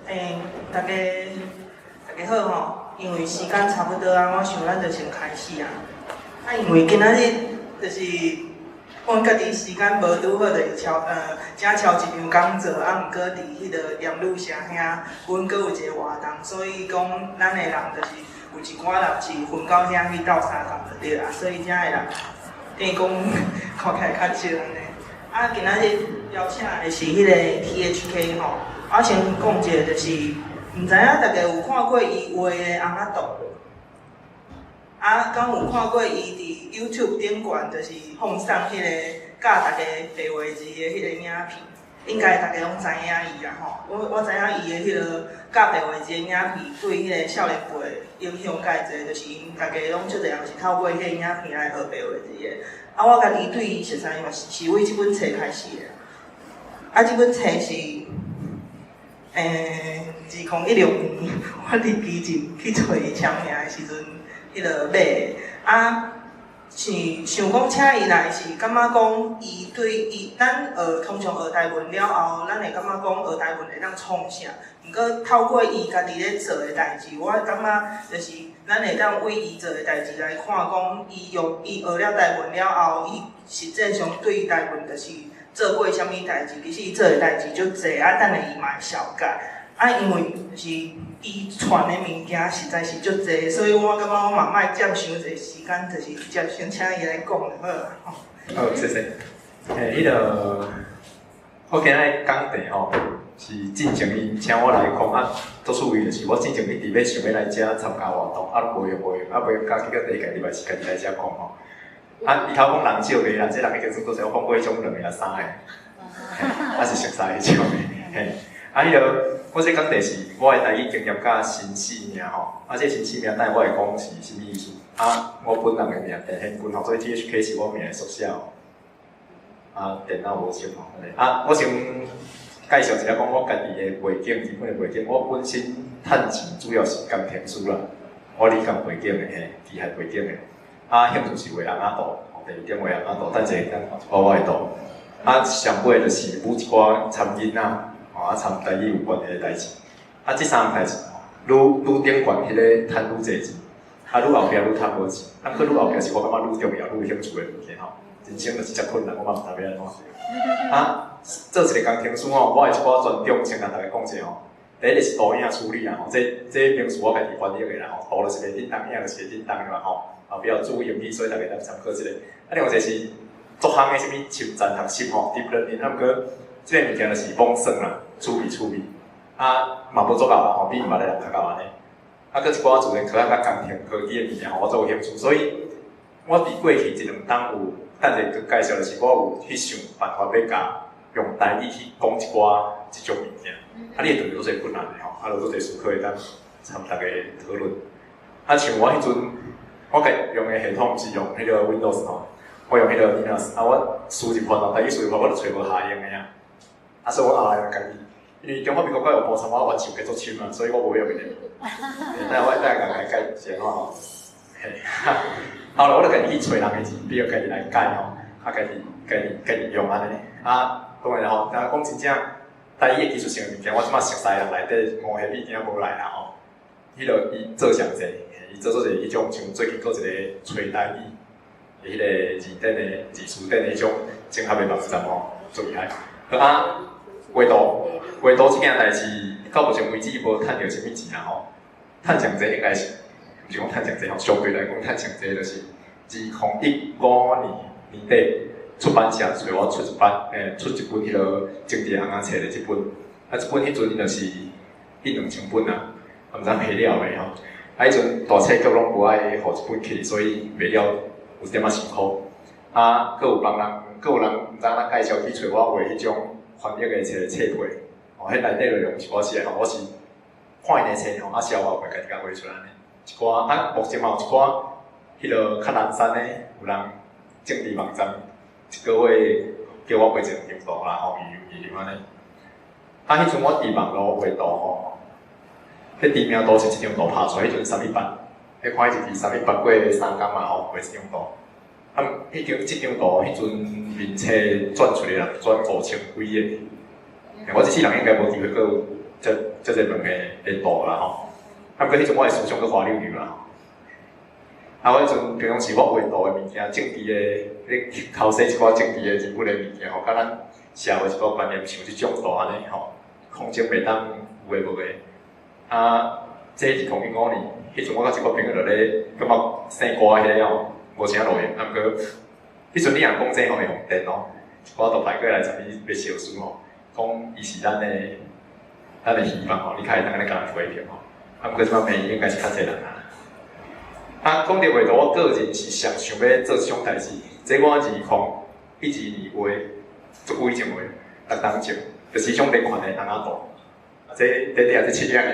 欸，大家大家好吼，因為時間差不多啊，我想咱就先開始啊。啊，因為今仔日就是阮家己時間無拄好，就是超，才超一場講座，啊，毋過佇彼個鹽鹭社遐，阮閣有一個活動，所以講咱的人就是有一寡人是分到遐去鬥相共就對啦，所以遮的人等於講看起來較少按呢。啊，今仔日邀請的是彼個 THK 吼，我先講一下，就是毋知影大家有看過伊畫的尪仔圖無？啊，敢有看過伊佇 YouTube 頂懸，就是放送彼個教大家白話字的彼個影片，應該大家攏知影伊啦吼。我知影伊的彼個教白話字的影片對彼個少年輩影響蓋濟，就是𪜶大家攏足濟人是透過彼個影片來學白話字的。啊，我家己對伊熟似嘛是是為這本冊開始的。啊，這本冊是，2016年我佇基進去揣伊簽名的時陣，彼個買的。啊，想想講請伊來是感覺講伊對伊，咱學通常學台文了後，咱會感覺講學台文會當創啥？毋過透過伊家己咧做的代誌，我感覺就是咱會當為伊做的代誌來看，講伊用伊學了台文了後，伊實際上對台文就是做過啥物代誌。其實伊做的代誌足濟，啊，等下伊嘛會紹介。啊，因為就是伊傳的物件實在是足濟，所以我感覺我嘛莫佔傷濟時間，就是直接先請伊來講就好啊。好，謝謝。欸，彼個我今仔講題吼，是進前𪜶請我來講啊，足趣味就是我進前一直欲想欲來遮參加活動，啊，無閒無閒，啊，無閒加結果第一屆禮拜是家己來遮講吼。啊，伊頭講人少袂啦，這人已經算多濟，我講過彼種兩個抑三個，啊是熟似彼種的，嘿。啊，彼個我這講題是我的台語經驗佮新生命吼，啊，這新生命等下我會講是啥物意思。啊，我本人的名鄭顯君吼，所以 THK 是我名的縮寫吼。啊，電腦無穿吼，啊，我先介紹一下講我家己的背景，基本的背景。我本身趁錢主要是工程師啦，我理工背景的嘿，機械背景的。啊，興趣是畫尪仔圖，吼，第二點畫尪仔圖，等者等看一寡我的圖。啊，上尾就是舞一寡參囡仔，吼，啊，參台語有關係的代誌。啊，這三項代誌吼，愈愈頂懸彼个趁愈濟錢，啊，愈後壁愈趁無錢。啊，閣愈後壁是我感覺愈重要、愈有興趣的物件吼。人生就是遮困難，我嘛毋知欲按怎。啊，做一個工程師吼，我的一寡專長先共大家講者吼。第一個是圖影處理啦吼，這這名詞我家己翻譯的啦吼，圖就是袂振動，影就是袂振動的嘛吼，啊比較注意英語，所以大家當參考這個。啊，另外一個是足夯的啥物深層學習吼，deep learning，啊毋過這個物件就是罔算啦，趣味趣味。啊，嘛無足夠啦吼，比毋捌的人較𠢕按呢。啊，閣一寡自然科學佮工程科技的物件吼，我足有興趣，所以我佇過去這兩冬有等下閣介紹，就是我有去想辦法欲共用台語去講一寡這種物件。啊，你會遇著足濟困難的吼，啊，就足濟思考會當參大家討論。啊，像我彼陣，我家用的系統是用彼個 Windows 吼，我用彼個 Linux，啊，我輸入法吼，台語輸入法我就揣無下用的啊。啊，所以我後來就家己，因為中華民國教育部參我冤仇加足深啊，所以我無用伊個。等下我等下共來解釋按怎吼。嘿，後來我就家己去揣人的字，比如家己來改吼，啊，家己家己家己用按呢。啊，當然吼，若講真正台語的技術性的物件，我這馬熟似人內底五個物件無來啦吼。彼個伊做上濟，伊做做一彼種像最近閣一個揣台語的彼個字典的字詞典的彼種整合的網站吼，足厲害。好啊，畫圖畫圖這件代誌，到目前為止無趁著啥物錢啦吼。趁上濟應該是，毋是講趁上濟吼，相對來講趁上濟就是2015年年底出版社揣我出一版，欸，出一本彼個政治尪仔冊的這本，啊，這本彼陣就是印2000本啊，毋知賣了未吼。啊，彼陣大冊局攏無愛予這本去，所以賣了有點仔辛苦。啊，閣有幫人，閣有人毋知按怎介紹去揣我畫彼種翻譯的冊冊皮，吼，彼內底內容是我寫的吼，我是看𪜶的冊吼，啊，消化過，家己共畫出來按呢。一寡啊，目前嘛有一寡彼個較難山的，有人政治網站一個月叫我畫一兩張圖啦，吼，預預留按呢。啊，彼陣我佇網路畫圖吼，彼知名度是一張圖拍出來，彼陣3-18，彼看彼一支3-18過3工嘛吼，畫一張圖。啊，彼張這張圖，彼陣面冊轉出來人轉5000幾個。我這世人應該無機會閣有遮遮濟卵的的圖啦吼。啊，毋過彼陣我的思想閣滑溜溜啦吼。啊，我彼陣平常時我畫圖的物件，政治的咧剾洗一寡政治的人物的物件吼，佮咱社會一寡觀念像這種圖按呢吼，抗爭袂當有的無的。啊，這2015年，彼陣我佮一個朋友就咧感覺生歌彼个吼，無啥路用。啊，毋過彼陣你若講這吼會予電哦，一寡都排過來十你欲相輸吼，講伊是咱的希望吼，你較會當按呢共人批評吼。啊，毋過這擺罵應該是較濟人啊。啊，講著畫圖，我個人是上想欲做這種代誌。這我2012年畫，足久以前畫，6冬前，就是彼種連環的尪仔圖。啊，這短短這七頁爾。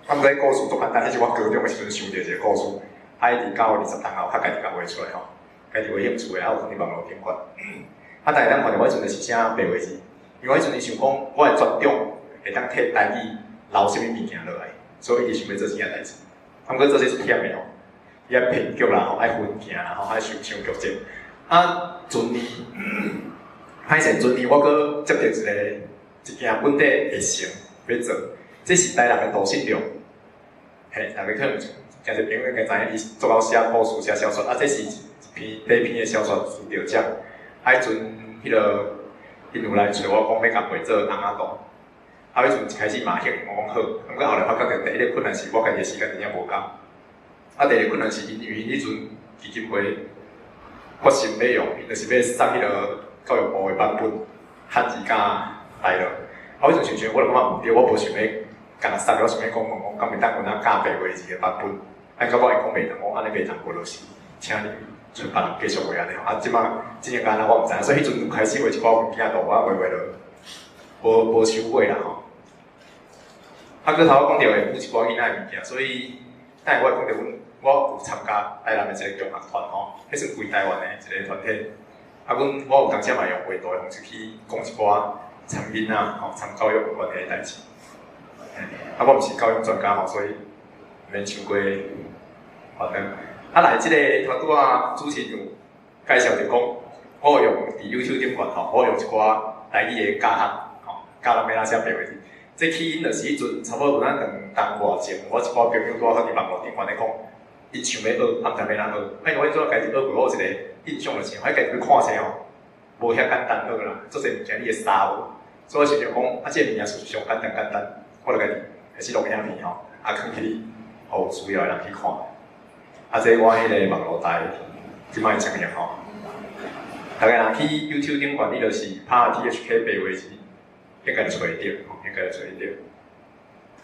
啊，毋過故事足簡單，彼是我高中的時陣想著一個故事，啊，一直到20冬後，較家己共畫出來吼，家己畫興趣的，啊，有放佇網路頂懸。啊，但是咱看著我彼陣就是寫白話字，因為我彼陣想講，我的專長會當替台語留啥物物件落來，所以一直想欲做這件代誌。啊，毋過做這足忝的吼，伊愛編劇啦吼，愛分鏡啦吼，愛想想劇情。啊，陣年，歹勢，陣年我閣接著一個一件本地的成欲做，這是台南的杜信良。嘿，逐家可能誠濟朋友應該知影，伊足𠢕寫故事、寫小說，啊，這是一篇短篇的小說得獎。啊，彼陣彼個𪜶有來揣我講欲共畫做尪仔圖，啊，彼陣一開始嘛興，我講好，毋過後來發覺著第一個困難是我家己的時間真正無夠，啊，第二個困難是因為彼陣基金會決心欲用，𪜶就是欲送彼個教育部的版本漢字佮台語。啊，彼陣想想，我就感覺毋對，我無想欲干焦送，我想欲講講講，敢會當有哪教白話字的版本？啊，到尾伊講袂通，我按呢袂通過就是，請你揣別人繼續畫按呢吼。啊，這擺真正敢若我毋知影，所以彼陣開始畫一寡物件圖，我畫畫就無無收尾啦吼。啊，閣頭仔講著會補一寡囡仔的物件，所以等下我會講著阮，我有參加台南的一個共學團吼，彼算規台灣的一個團體。啊，阮我有當時嘛用畫圖的方式去講一寡參囡仔吼、參教育有關係的代誌。啊，我毋是教育專家吼，所以毋免傷過煩惱。啊，來，這個頭拄仔主持人有介紹著講，我有用佇 YouTube 頂懸吼，我用一寡台語的教學吼，教人欲按怎寫白話字。這起因就是彼陣差不多有咱2冬外前，我一寡朋友拄仔好佇網路頂懸咧講，𪜶想欲學，啊毋知欲按怎學。啊，因為我彼陣家己學過，我有一個印象就是，我家己欲看冊吼，無遐簡單學啦，足濟物件你會捎無。所以我想著講，啊，這個物件事實上簡單簡單，我就家己開始錄影片吼，啊，囥起去，予有需要的人去看。啊，這我彼個網路台這擺的情形吼，逐家若去 YouTube 頂懸，你就是拍 THK 白話字，應該就揣會著，吼，應該就揣會著。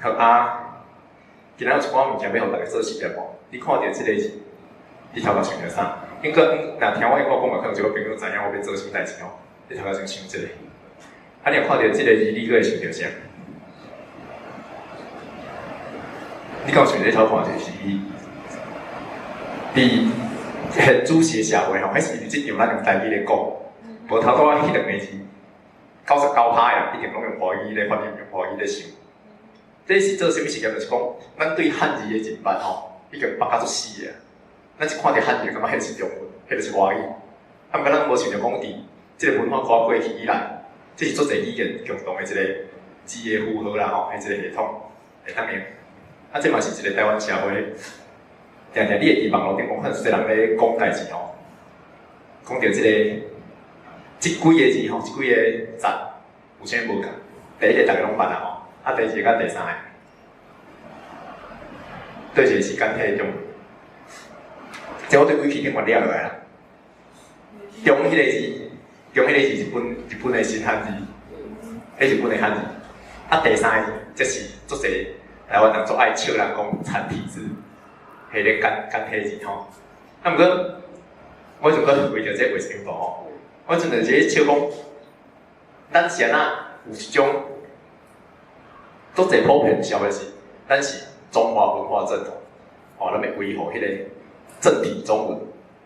好啊，今仔有一寡物件欲予逐家做實驗吼，你看著這個字，你頭殼想著啥？應該若聽我講嘛，可能一個朋友知影我欲做啥物代誌吼，你頭殼先想這個。啊，你若看著這個字，你閣會想著啥？你敢有想著你頭看著是伊？佇現主時的社會吼，彼是因為這場咱用台語咧講，無頭拄仔彼兩個字，99%的人一定攏用華語咧發音，用華語咧想。這是做啥物實驗？就是講，咱對漢字的認捌吼，已經縛甲足死的。咱一看著漢字，感覺彼是中文，彼就是華語。啊，毋過咱無想著講，佇這個文化跨過去以來，這是足濟語言共同的一個字的符號啦吼，彼一個系統會當用。啊，這嘛是一個台灣社會。定定你會佇網路頂講，看有濟人咧講代誌吼，講著這個這幾個字吼，這幾個讚有啥無仝？第一個逐家攏捌啊吼，啊，第二個佮第三個，對一個是簡體中文，這我對維基頂懸掠落來啦。中彼個字，中彼個字日本的新漢字，彼日本的漢字。啊，第三個字，這是足濟台灣人足愛笑人講殘體字。彼个簡簡體字吼，啊，毋過我就閣為著這個畫一張圖吼，我陣就是咧笑講，咱是按怎有一種足濟普遍社會是，咱是中華文化正統，吼，咱欲維護彼個正體中文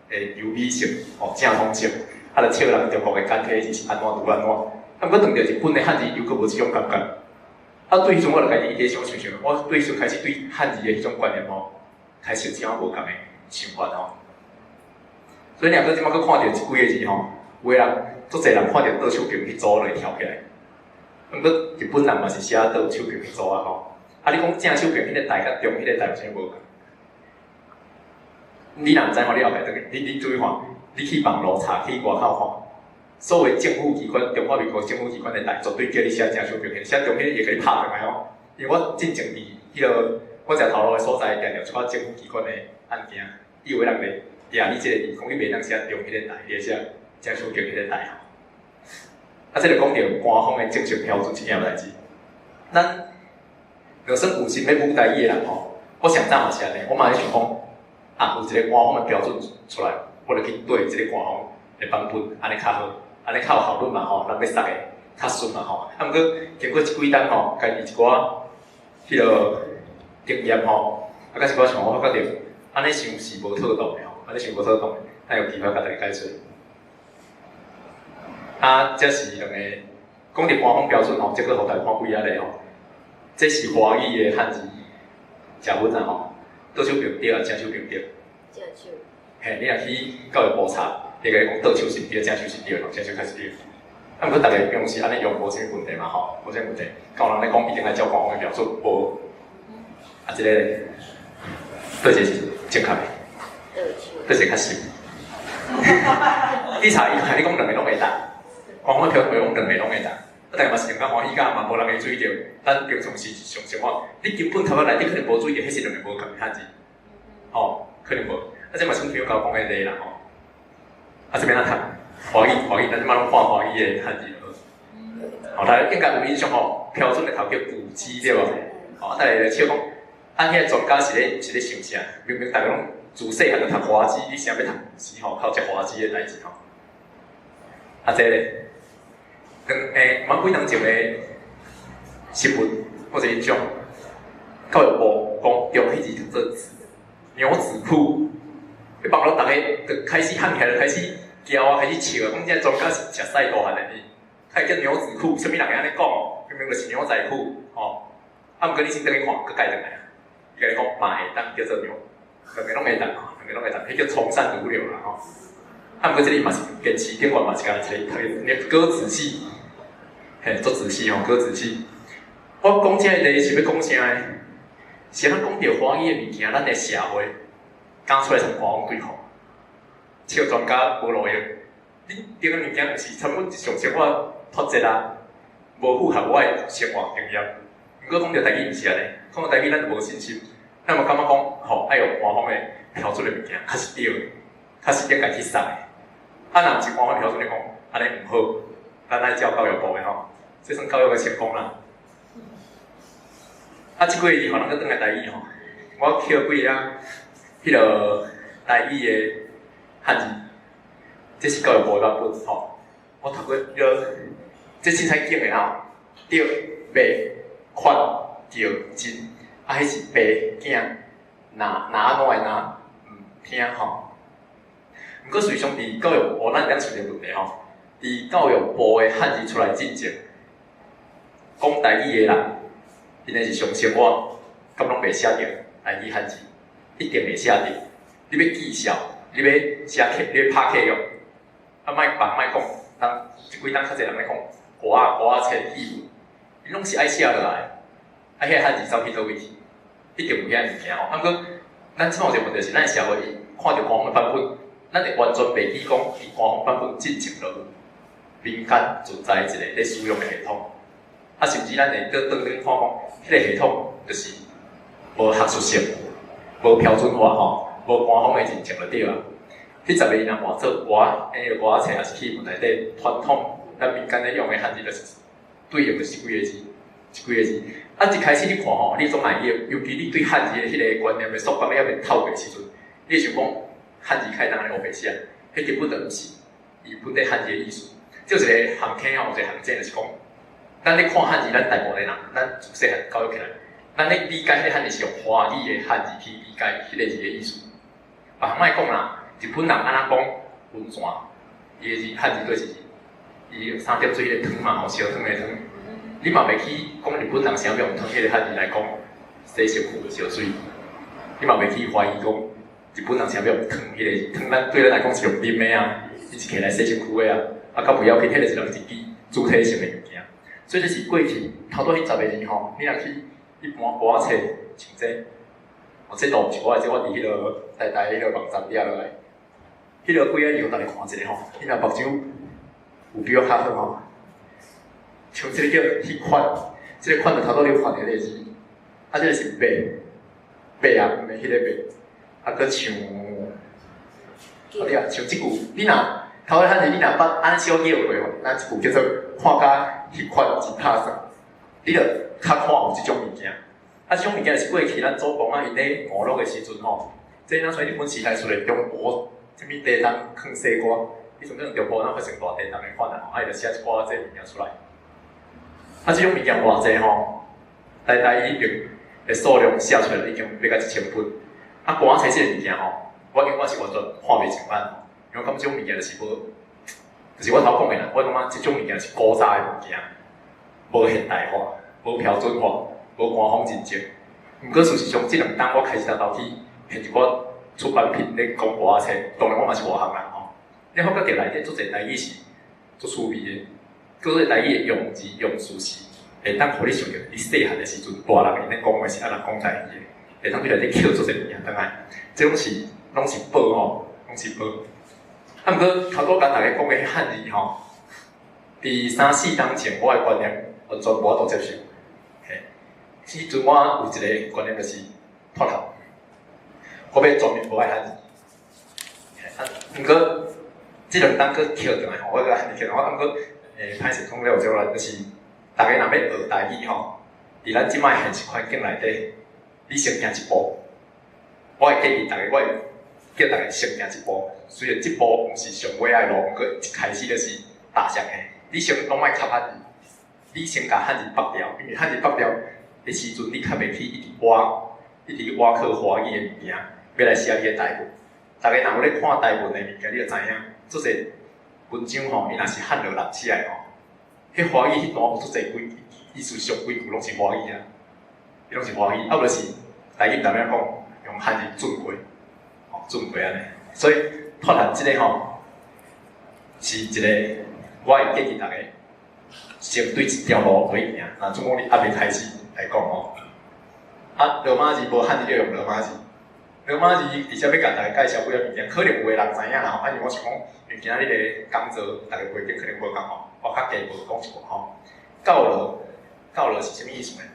的優美性，吼，正統性，啊，就笑人中國的簡體字是按怎拄按怎，啊，毋過當著日本的漢字又閣無這種感覺，啊，對彼陣我就家己一直想想想，我對彼陣開始對漢字的彼種觀念吼。開始有這樣無仝的想法吼，所以你若閣這擺閣看著這幾個字吼，有的人足濟人看著倒手邊彼組就會跳起來，毋過日本人嘛是寫倒手爿彼組啊吼。啊，你講正手爿彼个台佮中彼个台有啥物無仝？你若毋知吼，你後壁轉去，你注意看，你去網路查，去外口看，所謂政府機關，中華民國政府機關的台，絕對叫你寫正手爿，寫中彼個會共你拍轉來哦。因為我進前佇彼個我食頭路的所在，定著一寡政府機關的案件，伊有的人咧掠你這個字，講你袂當寫中彼个台，你愛寫正手爿彼个台吼。啊，這就講著官方的正式標準這件代誌。咱就算有心欲母台語的人吼，我上早嘛是按呢，我嘛咧想講，啊，有一個官方的標準出來，我就去對這個官方的版本，按呢較好，按呢較有效率嘛吼，人欲殺的較順嘛吼。啊，毋過經過這幾冬吼，家己一寡彼个經驗吼，啊，佮一寡想法，我發覺著按呢想是無妥當的吼，按呢想無妥當的，咱有機會共大家解說。啊，這是兩個講著官方標準吼，這閣予大家看幾仔个吼。這是華語的漢字，食文啊吼，倒手爿對啊，正手爿對。正手。嘿，你若去教育部查，會共你講倒手是毋對，正手是對，正手較是對。啊，毋過逐家平常時按呢用無啥物問題嘛吼，無啥物問題。敢有人咧講一定愛照官方的標準，無。啊，這個咧，佗一个是正確的？倒手。佗一个較實？你查伊，共你講兩个攏會當，官方的標準講兩個攏會當。啊，但嘛是感覺歡喜甲嘛無人會注意著，咱平常時上生活，你根本頭殼內底可能無注意著，彼是兩個無仝的漢字，吼，可能無。啊，這嘛是阮朋友共我講的例啦吼。啊，這欲按怎讀？華語，華語，咱這擺攏看華語的漢字就好。吼，大家應該有印象吼，標準的頭叫古蹟對無？吼，大家笑講，啊，遐專家是咧想啥？明明逐家攏自細漢就讀華語，你啥欲讀古蹟吼？靠這華語的代誌吼。啊，這咧？兩欸，蠻幾當前的新聞或者影像，教育部講中彼字讀做子牛仔褲，彼網路逐家就開始喊起來，就開始叫啊，開始笑啊，講這專家是食屎大漢的呢？會叫牛仔褲，啥物人會按呢講？明明就是牛仔褲，吼！啊，毋過你先轉去看，閣改轉來啊！伊共你講嘛會當叫做牛，兩个攏會當吼，兩個攏會當，彼叫從善如流啦吼。啊，毋過這裡嘛是電視頂懸嘛是敢若一個讀歌仔戲。嘿，足仔細吼，閣仔細。我講這個例是欲講啥呢？是咱講著華語的物件，咱的社會敢出來參官方對抗，笑專家無路用。你頂个物件毋是參阮日常生活脫節啊，無符合我的生活經驗。毋過講著台語毋是按呢，講著台語咱就無信心，咱嘛感覺講吼，愛用官方的標準的物件，較是對的，較是應該去送的。啊，若毋是官方標準的講，按呢毋好，咱愛照教育部的吼。這算教育的成功啦。啊，這幾个字，予咱閣轉來台語吼，我抾幾个彼个台語的漢字，這是教育部的版本吼。我讀過彼个，這凊彩揀的吼，著、袂、款、著、真，啊，彼是爸、囝、若、若按怎的若，毋聽吼。毋過實際上佇教育部，咱會當想一个問題吼，佇教育部的漢字出來進前，講台語的人，𪜶的日常生活，敢攏袂寫著台語漢字，一定會寫著。你欲記數，你欲寫契，你欲拍契約，啊，莫放莫講，人這幾冬較濟人咧講歌仔歌仔冊戲文，𪜶攏是愛寫落來，啊，彼个漢字走去佗位去？一定有遐物件吼。啊，毋過咱這擺有一個問題是，咱的社會伊看著官方的版本，咱會完全袂記講，佇官方版本進前就有民間存在一個咧使用的系統。啊，甚至咱會閣轉轉看講，彼個系統就是無學術性、無標準化吼，無官方的認證就對啊。彼十个伊若換做歌，欸，歌仔冊抑是戲文內底傳統咱民間咧用的漢字，就是對應就是幾个字，這幾个字。啊，一開始你看吼，你總會記，尤其你對漢字的彼个觀念的束縛，你猶未透過的時陣，你會想講漢字開當按呢烏白寫，彼根本就毋是伊本底漢字的意思。這有一個陷坑吼，有一個陷阱就是講，咱咧看漢字，咱大部分人，咱自細漢教育起來，咱咧理解彼个漢字是用華語的漢字去理解彼个字的意思。別人莫講啦，日本人按怎講溫泉，伊的字漢字對一字，伊三點水彼个湯嘛吼，燒湯的湯，你嘛袂去講日本人啥物用湯彼个漢字來講洗身軀的燒水，你嘛袂去懷疑講日本人啥物用湯彼个湯，咱對咱來講是用啉的啊，伊是摕來洗身軀的啊，啊，較不要緊，彼个是人一支主體性的物件。所以這是過去頭拄彼十個字吼，你若去一般歌仔冊像這，哦，這都毋是我的，這我佇彼个台大彼个網站掠落來。彼个幾个字，予大家看一下吼，你若目睭有比我較好吼，像這个叫彼款，這个款就頭拄你有看著彼個字，啊，這个是白，白啊，毋是彼個白，啊，閣像，啊對啊，像這句，你若頭拄漢字，你若捌按呢小叫過吼，咱這句叫做看甲彼款真拍算，你著較看有這種物件。啊，這種物件就是過去咱祖公仔𪜶咧娛樂的時陣吼，這若像日本時代出來中國啥物地動囥西瓜，彼陣可能中國若發生大地動的款啊，啊伊就寫一寡這物件出來。啊，這種物件偌濟吼，台大已經的數量寫出來已經欲共1000本。啊，歌仔冊這個物件吼，我感覺是完全看袂上眼，因為我感覺這種物件就是無，就是我頭講的啦，我感覺這種物件是古早的物件，無現代化，無標準化，無官方認證。毋過事實上，這兩冬我開始頭頭去編一寡出版品咧講歌仔冊，當然我嘛是外行人吼。你發覺著內底足濟台語是足趣味的，閣個台語的用字用詞是會當予你想著，你細漢的時陣，大人𪜶咧講話是按怎講台語的，會當對內底抾足濟物件轉來，這攏是寶吼，攏是寶。啊，毋過頭拄共大家講的彼漢字吼，佇三四冬前，我的觀念完全無法度接受。嘿，彼陣我有一個觀念就是脫頭，我欲全面無愛漢字。啊，毋過這兩冬閣抾轉來吼，我閣漢字抾，我毋過歹勢講了有這個，就是逐家若欲學台語吼，佇咱這擺現實環境內底，你先行一步。我會建議逐家，我會叫逐家先行一步。雖然這步毋是上尾仔的路，毋過一開始就是踏上的。你先攏莫插漢字，你先共漢字縛掉，因為漢字縛掉的時陣，你較袂去一直挖，一直挖靠華語的物件，欲來寫你的台文。逐家若有咧看台文的物件，你就知影，足濟文章吼，伊若是漢羅人寫的吼，彼華語彼段有足濟幾，意思上幾句攏是華語啊，伊攏是華語，啊無就是台語毋知欲按怎講，用漢字轉過，吼轉過按呢。所以脫漢這个吼，是一個我會建議逐家先對這條路去行。若總講你猶未開始來講吼，啊羅馬字無漢字就用羅馬字。羅馬字佇遮欲共逐家介紹幾仔物件，可能有的人知影啦吼。啊，因為我想講，因為今仔日的講座，逐家背景可能無仝吼，我較加無講一寡吼。教羅，教羅是啥物意思呢？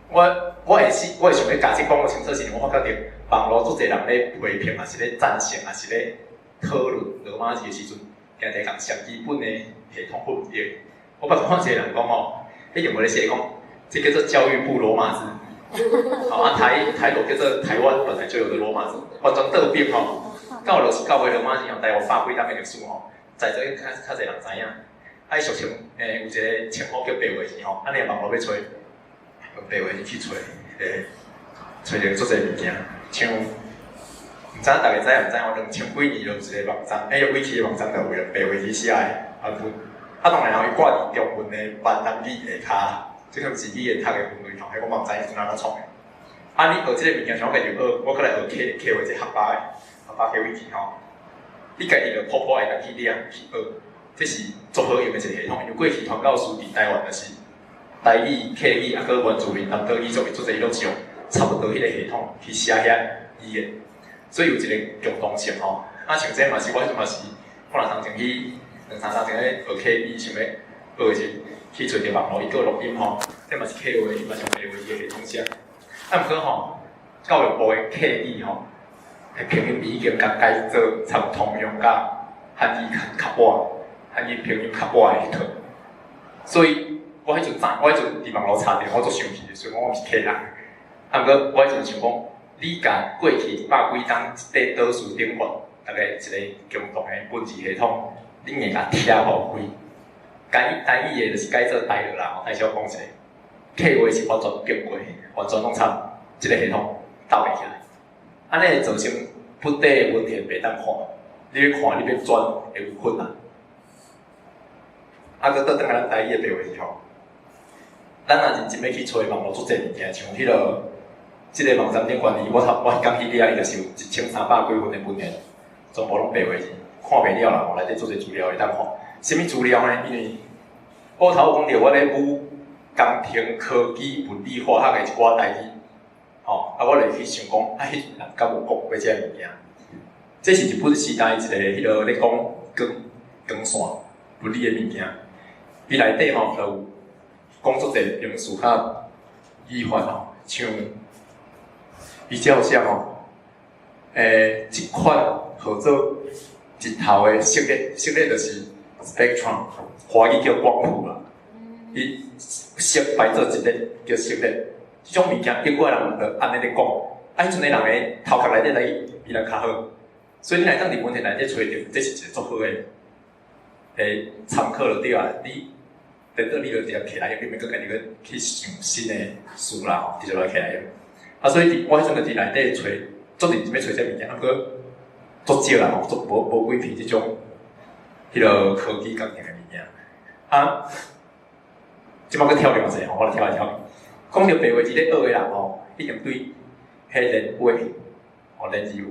我會想欲共這講清楚，是因為我發覺著網路足濟人咧批評，抑是咧贊成，抑是咧討論羅馬字的時陣，定定共上基本的系統混用。我捌看一個人講吼，彼用無咧寫講，這叫做教育部羅馬字。好啊，台羅叫做台灣本來就有的羅馬字，完全倒反吼。教羅是教會羅馬字吼，台灣百幾冬的歷史吼，在座較較濟人知影。啊，伊俗稱有一個稱呼叫白話字吼，啊，你網路欲揣，用白話字去揣，揣著足濟物件，像毋知影逐家知毋知影？2000幾年就有一個網站，欸，維基的網站就有用白話字寫的版本。啊，當然伊掛佇中文的閩南語下跤，這可能是語言讀的範圍吼，彼我嘛毋知伊是按怎創的。啊，你學這個物件，像我家己學，我閣來學客客話這客家的，客家客維基吼。你家己就噗噗會當去掠去學，這是足好用的一個系統。因為過去傳教士佇台灣就是台語、客語，啊，閣原住民南島語族，足濟伊攏是用差不多彼個系統去寫遐語言，所以有一個共同性吼。啊，像這嘛是我彼陣嘛是，我若當前去兩三冬前咧學客語，想欲學的時，去揣著網路，伊閣有錄音吼，這嘛是客話，伊嘛是用白話字的系統寫。啊，毋過吼，教育部的客語吼，拼音已經共改做參通用佮漢語較較倚，漢語拼音較倚的彼套。所以我彼陣知，我彼陣佇網路查著，我足生氣的，雖然講我毋是客人。啊，毋過我彼陣想講，你共過去一百幾冬佇島嶼頂懸，逐家一個共同的文字系統，你硬共拆予開，改台語的就是改做台語啦，吼，大小講一下，客話是完全變過，完全攏參這個系統鬥袂起來，按呢會造成本地的文獻袂當看，你欲看你欲轉會有困難。啊，閣倒轉來咱台語的白話字吼，咱若認真欲去揣網路足濟物件，像彼个這个網站頂懸，我頭我彼工去掠，伊就是有1300幾份的文獻，全部攏白話字，看袂了啦吼，內底足濟資料會當看。啥物資料呢？因為我頭有講著，我咧舞工程科技物理化學的一寡台語，吼，啊，我就去想講，啊，彼陣人敢有講過這个物件？這是日本時代一个彼落咧講光光線物理的物件，伊內底吼就有講足濟名詞較語法吼，像伊遮有寫吼，這款號做日頭的色列，色列就是 spectrum，華語叫光譜啦。伊色排做一列叫色列，這種物件英國人就按呢咧講，啊，彼陣的人的頭殼內底來比咱較好，所以你若會當佇文獻內底揣著，這是一个足好的參考就對啊。你等到你就直接摕來用，你免閣家己閣去想新的詞啦吼，直接來摕來用。啊，所以佇我彼陣就佇內底揣，足認真欲揣這物件，啊，毋過足少啦吼，足無無幾篇這種彼落科技工程的物件。啊，這擺閣跳另外一个吼，我來跳來跳去。講著白話字咧學的人吼，一定對彼連畫吼連字有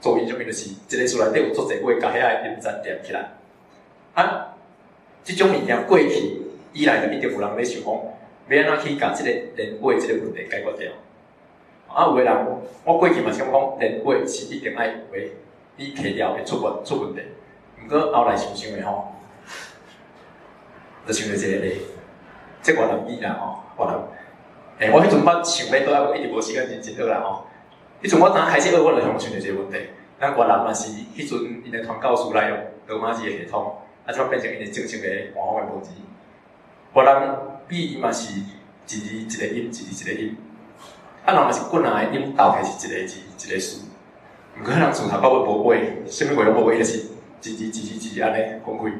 做印象，就是一个詞內底有足濟畫，共遐个音節連起來。啊，這種物件過去以來就一定有人咧想講，欲按怎去共這个連畫這个問題解決掉。啊，有的人，我過去嘛是感覺講連畫是一定愛畫，你摕掉會出問題。毋過後來想想的吼，就想著一個例，這越南語啦吼，越南。我彼陣捌想欲倒，啊，一直無時間認真學啦吼。彼陣我當開始學，我就想著一個問題。咱越南嘛是彼陣𪜶的傳教士來用羅馬字的系統，啊，才變成𪜶的正式的官方的文字。越南語伊嘛是一字一個音，一字一個音。啊，人若是幾若个音鬥起來是一個字一個詞。毋過彼人自頭到尾無畫，啥物話攏無畫，就是一字一字一字按呢分開，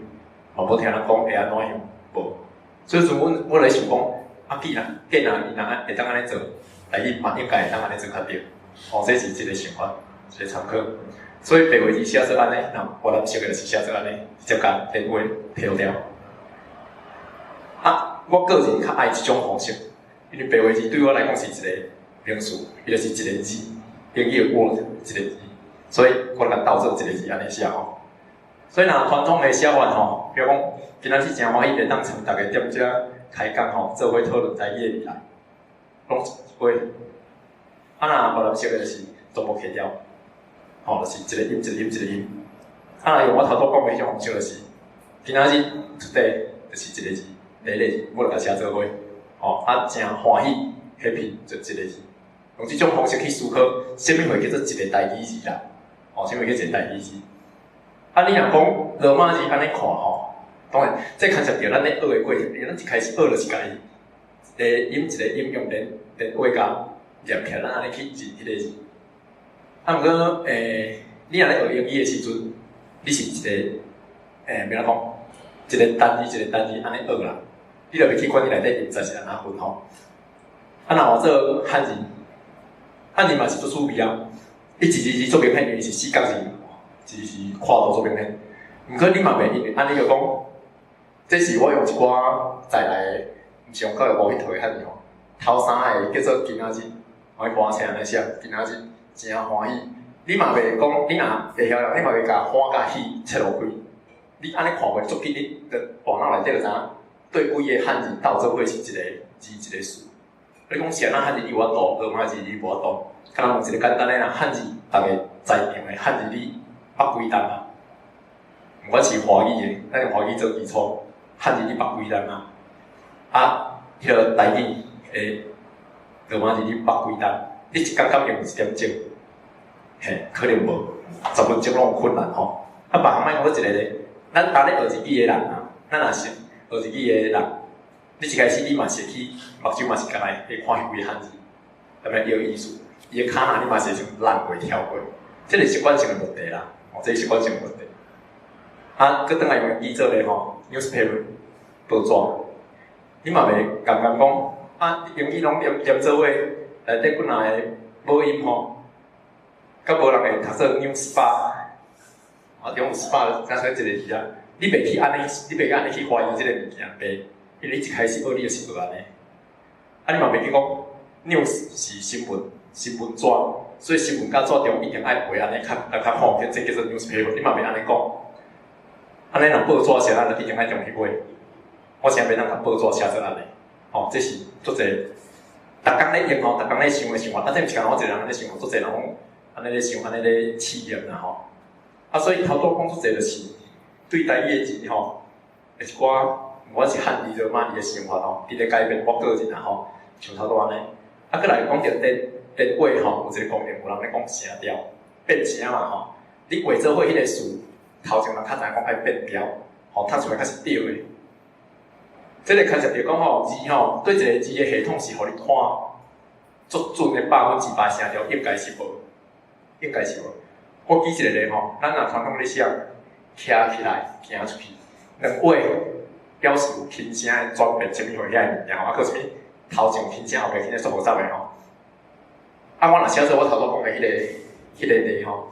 嘛無聽人講會按怎樣，無。所以陣阮我咧想講，啊，既然伊若會當按呢做，台語嘛應該會當按呢做較對。哦，這是一個想法，一個參考。所以白話字寫做按呢，若越南式的就是寫做按呢，直接共連畫提掉。啊，我個人較愛這種方式，因為白話字對我來講是一個名詞，伊就是一個字，英語的 word 一個字，所以我共鬥做一個字按呢寫吼。所以若傳統的寫法吼，比如講，今仔日誠歡喜會當參逐家踮遮開講吼，做伙討論台語的未來，攏一話。啊，若越南式的就是全部提掉，吼，就是一個音一個音一個音。啊，若用我頭拄講的彼種方式，就是今仔日 today 就是一個字，第一個字，我就共寫做伙，吼，啊，誠歡喜 happy 就一個字。用這種方式去思考，啥物貨叫做一個台語字啦？吼，啥物叫一個台語字？啊，你若講羅馬字按呢看吼，當然這牽涉著咱咧學的過程，因為咱一開始學就是共伊一個音一個音用連連畫共連起來，咱按呢去認彼個字。啊，毋過你若咧學英語的時陣，你是一個欲按怎講？一個單字一個單字按呢學啦，你就袂去管伊內底音節是按怎分吼。啊，若換做漢字，漢字嘛是足趣味啊！伊一字一字足明顯，因為是四角字，一字是跨度足明顯。毋過你嘛袂因為按呢就講，這是我用一寡在來的，毋是用教育部彼套的漢字吼。頭三个叫做今仔日，我搬冊按呢寫，今仔日誠歡喜。你嘛袂講，你若會曉人，你嘛袂共歡佮喜切落開。你按呢看過足緊，你的大腦內底就知影，對幾个漢字鬥做伙是一個字一個詞。你講是按怎漢字你有法度，羅馬字你無法度。敢若問一個簡單的啦，漢字逐家在場的漢字你捌幾冬啊？毋管是華語的，咱用華語做基礎，漢字你捌幾冬啊？啊，彼个台語的羅馬字你捌幾冬？你一工敢用一點鐘？嘿，可能無，10分鐘攏有困難吼。啊，別項莫講閣一個咧，咱逐咧學日語的人啊，咱若是學日語的人，你一開始你嘛是會去目睭嘛是干焦會看彼幾个漢字，特別有意思。伊的卡那你嘛是會先爛過跳過，這個習慣性的問題啦，哦，這是習慣性的問題。啊，閣轉來用英語做咧吼，newspaper 報紙，你嘛袂感覺講啊，英語攏連連做伙，內底幾若个母音吼，閣無人會讀做 news 巴，啊，中 spa 敢說一個字啊，你袂去按呢，你袂按呢去懷疑這个物件，袂，因為你一開始學你就是學按呢，啊，你嘛袂去講 news 是新聞。新聞紙，所以新聞佮紙中一定愛畫按呢較來較看，這叫做 newspaper，你嘛袂按呢講。按呢若報紙寫，咱就一定愛中彼畫。我啥欲通共報紙寫做按呢？吼，這是足濟，逐工咧用吼，逐工咧想的想法，啊，這毋是干焦我一个人按呢想，足濟人攏按呢咧想，按呢咧試驗啦吼。啊，所以頭拄講足濟就是對台語的字吼，一寡毋管是漢字、羅馬字的想法吼，佇咧改變我個人啦吼，像頭拄按呢。啊，閣來講著電電話吼，有一個功能，有人咧講聲調變聲嘛吼。你畫做伙彼個詞，頭前人較知影講愛變調，吼，讀出來較是對的。這個牽涉著講吼字吼，對一個字的系統是予你看足準的100%聲調，應該是無，應該是無。我舉一個例吼，咱若傳統咧寫，徛起來，行出去，兩畫表示有輕聲的轉變，啥物貨遐个物件吼，啊，閣啥物頭前輕聲，後壁輕聲，足複雜的吼。啊，我若寫做我頭拄講的彼個例吼，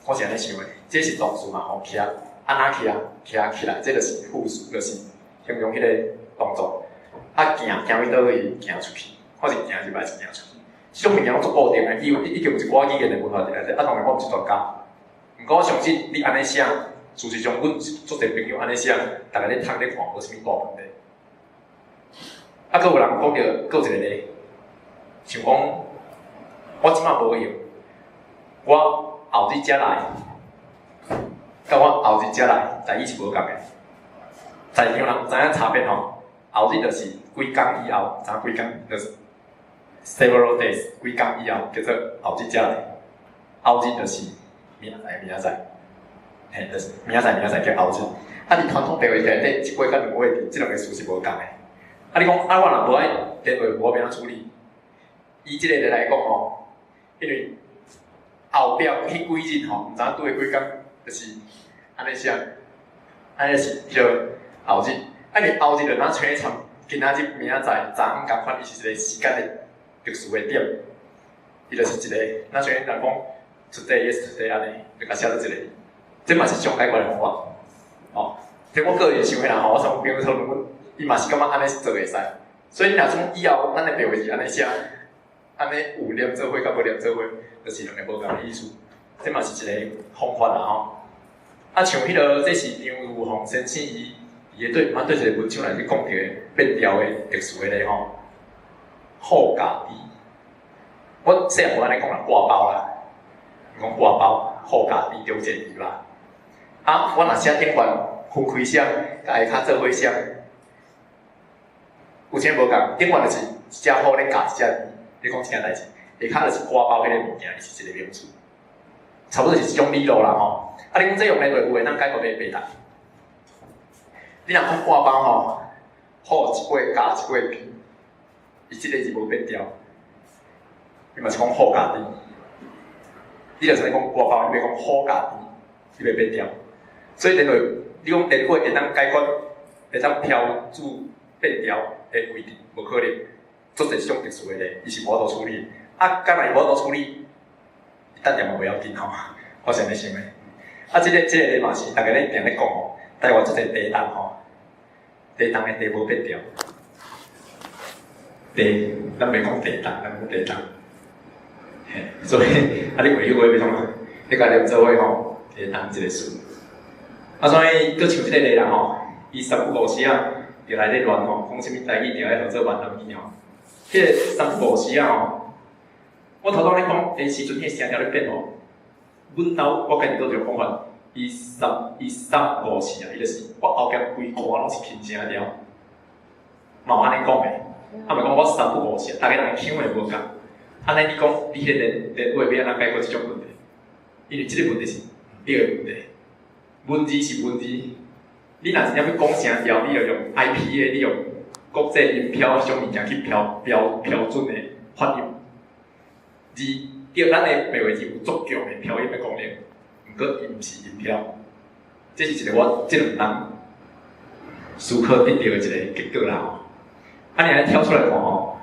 我是按呢想的，這是動詞嘛吼，徛，按怎徛？徛起來，這就是副詞，就是形容彼個動作。啊，行行去佗位？行出去，我是行入來，是行出去。這種物件攏足固定的，伊有已經有一寡語言的文化佇內底。啊，當然我毋是專家，毋過我相信你按呢寫，事實上，阮足濟朋友按呢寫，逐家咧讀咧看，無啥物大問題。啊，閣有人講著，閣有一個例，像講，我這擺無閒，我後日才來，佮我後日才來，台語是無仝的。在場人知影差別吼？後日就是幾工以後，知影幾工就是 several days，幾工以後叫做後日才來。後日就是明仔載，明仔載，嘿，就是明仔載，明仔載叫後日。啊，佇傳統白話字內底，一月佮兩月字，這兩個詞是無仝的。啊，你講啊，我若無愛電話，我欲按怎處理？以這個例來講吼，因為後壁彼幾日吼，毋知影拄的幾工，就是按呢寫，按呢是叫後日。啊，因為後日就若像參今仔日、明仔載、昨昏仝款，伊是一個時間的特殊的點，伊就是一個，若像人講 today、yesterday 按呢，就共寫做一個，這嘛是一種解決的方法。哦，這我個人想的啦吼，我啥朋友討論，阮伊嘛是感覺按呢做會使。所以你若講以後咱的白話字按呢寫，按呢有連做伙佮無連做伙，就是兩個無仝的意思。這嘛是一個方法啦吼。啊，像彼個這是張如鳳先生伊伊對嘛對一個文章內底講著變調的特殊的例吼，好家己。我細漢無按呢講啦，掛包啦，講掛包，好家己中這個字啦。啊，我若寫頂懸分開寫，佮下跤做伙寫，有啥無仝？頂懸就是一隻虎咧咬一隻豬，咧講這件代誌。下跤就是掛包彼個物件，伊是一個名詞，差不多是這種理路啦吼。啊，你講這用連話有會當解決袂白搭？你若講掛包吼，虎一尾咬一尾豬，伊這個字無變調，伊嘛是講虎咬豬。你若是講掛包，你袂講虎咬豬，伊袂變調。所以連話，你講連話會當解決，會當標注變調的位置，無可能。做這種特殊的例，伊是無法度處理。啊，敢若伊無法度處理，伊等下嘛袂要緊吼。我是按呢想的。啊，這個例嘛是逐家咧定咧講吼，台灣足濟地動吼，地動的地無變調。地，咱袂講地動，咱講地動。嘿，所以啊，你過去話欲創啊？你共連做伙吼，地動一個詞。啊，所以閣像這個例啦吼，伊三不五時啊，就來咧亂吼，講啥物台語著愛號做閩南語吼。彼個三不五時啊吼，我頭拄咧講，彼時陣彼個聲調咧變吼，阮兜我家己拄著講法，伊三五時啊，伊就是我後壁規歌攏是輕聲調，嘛有按呢講的，啊，毋講我三不五時，逐家人腔會無仝，按呢你講，你彼個連連話欲按怎解決這種問題？因為這個問題是毋對的問題，文字是文字，你若真正欲講聲調，你就用 IPA，你用國際音標彼種物件去標標標準的發音。字對咱的白話字有足強的飄音的功能，毋過伊毋是音標，這是一個我這兩冬思考得到的一個結果啦吼。啊，你按呢跳出來看吼，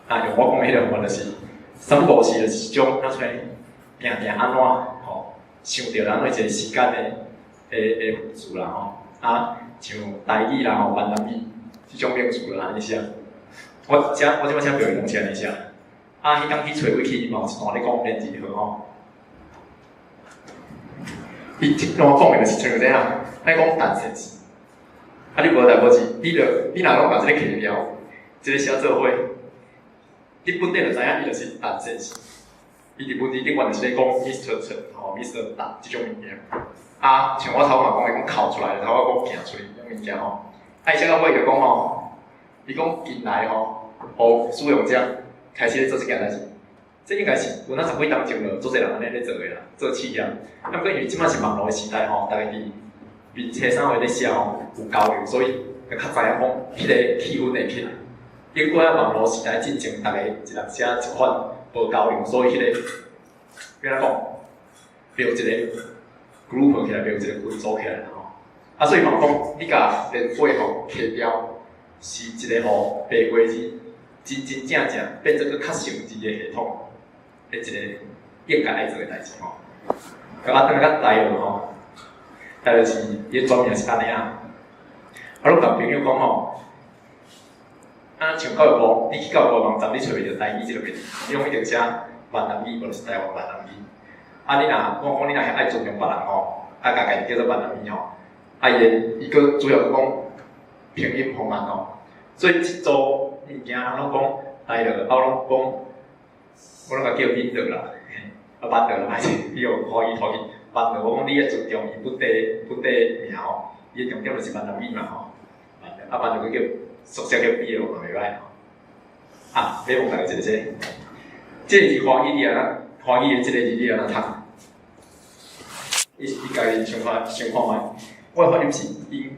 啊，用我講的彼個方法就是三不五時就是一種，若像定定按怎吼，想著咱的一個時間的副詞啦吼，啊，像台語啦吼、閩南語這種名詞啦按呢寫。我這我這擺寫表攏是按呢寫。啊，彼工去揣位去，伊嘛有一段咧講連字號吼。伊這段講的就是像這樣，愛講單聲字。啊，你無代無誌，你著你若攏共這個去掉，這個寫做伙，你本底就知影伊就是陳先生。伊佇文字頂懸就是咧講 Mr 陳吼，Mr 陳這種物件。啊，像我頭嘛講，伊講哭出來，頭我講行出來這種物件吼。啊，伊寫到尾就講吼，伊講近來吼，予使用者開始咧做這件代誌。這應該是有哪十幾冬前就足濟人按呢咧做的啦，做試驗。啊，毋過因為這擺是網路的時代吼，逐家佇面冊啥貨咧寫吼有交流，所以就較知影講彼个氣氛會起來。經過啊網路時代進前，逐家一人寫一款無交流，所以彼个欲按怎講，袂有一个 group 起來，袂有一個群組起來吼。啊，所以嘛講，你共連尾吼去掉，是一個予白話字真真正正變做閣較成字的系統。的一個應該愛做的代誌吼。啊，轉來較台語吼，台語是伊的全名是按呢啊。我攏共朋友講吼，啊，像教育部，你去教育部網站，你揣袂著台語這個字，你攏一定寫閩南語，無就是台灣閩南語。啊，你若我講你若愛尊重別人吼，啊，共家己叫做閩南語吼，啊，伊的伊閣主要講拼音方案吼，所以這組物件人攏講台語，啊，我攏講。我攏共叫闽樂啦，啊，閩樂啦，歹勢，伊用華語土語，閩樂。我講你愛尊重伊本地本地名吼，伊的重點就是閩南語嘛吼，啊，閩樂閣叫縮寫叫 B 嘛袂歹吼。啊，欲問大家一個這個，這個字華語你按怎？華語的這個字你按怎讀？你你家己想看想看覓？我的發音是應，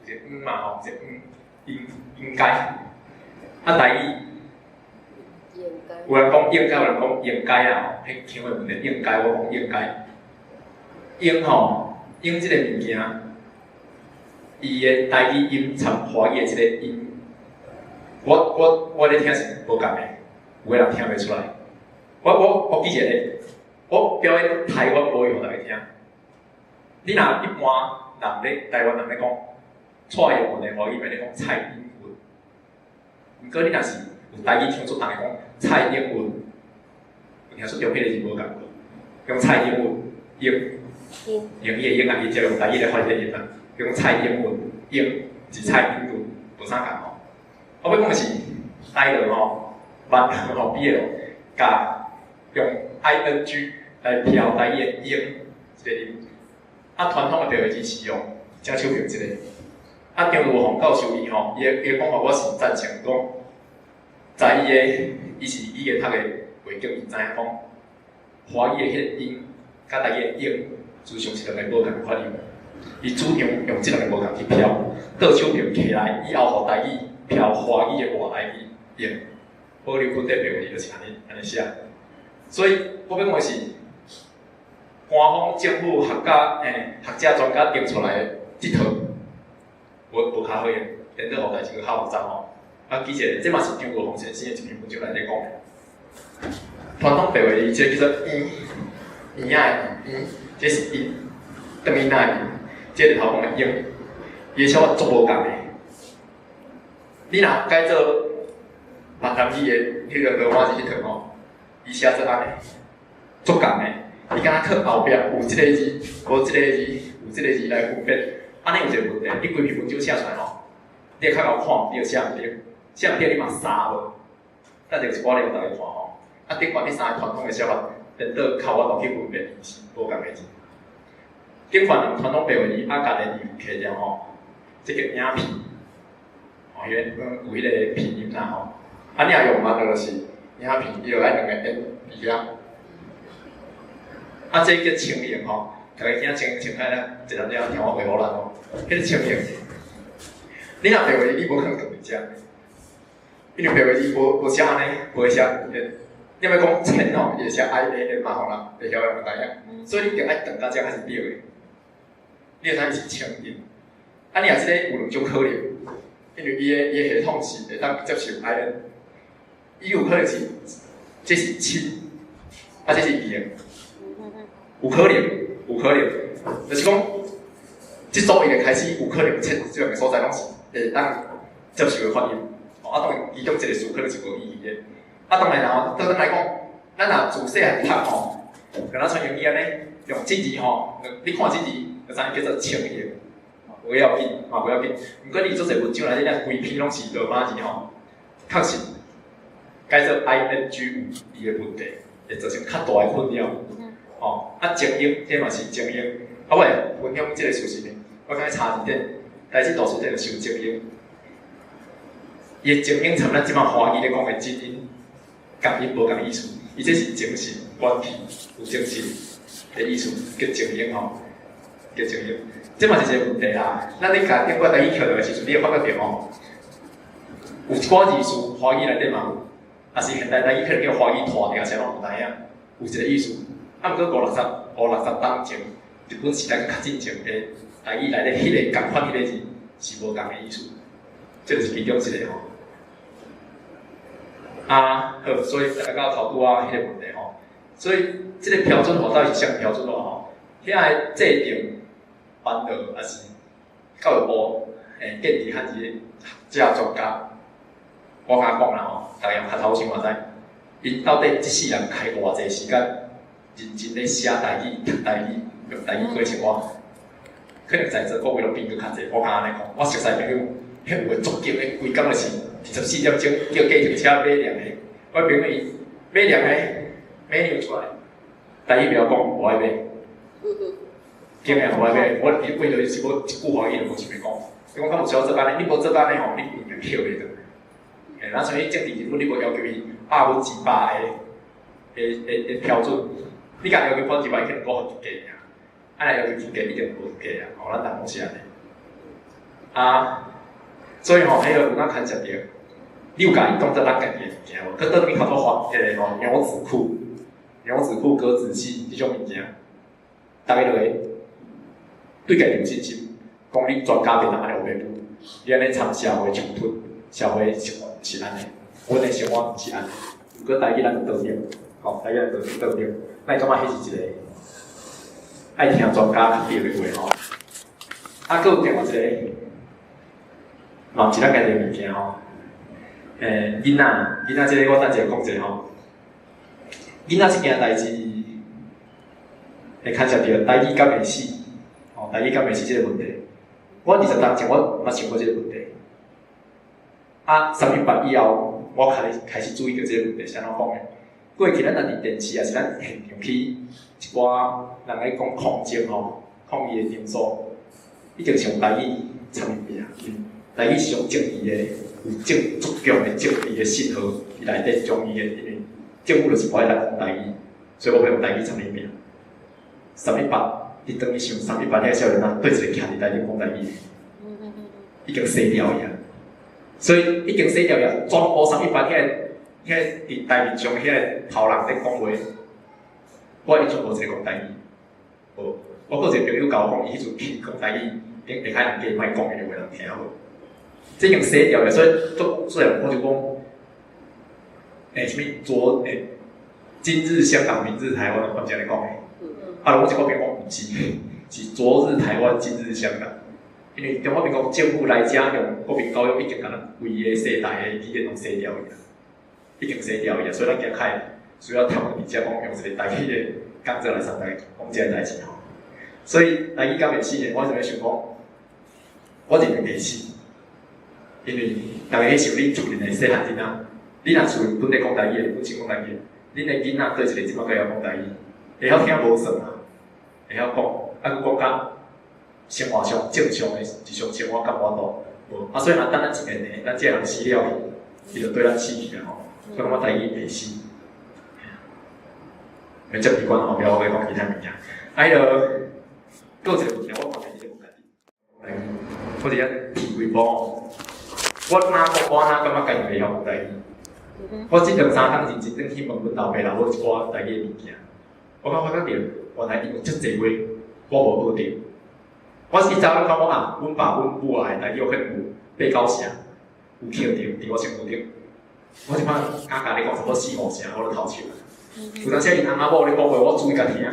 就是嗯嘛吼，是嗯應應該。啊，台語。有人講應該，有人講應該啦吼，彼腔的問題，應該我講應該。應吼，應這個物件，伊的台語音參華語的這個音，我我我咧聽是無仝的，有的人聽袂出來。我我我舉一個例，我表演台灣母語予大家聽。你若一般人咧台灣人咧講，蔡英文的華語名咧講蔡英文，毋過你若是有台語腔足重的講蔡英文，有聽出中彼个字無仝無？用蔡英文，英，用伊的英啊，伊就用台語來發彼个音啊，用蔡英文，英是蔡英文，無啥仝吼。我欲講的是台語吼，閩南吼，比較共用 ing 來標台語的英這個音，啊，傳統的白話字是用正手爿這個，啊，張如鳳教授伊吼，伊的伊的講法我是贊成講，在伊的伊是伊的讀的背景，伊知影講華語的彼个音，佮台語的英，事實上是兩个無仝發音。伊主張用這兩个無仝去標，倒手爿起來以後，予台語標華語的話來去用，保留本地白話字就是按呢按呢寫。所以我欲講的是，官方政府學家學者專家定出來的這套，無無較好用，顛倒予代誌閣較複雜吼。啊，記一下，這嘛是張國榮先生的一篇文章內底講的。傳統白話字，這個叫做嬰，嬰仔的嬰，這是音，轉囡仔的音，這個頭講的英，伊的寫法足無仝的。你若改做閩南語的彼個羅馬字彼套吼，伊寫做按呢，足仝的。伊敢若靠後壁有這個字，無這個字，有這個字來分別。按呢有一個問題，你規篇文章寫出來吼，你會較𠢕看，你就寫毋著，寫毋著你嘛捎無。等下有一寡例予大家看吼。啊，頂懸彼三个傳統的寫法，顛倒較無法度去分辨伊是無仝的字。頂懸人傳統白話字啊，共連字去掉吼，這個影片，吼，彼个有彼個拼音啦吼。啊，你若用慢就是影片，伊就愛兩個 N 佇遐。啊，這個叫清音吼，大家聽清清開咧，一陣子聽我話予咱吼。彼個清音，你若白話字，你無可能斷佇遮，因為白話字無無寫按呢，無會寫。你欲講千吼，伊會寫 I A N 嘛吼啦，會曉的嘛知影。所以你一定愛斷到遮才是對的。你會知伊是清音。啊，你若這個有兩種可能，因為伊的伊的系統是會當接受 I N，伊有可能是這是親，啊這是英，有可能，有可能，就是講，這組伊會開始有可能切這兩個所在攏是會當接受的發音。啊，當然其中一個詞可能是無意義的。啊，當然吼，倒轉來講，咱若自細漢讀吼，敢若像英語按呢，用這字吼，你看這字就知影叫做清音，無要緊，嘛無要緊。毋過你足濟文章內底，規篇攏是羅馬字吼，確實改做 ing 有伊的問題，會造成較大的困擾。哦，啊，精英，這嘛是精英。啊，我會分享這個事實呢。我剛才查字典，台語圖書典就搜精英。伊的精英參咱這擺華語咧講的精英，仝音無仝意思。伊這是精神關係，有精神的意思，叫精英吼，叫精英。這嘛是一個問題啦。咱咧共頂擺台語課的時陣，你會發覺著吼，有一寡字詞華語內底嘛有，也是現代台語可能叫華語拖著，啥攏毋知影，有一個意思。啊，毋過五六十冬前，日本時代閣較進前的台語內底，彼個仝款彼個字是無仝的意思，這就是其中一個吼。啊，好，所以來到頭拄仔彼個問題吼，所以這個標準化到底是啥物標準化吼？遐个制定班導，抑是教育部建立漢字的學者專家，我敢講啦吼，逐家用較頭想嘛知，𪜶到底這世人開偌濟時間，認真咧寫台語、讀台語、用台語過生活，可能在座各位攏比閣較濟。我敢按呢講，我熟似朋友，彼有的足勁的，規工就是24點鐘叫計程車買糧的。我朋友伊買糧的買糧出來，台語袂曉講，無愛買。驚的無愛買，我伊為著是無一句華語就無想欲講。伊講敢有需要做按呢，你無做按呢吼，你物件捡袂倒。嘿，咱像伊政治人物，你無要求伊100%的標準，你共要求100%，伊可能講予低爾。啊，若要求真低，一定無低啊！吼，咱人攏是按呢。啊，所以吼，彼個有哪牽涉著，你有共伊當做咱家己的物件無？閣倒轉較多發彼個吼牛仔褲、牛仔褲、歌仔戲這種物件，逐家就會對家己有信心，講你全家袂當按呢烏白舞，你按呢參社會衝突，社會生活是按呢，阮的生活毋是按呢。毋過台語咱就倒轉，吼，台語咱就倒轉，咱會感覺彼是一個愛聽專家較對的話吼。啊，閣有另外一個，嘛毋是咱家己的物件吼。囡仔，囡仔這個我等下講者吼。囡仔這件代誌會牽涉著台語敢會死，吼，台語敢會死這個問題。我20冬前我毋捌想過這個問題。啊，318以後，我開始注意著這個問題是按怎講的？過去咱若佇電視，抑是咱現場去一寡人咧講抗爭吼，抗議的場所，一定是用台語參與拼，台語是上政治的，有政足強的政治的信號，佇內底將伊的，因為政府就是無愛咱講台語，所以我欲用台語參與拼。318，你轉去想318遐少年仔，佗一个徛佇台頂講台語，已經洗掉去啊！所以已經洗掉去啊！全部三一八遐佇台面上遐个頭人咧講話，我印象無一個講台語，無。我閣有一個朋友共我講，伊彼陣去講台語，頂下跤人叫伊莫講，伊就袂人聽無。這已經洗掉去，所以足雖然我就講，啥物昨今日香港，明日台灣，我毋是按呢講的。啊，我一個朋友講毋是，是昨日台灣，今日香港。因為中華民國政府來遮用國民教育已經共咱規个世代的語言攏洗掉去啊，已經洗掉去啊，所以咱今較會需要透過佇遮講用一個台語的講座來參大家講這個代誌吼。所以台語敢會死呢？我就咧想講，我認為袂死，因為逐家去想恁厝裡的細漢囡仔，你若厝裡本地講台語的，本身講台語的，恁的囡仔佗一个這擺閣會曉講台語，會曉聽無算啊，會曉講，啊，閣講較生活上正常的日常生活敢有法度？無啊，所以若等咱一個呢，咱這個人死了去，伊就對咱死去啊吼。所以感覺台語袂死。免遮悲觀吼，不要我講其他物件。啊，彼個閣有一個物件，我看袂記得講家己。我伫遐提微博，我哪感覺家己袂曉講台語？我這兩三工認真轉去問阮老爸老母一寡台語的物件，我感覺發覺著原來𪜶有足濟話我無學著。我一早攏感覺啊，阮爸阮母的台語可能有八九成有捡著佇我身軀頂。我這擺敢共你講差不多四五成，我都偷笑。有當時𪜶翁仔某咧講話，我注意共聽，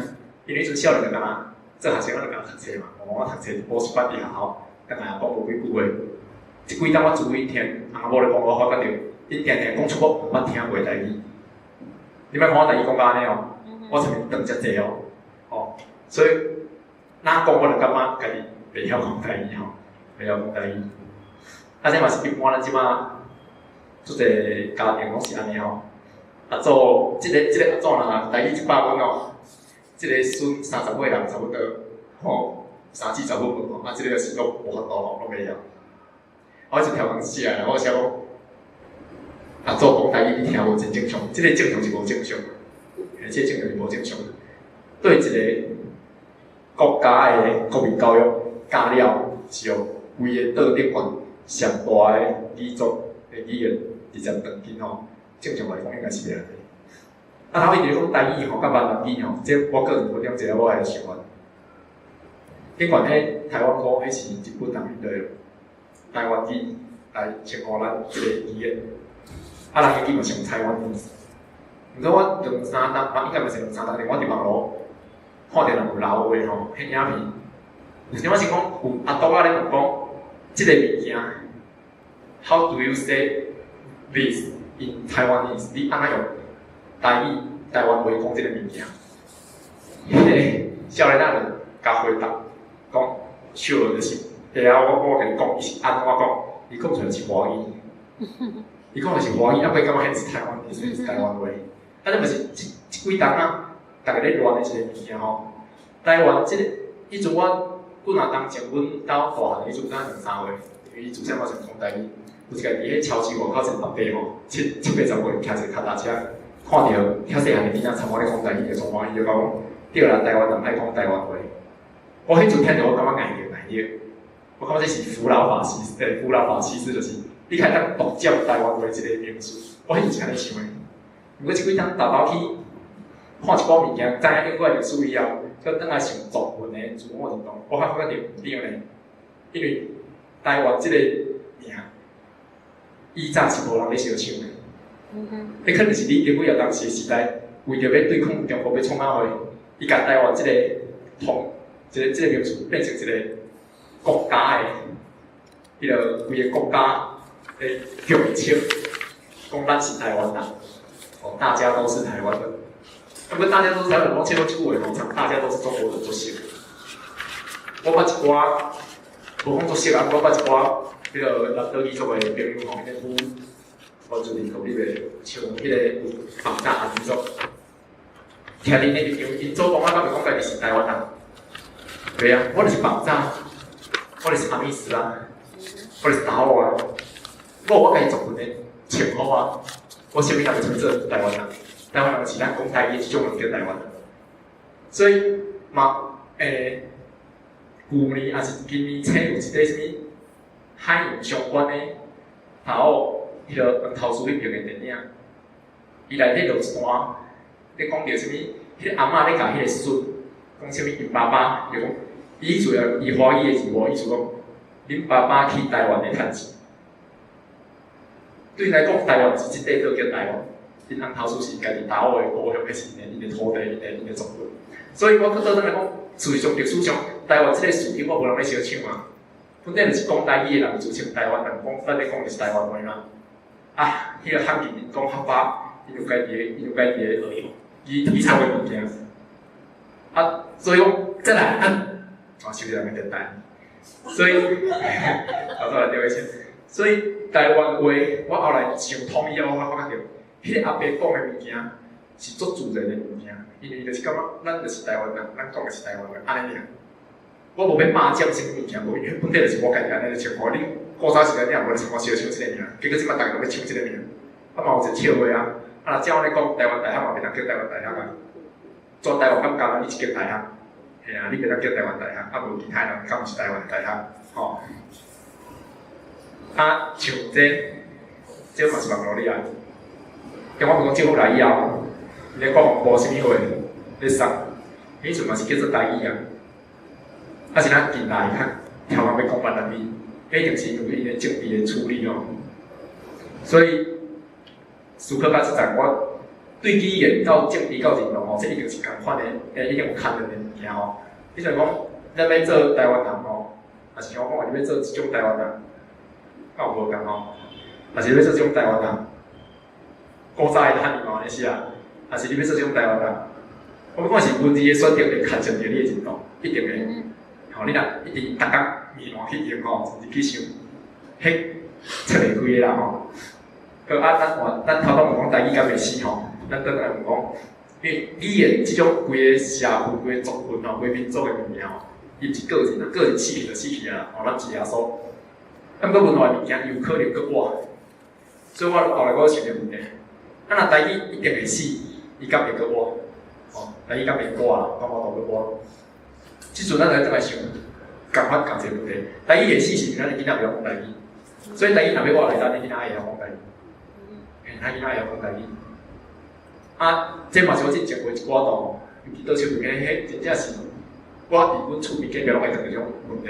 因為彼陣少年就敢若做學生，咱就敢若讀冊嘛，我讀冊補習班佇學校，逐家講無幾句話。這幾冬我注意聽翁仔某咧講，我發覺著𪜶定定講出我毋捌聽過的台語。你莫看我台語講甲按呢哦，我前面斷遮濟哦，吼，所以哪講我就感覺家己袂曉講台語吼，袂曉講台語。啊，這嘛是一般咱這擺足濟家庭攏是按呢吼。阿祖，這個阿祖若台語100分哦，這個孫30歲人差不多吼，三四十分無吼，啊，這個是攏無法度吼，攏袂曉。我一條人寫來，我寫講，阿祖講台語你聽無真正常，這個正常是無正常，這個正常是無正常。對一個國家的國民教育教了，是予規個島頂懸上大的語族的語言直接斷根吼，正常來講應該是袂按呢。啊，頭一直講台語吼，佮閩南語吼，這我個人分享一下我的想法。頂懸彼台灣語，彼是日本人彼個台灣語來稱呼咱這個語言，啊，人英語嘛是用台灣語。毋過我兩三冬，應該毋是兩三冬，我佇網路看著人有留話吼，彼影片，有啥物是講有阿東仔咧問講，這個物件，How do you say this in Taiwanese？你按怎用台語、台灣話講這個物件？彼個少年仔就共回答講，笑就是，會啊，我共你講，伊是按怎講？伊講出來是華語，伊講的是華語，啊，過感覺彼是台灣，是台灣話。啊，這嘛是這這幾冬啊，逐家咧亂的一個物件吼。台灣這個，彼陣我幾若冬前，阮兜大漢彼陣敢兩三歲，因為伊自細嘛是講台語。有一個佇彼超市外口一個阿伯吼，七七八十歲，騎一個跤踏車，看著遐細漢的囡仔參我咧講台語，就足歡喜，就講對啦，台灣人愛講台灣話。我彼陣聽著，我感覺𠊎著𠊎著，我感覺這是扶老法西斯，扶老法西斯就是你較會當獨佔台灣話這個名詞。我彼陣是按呢想的。毋過這幾冬沓沓去看一寡物件，知影英國歷史以後，閣轉來想族群的自我認同，我較發覺毋對呢。因為台灣這個名，以早是無人咧相搶的。彼可能是李登輝當時的時代，為著欲對抗中國欲創啥貨，伊共台灣這個統，這個名詞變成一個國家的，彼個規个國家的共識，講咱是台灣人，哦，大家都是台灣人。啊，毋過大家都是台灣人，我聽過這句話吼，大家都是中國人足熟。我捌一寡，無講足熟啊，我捌一寡，彼個南島語族的朋友吼，彼個原住民獨立的，像彼個有放假阿民族，聽𪜶的立場，𪜶祖公仔敢袂講家己是台灣人？對啊，我就是放假，我就是阿米斯啊，我就是達悟啊，我有我家己族群的稱呼啊，我啥物人會稱做台灣人？台灣人是咱講台語的這種人叫台灣人。所以嘛，舊年抑是今年初有一塊啥物海洋相關的，達悟彼個黃頭樹彼邊的電影，伊內底就有一段咧講著啥物，彼個阿嬤咧共彼個孫講啥物，𪜶爸爸伊講，伊意思伊華語的字無意思講，恁爸爸去台灣的趁錢。對𪜶來講，台灣是這塊島叫台灣，𪜶翁頭樹是家己達悟的故鄉，彼是𪜶的土地，𪜶的族群。所以我閣倒轉來講，事實上歷史上，台灣這個詞永遠無人咧相搶啊。本底就是講台語的人自稱台灣人，講咱咧講的是台灣話嘛。啊，彼個漢語𪜶講客家，𪜶有家己的語語族的物件。啊，所以講再來啊，啊，收人的電台。所以，頭拄來對個所以台灣話，我後來想通以後，我發覺著，彼個阿伯講的物件是足自然的物件，因為就是感覺咱就是台灣人，咱講的是台灣話，按呢爾。我無欲霸佔啥物物件，無，因為本底就是我家己按呢稱呼。恁古早時代你也無咧參我相搶這個名，結果這擺逐家攏欲搶這個名，啊嘛有一個笑話啊，啊若照按呢講，台灣大學嘛袂當叫台灣大學啊，全台灣敢敢若你一間大學，嘿啊，你袂當叫台灣大學，啊無其他人敢毋是台灣大學，吼。啊，像這，這嘛是網路裡啊，中華民國政府來以後，𪜶咧國防部啥物貨咧送，彼陣嘛是叫做台語啊。啊是咱近來較超人欲講閩南語，彼一定是因為𪜶的政治的處理哦。所以思考到這層，我對語言到政治到認同吼，這一定是仝款的，一定有牽連的物件吼。你像講，咱欲做台灣人吼，抑是像我講，你欲做這種台灣人，敢有無仝吼？抑是欲做這種台灣人，古早的漢語嘛按呢寫，抑是你欲做這種台灣人，我感覺是文字的選擇會牽涉著你的認同，一定會。吼，你若一直逐工面換去用吼，甚至去想，彼切袂開的啦吼。好啊，咱换咱頭拄問講台語敢會死吼，咱轉來問講，因為語言這種規個社會、規個族群吼、規個民族的物件吼，伊毋是個人啊，個人死去就死去啊，吼，咱毋是耶穌。啊，毋過文化物件有可能閣活，所以我後來我想一個問題，啊，若台語一定會死，伊敢會閣活？吼，台語敢會活啦？敢有法度閣活？這陣咱來轉來想，共款仝一個問題，台語會死是因為咱的囡仔袂曉講台語，所以台語若欲活來，咱的囡仔愛會曉講台語，嘿，咱囡仔會曉講台語。啊，這嘛是我之前過一寡堂，尤其倒手邊彼，真正是我佇阮厝邊隔壁攏會碰著這種問題。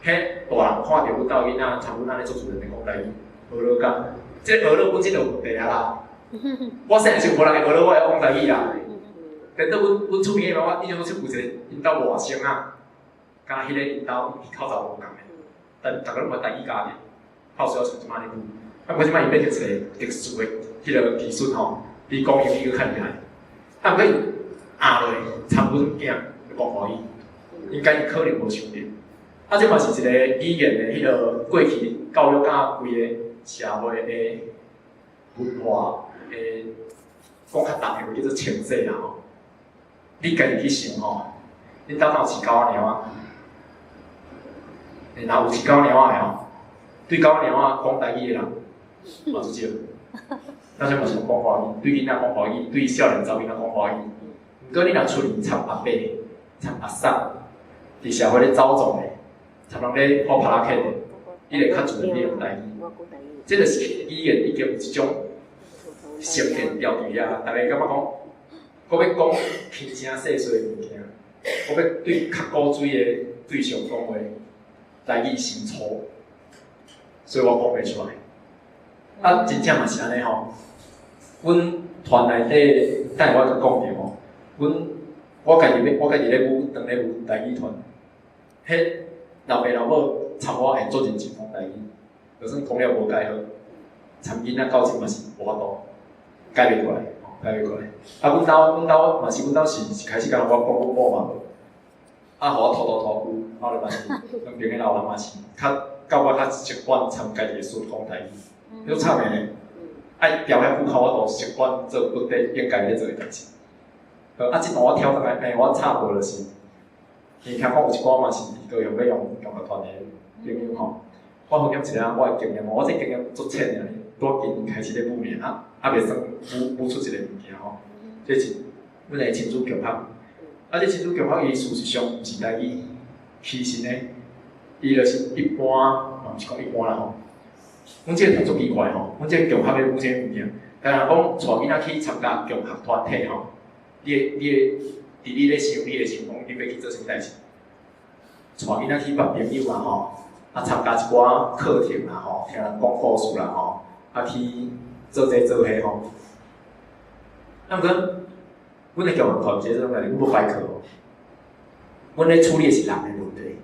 彼大人看著阮兜囡仔參阮按呢做主人咧講台語，學落講，這學落本身就有問題啊啦。我細漢時無人會學落我會曉講台語啦。但倒阮阮厝邊的我印象中有一個𪜶兜外甥仔，佮彼個𪜶兜口罩無仝的，但逐个攏嘛台語家庭，泡水像這擺按呢久。啊，毋過這擺伊變成一個特殊的彼个技術吼，比講英語閣較厲害。啊，毋過伊壓落參阮囝講華語，應該伊可能無想著。啊，這嘛是一個語言的彼个過去教育佮規个社會的文化的講較重的話叫做清洗啦吼。你家己去想吼，恁兜敢有飼狗仔貓仔？欸，若有飼狗貓仔的吼，對狗仔貓仔講台語的人嘛足少。咱這嘛是講華語，對囡仔講華語，對少年查某囡仔講華語。毋過你若出去參阿伯、參阿嬸，佇社會咧走動的，參人咧跑帕拉克的，你會較自然咧用台語。這就是語言已經有一種成見牢佇遐，逐个感覺講，閣欲講輕聲細細的物件，閣欲對較古錐的對象講話，台語傷粗，所以我講袂出來。啊，真正嘛是按呢吼。阮團內底，等下我閣講著吼。阮我家己咧，我家己咧舞，當咧舞台語團，彼老爸老母參我會做認真講台語，就算講了無蓋好，參囡仔到這嘛是無法度改袂過來，改袂過來。啊，阮兜阮兜嘛是阮兜是一開始敢若我講阮某嘛無，啊，予我拖拖拖久，後來嘛是兩邊的老人嘛是較教我較習慣參家己的孫講台語，足慘的呢。愛調遐久較我都習慣做本地應該咧做的代誌。啊，這段我跳轉來，欸，我插播就是，因為聽講有一寡嘛是高雄欲用共學團的朋友吼，我分享一下我的經驗，我這經驗足淺爾，拄今年開始咧舞爾，啊，猶未算舞舞出一個物件吼。這是阮的親子共學，啊，這親子共學伊事實上毋是台語，其實呢，伊就是一般，嘛毋是講一般啦吼。阮這個團足奇怪吼，阮這個共學咧舞啥物件？但若講帶囡仔去參加共學團體吼，你會你會佇你咧想，你會想講你欲去做啥物代誌？帶囡仔去捌朋友啊吼，啊參加一寡課程啦吼，聽人講故事啦吼，啊去做這做彼吼。啊，毋過，阮的共學團毋是這種代誌，阮無排課哦。阮咧處理的是人的問題，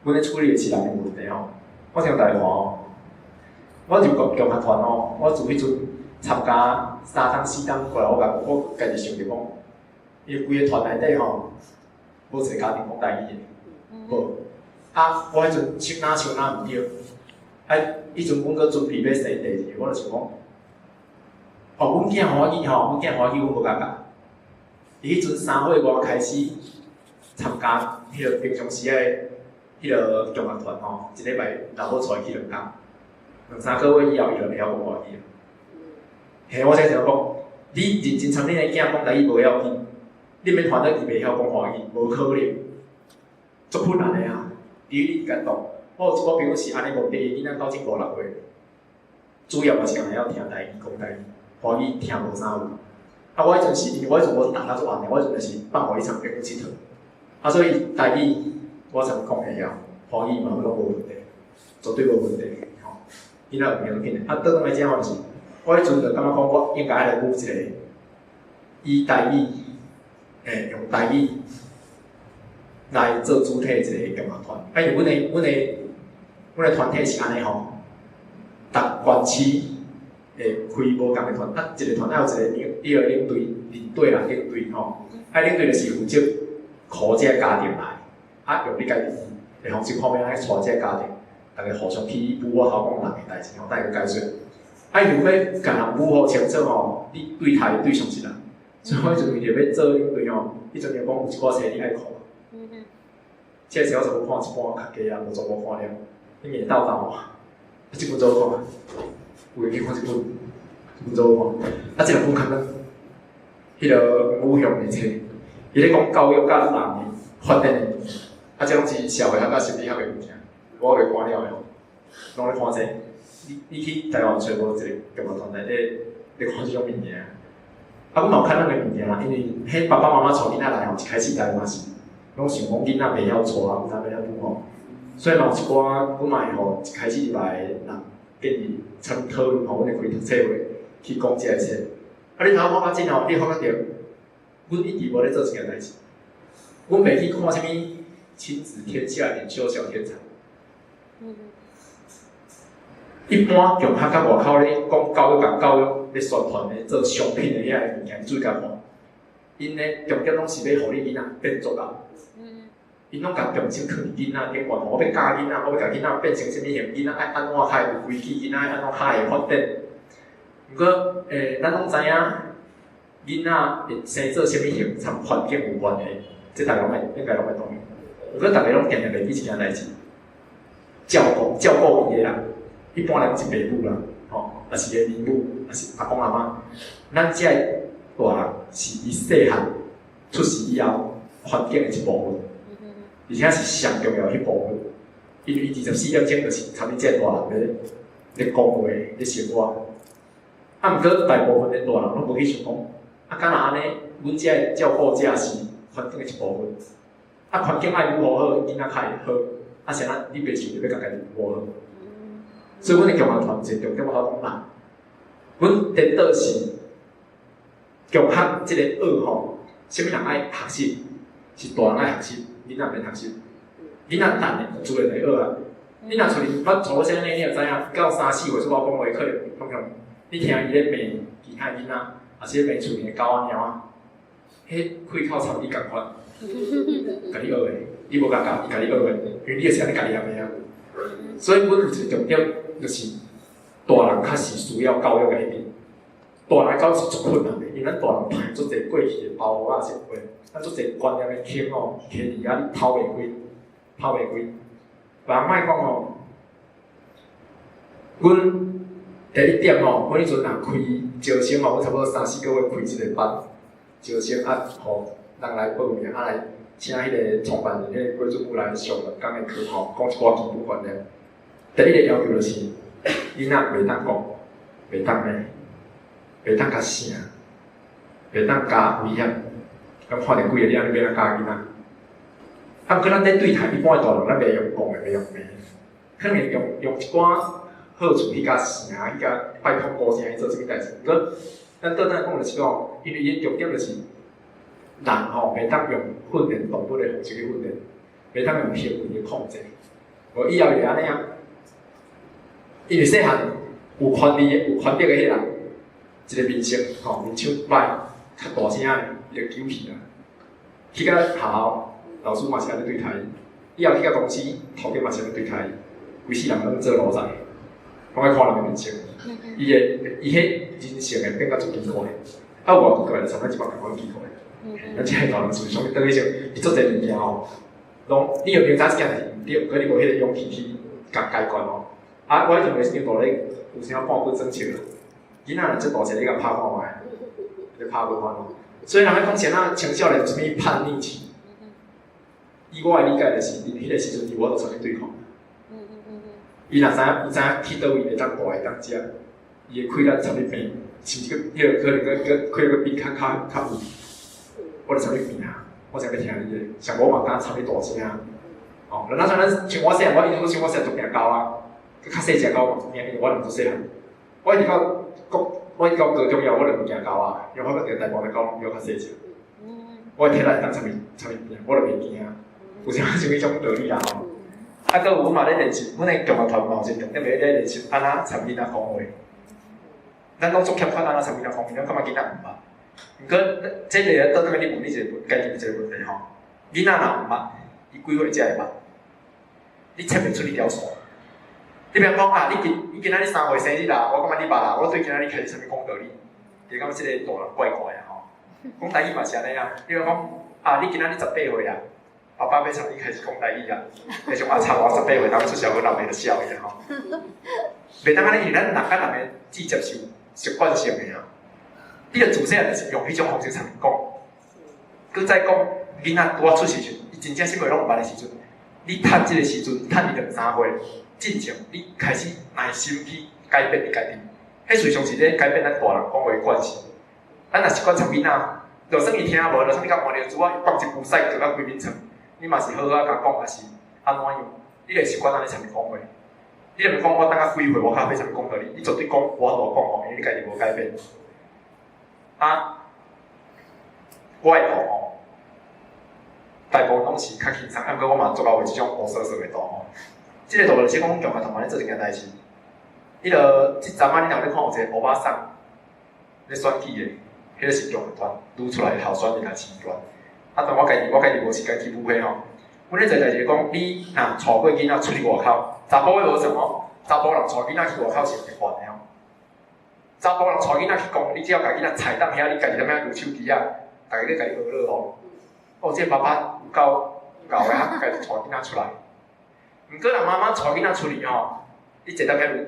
阮咧處理的是人的問題吼。我聽大家看哦，我入共學團哦，我自彼陣參加三冬四冬過來，我共我家己想著講，因為規個團內底吼，無一個家庭講台語的，無。啊，我彼陣想哪想哪毋對，啊，彼陣阮閣準備欲生第二個，我就想講，哦，阮囝歡喜吼，阮囝歡喜，阮無共教。伊彼陣3歲外開始參加彼个平常時仔彼个共學團吼，一禮拜老母帶伊去兩工，兩三個月以後，伊就會曉講華語啊。嘿，我才想講，你認真參恁的囝講台語無要緊，你免煩惱伊袂曉講華語，無可能，足困難的啊！比如你感動，我有一寡朋友是按呢無第一囡仔到這五六歲，主要嘛是會曉聽台語講台語，華語聽無啥有。啊，我彼陣是因為我彼陣無逐工做按呢，我彼陣就是放予伊參朋友𨑨迌，啊，所以台語我參講會曉，華語嘛攏無問題，絕對無問題，吼。囡仔有要緊的，啊，倒轉來遮吼就是，我彼陣就感覺講，我應該愛來舞一個以台語，欸，用台語來做主體的一個共學團。啊，因為阮的團體是按呢吼，逐縣市會開無仝的團，啊，一個團愛有一個領，伊個領隊，領隊啦，領隊吼，啊，領隊就是負責 call 這个家庭來，啊，用你家己的方式看欲按怎帶這个家庭，逐家互相去舞我頭講人的代誌吼，等下閣解說。啊，伊如果欲共人母好清楚吼，你對待的對象是人，所以我彼陣為著欲做領隊吼，彼陣就講有一寡冊你愛看。這個冊我全部看一半較低啊，無全部看了，已經鬥鬥啊。啊，這本做好看，有閒去看這本，這本做好看。啊，這兩本較軟，彼个母向的冊，伊咧講教育佮人的發展的物件，啊，這攏是社會學佮心理學的物件，我未看了的吼，攏咧看這個。你去台灣揣無一個共學團內底咧看這種物件。啊，阮嘛有較軟的物件啦，因為彼爸爸媽媽帶囡仔來吼，一開始來嘛是攏想講囡仔袂曉帶，毋知欲按怎吼，所以嘛有一寡，阮嘛會予一開始入來的人建議參與討論吼，阮會開讀冊會去講這个冊。啊，你頭看較真吼，你發覺著，阮一直無咧做這件代誌，阮袂去看啥物親子天下領袖小天才。一般共學佮外口咧講教育、共教育咧宣傳咧做商品的遐个物件，你注意共看，𪜶咧重點攏是欲予你囡仔變做人。𪜶攏共重心囥佇囡仔頂懸，我欲教囡仔，我欲共囡仔變成啥物型，囡仔愛按怎較會有規矩，囡仔愛按怎較會發展。毋過，咱攏知影，囡仔會生做啥物型，參環境有關係，這逐家攏會應該攏會同意。毋過，逐家攏定定袂記一件代誌，照顧伊的人，一般來講是爸母啦，吼，抑是個奶母，抑是阿公阿嬤。咱這个大人是伊細漢出世以後環境的一部分，而且是上重要的彼部分。因為伊24點鐘就是參恁這个大人咧講話、咧生活。啊，毋過大部分的大人攏無去想講，啊，敢若按呢，阮這个照顧者是環境的一部分。啊，環境愛如何好，囡仔較會好。啊，啥咱你袂想著欲共家己如何好？所以，阮的共學團一個重點，我頭講人，阮顛倒是共學這個學吼，啥物人愛學習？是大人愛學習，囡仔免學習。囡仔等的自然會學啊。你若厝裡捌帶我啥呢？你就知影，到三四歲出我講話，可能通常你聽伊咧罵其他囡仔，抑是咧罵厝裡的狗仔貓仔，彼開口參你仝款，共你學的，你無共教，伊共你學的，因為你就是按呢共伊罵啊。所以，阮有一個重點，就是大人較是需要教育的彼邊。大人教育是足困難的，因為咱大人排足濟過去的包袱仔生活，咱足濟觀念的坑吼，徛佇遐你透袂開，透袂開。別人莫講吼，阮第一點吼，阮彼陣若開招生吼，阮差不多三四個月開一個班，招生啊，予人來報名，啊來請彼個創辦人彼個郭主母來上兩工的課吼，講一寡基本觀念。第一個要求就是，囡仔袂當講，袂當罵，袂當共聲，袂當加危險。咁看著幾個你按呢欲按怎教囡仔？啊，毋過咱咧對待一般的大人，咱袂用講的，袂用罵，可能用一寡好處去共聲，去共拜託鼓聲去做啥物代誌。毋過，咱倒轉來講就是講，因為伊的重點就是人吼，袂當用訓練動物的方式去訓練，袂當用行為的控制。無以後會按呢啊。因為細漢有權利的、有權力的彼個人，一個面色吼，面相歹，較大聲的，伊就糾去啊。去到學校，老師嘛是按呢對待伊；以後去到公司，頭家嘛是按呢對待伊。規世人攏做奴才，攏愛看人的面色。伊的伊彼人性會變甲足奇怪。啊，有偌奇怪，就參咱這擺仝款奇怪。咱這个大人思想倒去想，伊足濟物件吼，攏你會明知這件代誌毋對，可你無彼個勇氣去共解決吼。啊，我彼陣袂傷大咧，有啥半句裝笑啦。囡仔若這大隻，你共拍看覓，你拍不翻。所以人咧講啥啊，青少年有啥物叛逆期？以我的理解就是，𪜶彼個時陣伊無法度參與對抗。伊若知影，伊知影去佗位會當大會當食，伊的氣力參你拼，甚至閣彼个可能閣閣氣力閣比較有。我就參你拼啊！我才欲聽你的，上無嘛敢參你大聲。哦，咱像咱像我細漢，我印象中像我細漢足驚狗啊，閣較細隻狗嘛足驚，因為我毋足細漢。我一直到國，我一直到高中以後，我就毋驚狗啊，因為我發覺大部分的狗攏比我較細隻。我的體力會當參伊參伊拼，我就袂驚。有啥啥物種道理啦吼？啊，閣有阮嘛咧練習，阮的共學團嘛有一個重點，咧練習按怎參囡仔講話。咱攏足欠缺按怎參囡仔講話，咱感覺囡仔毋捌。毋過，這個倒轉來你問你一個問，家己一個問題吼。囡仔若毋捌，伊幾歲才會捌？你切袂出彼條線。你比方講啊，你今仔日3歲生日啦，我感覺你捌啦，我對今仔日開始啥物講道理，你感覺這個大人怪怪啊吼。講台語嘛是按呢啊，你比方講啊，你今仔日18歲啊，爸爸欲從你開始講台語啊，你像阿插我十八歲，當出社會老爸就笑伊啊吼。袂當按呢，因為咱人佮人的直接是習慣性的啊。你著自細漢就是用彼種方式參伊講，閣再講囡仔拄仔出世時，伊真正啥物攏毋捌的時陣，你趁這個時陣，趁伊兩三歲進前，你開始耐心去改變你家己。彼事實上是咧改變咱大人講話慣性。咱若習慣參囡仔，就算伊聽無，就算你共換尿珠仔，放一句屎趯甲規面床，你嘛是好好共講，抑是按怎樣？你會習慣按呢參伊講話。你若毋講我等較幾歲，我較欲參伊講道理，你絕對講無法度講吼，因為你家己無改變。啊，我的圖吼，大部分攏是較輕鬆，啊，毋過我嘛足𠢕畫這種烏趖趖的圖吼。這個圖就是講共學團咧做一件代誌。彼個這陣仔你若咧看有一個歐巴桑咧選舉的，彼個是共和團愈出來的候選人來市議員。啊，但我家己無時間去舞彼吼。阮咧做代誌講，你若帶過囡仔出去外口，查埔的無算哦，查埔人帶囡仔去外口是會煩的哦。查埔人帶囡仔去講，你只要共囡仔踩當遐，你家己踮遐攄手機仔，逐家咧共你學樂哦。哦，這個爸爸有夠𠢕的，啊，家己帶囡仔出來。毋過若媽媽帶囡仔出去吼，你坐踮遐攄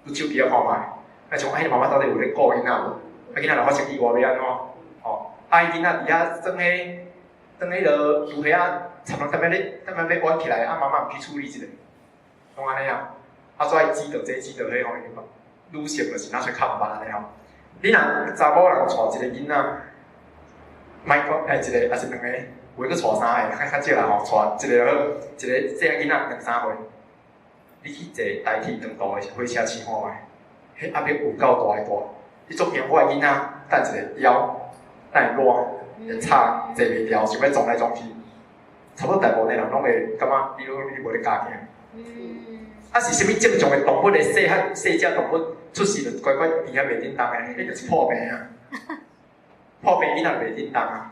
攄手機仔看覓，啊像彼個媽媽到底有咧顧囡仔無？啊，囡仔若發生意外欲按怎？吼，啊，伊囡仔佇遐耍彼耍彼落遊戲仔，差不多踮遐咧，踮遐欲弯起來，啊，媽媽毋去處理一下，攏按呢啊。啊，煞愛指著這指著彼吼，女性就是若說較毋捌按呢吼。你若查某人帶一個囡仔，莫講欸一個，抑是兩個，有的閣帶三個，較較少啦吼，帶一個好，一個細漢囡仔兩三歲，你去坐台鐵長途的火車試看覓，彼壓力有夠大的大。你足驚我的囡仔等一下枵，等會熱，會吵，坐袂牢，想欲撞來撞去。差不多大部分的人攏會感覺你攏你無咧教囝。啊是啥物正常的動物的細漢細隻動物出世就乖乖佇遐袂振動的，彼就是破病啊！破病囡仔袂振動啊，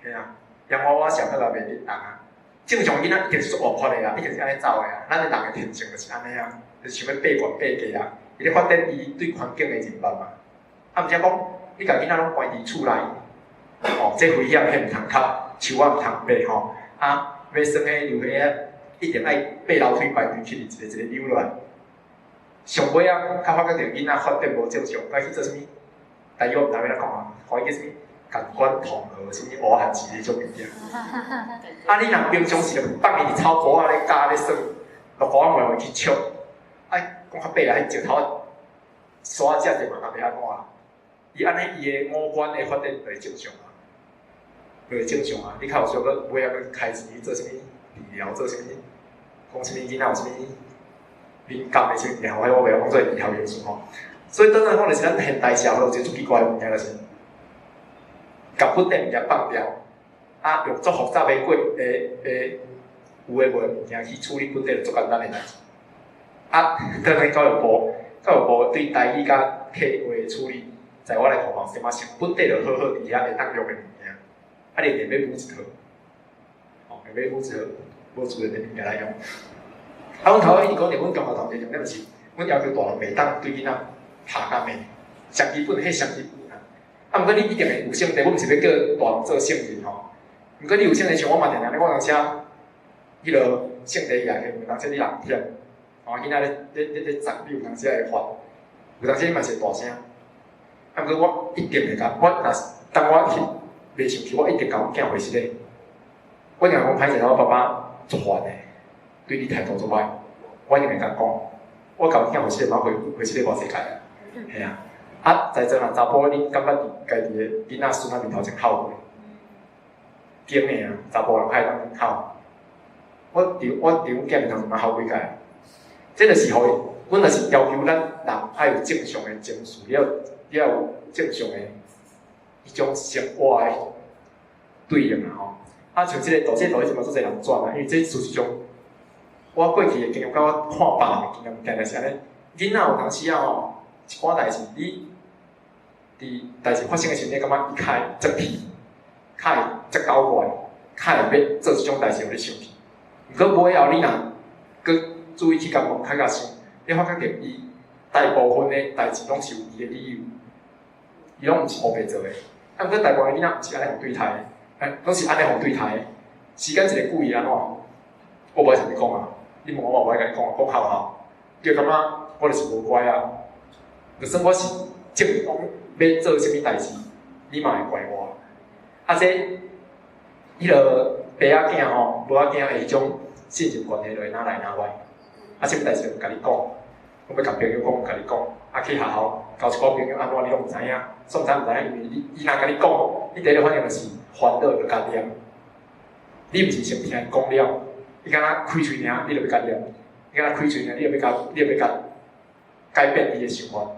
嘿啊，洋娃娃小孩也袂振動啊。正常囡仔一定是足活潑的啊，一定是按呢走的啊。咱的人的天性就是按呢啊，就是想欲爬懸爬低啊。伊咧發展伊對環境的認捌嘛。啊，毋才講，你共囡仔攏關佇厝內，哦，這危險，彼毋通磕，樹仔毋通爬吼。啊，欲耍彼遊戲仔，一定愛爬樓梯排隊去，一个一个溜落來。上尾仔，較發覺著囡仔發展無正常，該去做啥物？台語我毋知欲按怎講啊，看伊叫啥物？感官統合，啥物烏漢字彼種物件。啊，你若平常時就放伊佇草埔仔咧教咧耍，落雨仔袂會去笑。啊，講較白啊，彼石頭仔沙仔食著嘛，也袂按怎啦。伊按呢，伊的五官的發展就會正常啊，就會正常啊。你較有時閣尾仔閣開錢去做啥物治療，做啥物，講啥物囡仔有啥物敏感的啥物件，我袂曉講做醫學名詞吼。所以轉來講，就是咱現代社會有一個足奇怪的物件，就是共本底物件放掉，啊，用足複雜的過的的有的無的物件去處理本底就足簡單的代誌。啊，轉來教育部，教育部對台語佮客話的處理，在我來看嘛，有淡薄像本底就好好佇遐會當用的物件，啊，你硬欲補一套，吼，硬欲補一套無自然的物件來用。啊，阮頭仔一直講著，阮中學同學重點是，阮要求大人袂當對囡仔拍佮罵，上基本，彼上基本啊。啊，毋過你一定會有性地，阮毋是欲叫大人做聖人吼。毋過你有性地，像我嘛定定咧，我有當時彼落聖地舉起，有當時你人忝，吼，囡仔咧咧咧咧齧，你有當時會煩，有當時你嘛是會大聲。啊，毋過我一定會共，我若是當我去袂生氣，我一定共阮囝回實咧。我定講歹勢，我爸爸足煩的，對你態度足歹，我一定會共講。我共阮囝回實咧，嘛回回實咧偌濟屆啊，嘿啊。啊，在座若查埔，你感覺佇家己的囡仔孫仔面頭前哭過？堅的啊，查埔人較會當哭。我佇阮囝面頭前嘛哭幾擺。這就是予伊，阮就是要求咱人愛有正常的情緒，你要有正常的彼種生活的對應啊吼。啊，像這個圖，這個圖彼陣嘛足濟人轉啊，因為這事實上，我過去的經驗，佮我看別人的經驗，定定是按呢。囡仔有當時仔吼，一寡代誌，你佇代誌發生的時陣，你感覺伊較會遮皮，較會遮搞怪，較會欲做這種代誌，予你生氣。毋過尾後你若閣注意去共問，較共想，你發覺著伊大部分的代誌攏是有伊的理由，伊攏毋是烏白做的。啊，毋過大部分囡仔毋是按呢予對待的，欸，攏是按呢予對待的。時間一个久伊按怎？我無愛參你講啊，你問我，我無愛共你講啊，講好好，你就感覺我就是無乖啊。就算我是正當欲做啥物代誌，你嘛會怪我。啊，這彼个爸仔囝吼，母仔囝的彼種信任關係就會哪來哪歪。啊，啥物代誌就毋共你講，我欲共朋友講，毋共你講。啊，去學校交一寡朋友按怎，你攏毋知影，煞毋知毋知影，因為你伊若共你講，你第一個反應就是煩惱，就共念。你毋是先聽伊講了，你敢若開喙爾，你就欲共念；你敢若開喙爾，你就欲共，你就欲共改變伊的想法。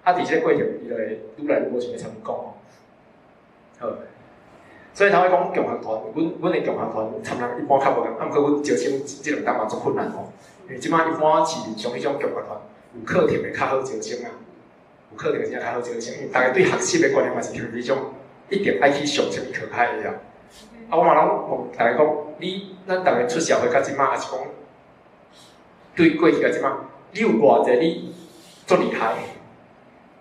啊，佇這個過程，伊就會愈來愈無想欲參伊講吼。好，所以頭仔講共學團，阮的共學團參人一般較無仝，啊，毋過阮招生這兩冬嘛足困難吼，因為這擺一般市面上彼種共學團有課程的較好招生啊，有課程的真正較好招生，因為逐家對學習的觀念嘛是像彼種一定愛去上啥物課較會曉。啊，我嘛攏問逐家講，你咱逐家出社會到這擺，抑是講對過去到這擺，你有偌濟你足厲害，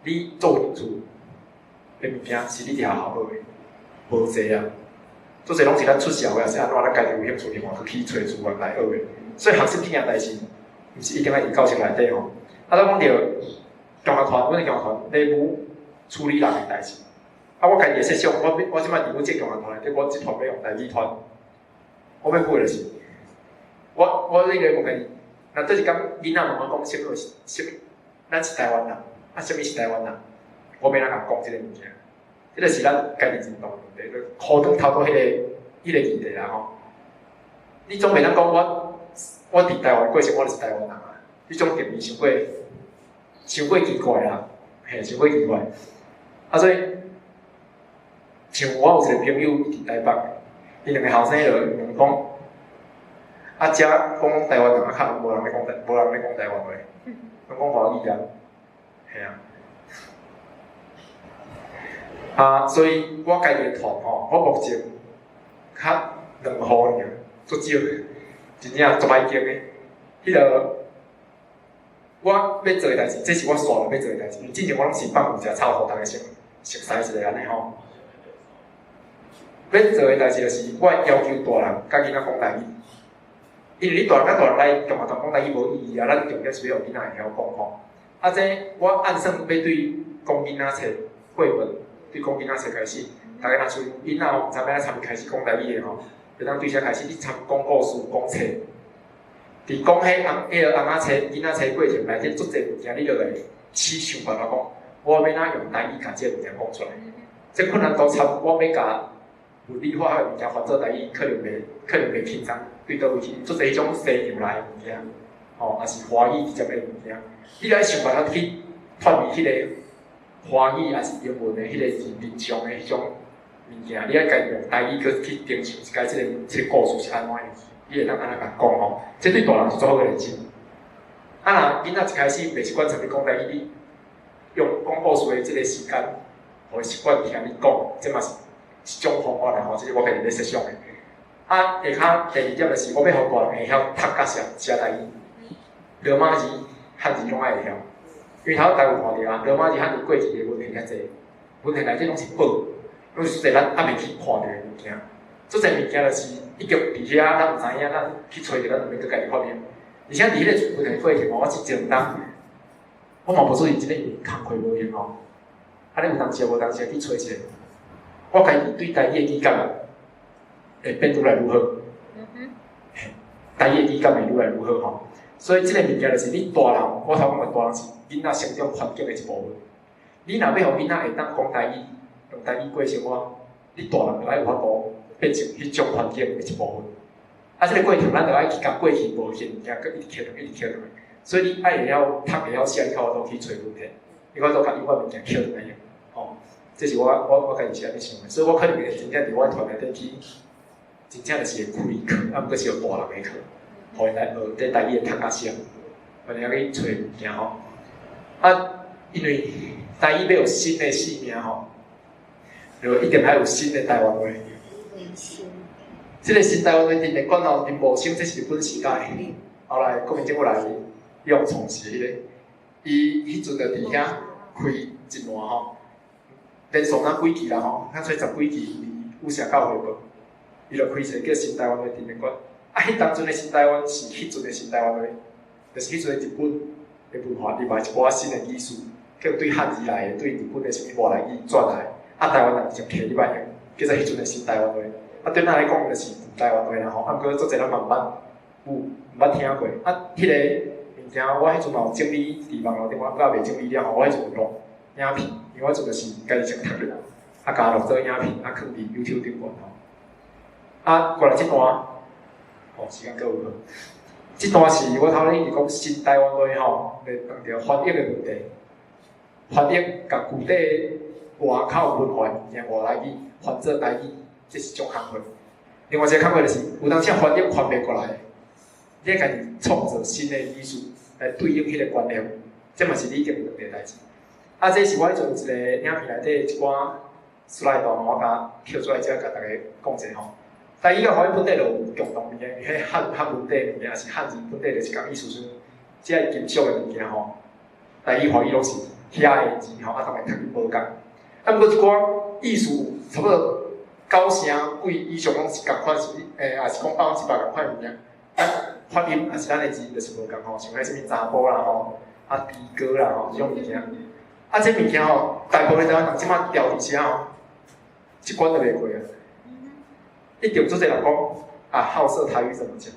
你做興趣的物件是你佇學校學的？無濟啊，足濟攏是咱出社會，抑是按怎，咱家己有興趣，另外閣去揣資源來學的。所以學習這件代誌，毋是一定愛佇教室內底吼。啊，咱講著共學團，阮的共學團咧舞處理人的代誌。啊，我家己的設想，我我這擺佇阮這共學團內底，我這團欲用台語傳。我欲舞的就是，我我咧個問家己，若倒一工囡仔問我講啥物是啥物，咱是台灣人，啊，啥物是台灣人？我欲按怎共講這个物件？這个是咱家己認同的問題，就箍轉頭拄彼个彼个議題啦吼。你總袂當講我我佇台灣過生活，我就是台灣人啊。彼種定義傷過傷過奇怪啦，嘿，傷過奇怪。啊，所以像我有一個朋友伊佇台北，𪜶兩个後生就問講，啊，遮講台灣人啊，較無人咧講台，無人咧講台灣話，攏講華語啊，嘿啊。啊，所以我家己的團吼，我目前較兩戶爾，足少，真正足歹經的。彼个我欲做的代誌，這是我紲落欲做的代誌。因為之前我攏是放負責湊予逐家先熟似一下按呢吼。欲做的代誌就是，我要求大人佮囡仔講台語，因為你大人佮大人來共學團講台語無意義啊。咱重點是欲予囡仔會曉講吼。啊，這我按算欲對講囡仔冊繪本。對講囡仔冊開始，逐家若像囡仔吼，毋知欲按怎參伊開始講台語的吼，就當對遮開始，你參講故事、講冊，佇講彼翁彼个翁仔冊、囡仔冊過程內底，足濟物件，你就會試想辦法講，我欲按怎用台語共這个物件講出來。這困難度參我欲共物理化學的物件翻做台語，可能袂可能袂輕鬆，對佗位去，足濟彼種西洋來的物件，吼，抑是華語直接的物件，你著愛想辦法去脫離彼个。華語抑是英文的彼个字面上的彼種物件，你愛家己用台語閣去陳述一擺這个這個故事是按怎樣，你會當按怎共講吼？這對大人是足好的練習。啊，若囡仔一開始袂習慣參你講台語，你用講故事的這個時間，予伊習慣聽你講，這嘛是一種方法啦吼。這是我家己咧設想的。啊，下跤第二點就是，我欲予大人會曉讀佮寫寫台語，羅馬字、漢字攏愛會曉。因為頭拄有看著啊，羅馬字漢字過去的文獻較濟，文獻內底攏是寶，攏是濟咱猶未去看著的物件。足濟物件就是已經佇遐，咱毋知影，咱去揣著，咱就免閣家己發明。而且佇彼個文獻過程吼，我這一兩冬，我嘛無做認真咧，因為工課無閒吼。啊，你有當時無當時去揣一下，我家己對台語的語感會變愈來愈好。台語的語感會愈來愈好吼。所以這个物件就是你大人，我頭講的大人是囡仔成長環境的一部分。你若欲予囡仔會當講台語，用台語過生活，你大人就愛有法度變成彼種環境的一部分。啊，這个過程咱就愛去共過去無去的物件，閣一直抾轉來，一直抾轉來。所以你愛會曉讀，會曉寫，你較有法度去揣問題，你較有法度共有法物件抾轉來用。吼，這是我我我家己是按呢想的，所以我可能會真正佇我團內底去，真正就是會開課，啊，毋過是予大人的課。予𪜶來學這台語的讀佮寫，予𪜶去揣物件吼。啊，因為台語欲有新的生命吼，就一定愛有新的台灣話。這个新台灣話陳列館吼，林茂生這是日本時代，後來國民政府來用創始彼个，伊彼陣就佇遐開一段吼，連續若幾期啦吼，較出十幾期有社教會無，伊就開一个叫新台灣話陳列館。啊，彼當陣的新台灣是彼陣的新台灣話，就是彼陣的日本的文化入來一寡新的語詞，叫對漢字來的，對日本的啥物外來語轉來，啊，台灣人就摕入來用，叫做彼陣的新台灣話。啊，對咱來講就是舊台灣話啦吼，啊，毋過足濟咱嘛毋捌，有毋捌聽過。啊，彼个物件我彼陣嘛有整理佇網路頂，我閣未整理了吼，我彼陣有錄影片，因為我這陣就是家己先讀了，啊，共錄做影片，啊，囥佇 YouTube 頂懸吼。啊，過來這段，吼，時間閣有無？這段是我頭先是講新台灣話吼，來談著翻譯的問題，翻譯共舊底外口文化物件外來語翻做台語，這是一種工課。另外一個工課就是，有當時翻譯翻袂過來，你愛家己創造新的語詞來對應彼個觀念，這嘛是你一定會遇著的代誌。啊，這是我彼陣一個影片內底一寡 slide 我共抾出來遮共大家講者吼。台語佮華語本底就有共同物件，因為彼漢漢文底物件，抑是漢字本底就是仝意思，啥這个金屬的物件吼，台語、華語攏是遐个字吼，啊，當然讀音無仝。啊，毋過一寡意思差不多九成幾以上攏是仝款，是欸，抑是講100%仝款物件。咱發音抑是咱的字就是無仝吼，像彼啥物查埔啦吼，啊豬哥啦吼，這種物件。啊，這物件吼，大部分台灣人這馬牢佇遮吼，一關就袂過啊。一定足濟人講啊，好色台語怎麼講？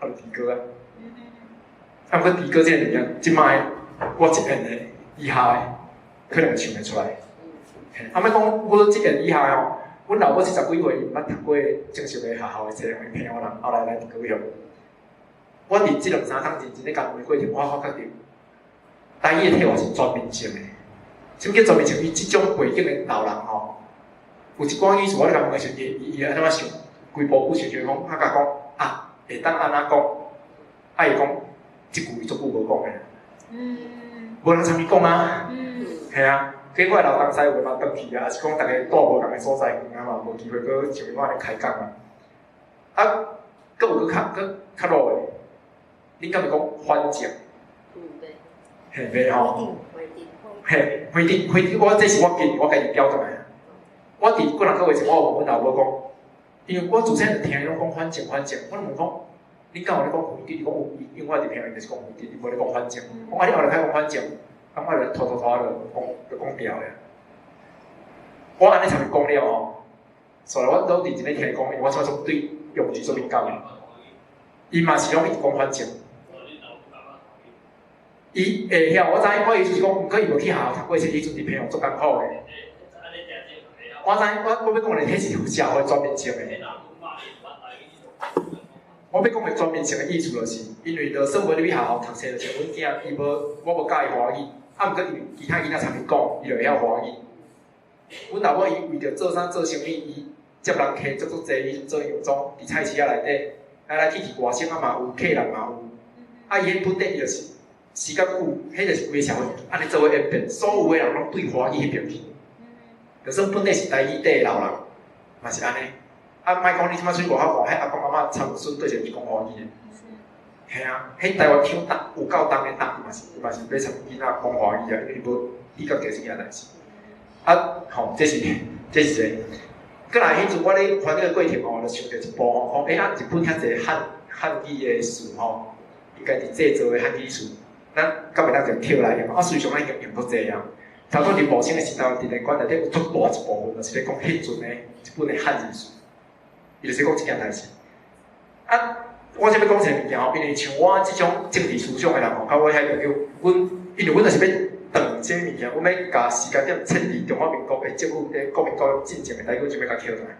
啊，就豬哥啊。啊，毋過豬哥這個物件，這擺我這邊的以下的，可能想袂出來。啊，欲講我這邊以下吼，阮老母七十幾歲，伊毋捌讀過正式的學校的冊，因為澎湖人，後來來佇高雄。我佇這兩三冬認真咧共問的過程，我發覺著台語的退化是全面性的。啥物叫全面性？伊這種背景的老人吼，有一寡意思，我咧共問的時陣，伊伊會按怎想？規步久想想講，啊，共講啊，會當按怎講？啊，伊講這句伊足久無講的。無人參伊講啊。嘿啊，結果老東西有的嘛轉去啊，抑是講逐家住無仝的所在遠啊嘛，無機會閣像伊按呢開講啊。啊，閣有閣較閣較老的，恁敢會講反正？嗯，對。嘿，袂吼。嘿，反正反正，我這是我記，我家己標轉來。我佇幾若個月前，我有問阮老母講，因為我自細就聽伊攏講反正反正，我就問講，恁敢有咧講反正？伊講有，伊因為我佇澎湖就是講反正，伊無咧講反正。講啊，你後來較講反正，啊，我就拖拖拖就講就講掉了。我按呢參伊講了吼，所以我都認真咧聽伊講，因為我這擺對用詞足敏感的。伊嘛是攏一直講反正。伊會曉，我知，我意思是講，毋過伊無去學校讀過冊，彼陣佇澎湖足艱苦的。我知，我我欲講的，彼是社會全面性的。我欲講的全面性的意思就是，因為就算無入去學校讀冊，就像阮囝，伊無，我無教伊華語，啊，毋過因為其他囡仔參伊講，伊就會曉華語。阮老母伊為著做啥做生意，伊接人客接足濟，伊做洋裝，佇菜市仔內底，來來去去外省啊嘛有，客人嘛有，啊，伊彼本底伊就是時間久，彼就是規个社會按呢做伙演變，所有的人攏對華語彼邊去。就算本底是台語底的老人，嘛是按呢。啊，莫講你這擺出去外口看，彼阿公阿嬤參孫對一個是講華語的。嘿啊，彼台灣腔重有夠重的重，伊嘛是伊嘛是欲參囡仔講華語啊，因為伊無意覺著這件代誌。啊，吼，這是這是一個。閣來彼陣我咧翻譯的過程吼，就想著一部吼，講欸啊，日本遐濟漢漢語的詞吼，伊家己製造的漢語詞，咱敢會當就抾來用？啊，事實上咱已經用足濟啊。差不多林茂生的時代，陳列館內底有足大一部分，就是咧講彼陣的日本的漢字詞，伊就是講這件代誌。啊，我這欲講一个物件吼，因為像我這種政治思想的人吼，較我遐研究，阮因為阮就是欲斷這物件，阮欲共時間點設佇中華民國的政府咧國民黨進前的台語就欲共抾轉來。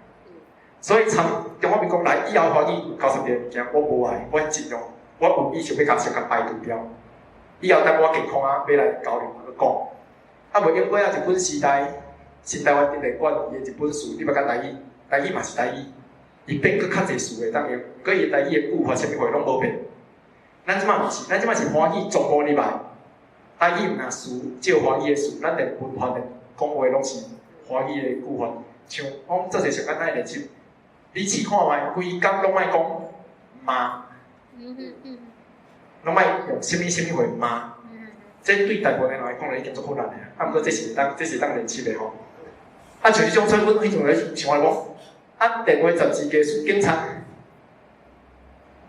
所以參中華民國來以後，華語有九十個物件，我無愛，我盡量，我有意識欲共先共排除掉。以後等我健康啊，欲來交流去講。啊，無因過啊，日本時代，新台灣陳列館伊的日本詞，你捌講台語，台語嘛是台語，伊變閣較濟詞會當用，毋過伊的台語的句法啥物貨攏無變。咱這擺毋是，咱這擺是華語全部入來，台語毋若詞借華語的詞，咱連文法連講話攏是華語的句法。像講做一個上簡單的例子，你試看覓，規工攏愛講媽。攏莫用啥物啥物話罵。這對大部分人來講，已經足困難的啊。毋過這是會當，這是會當練習的吼。啊，像這種，所以阮彼陣咧想來講，啊，電話雜誌、技術、警察，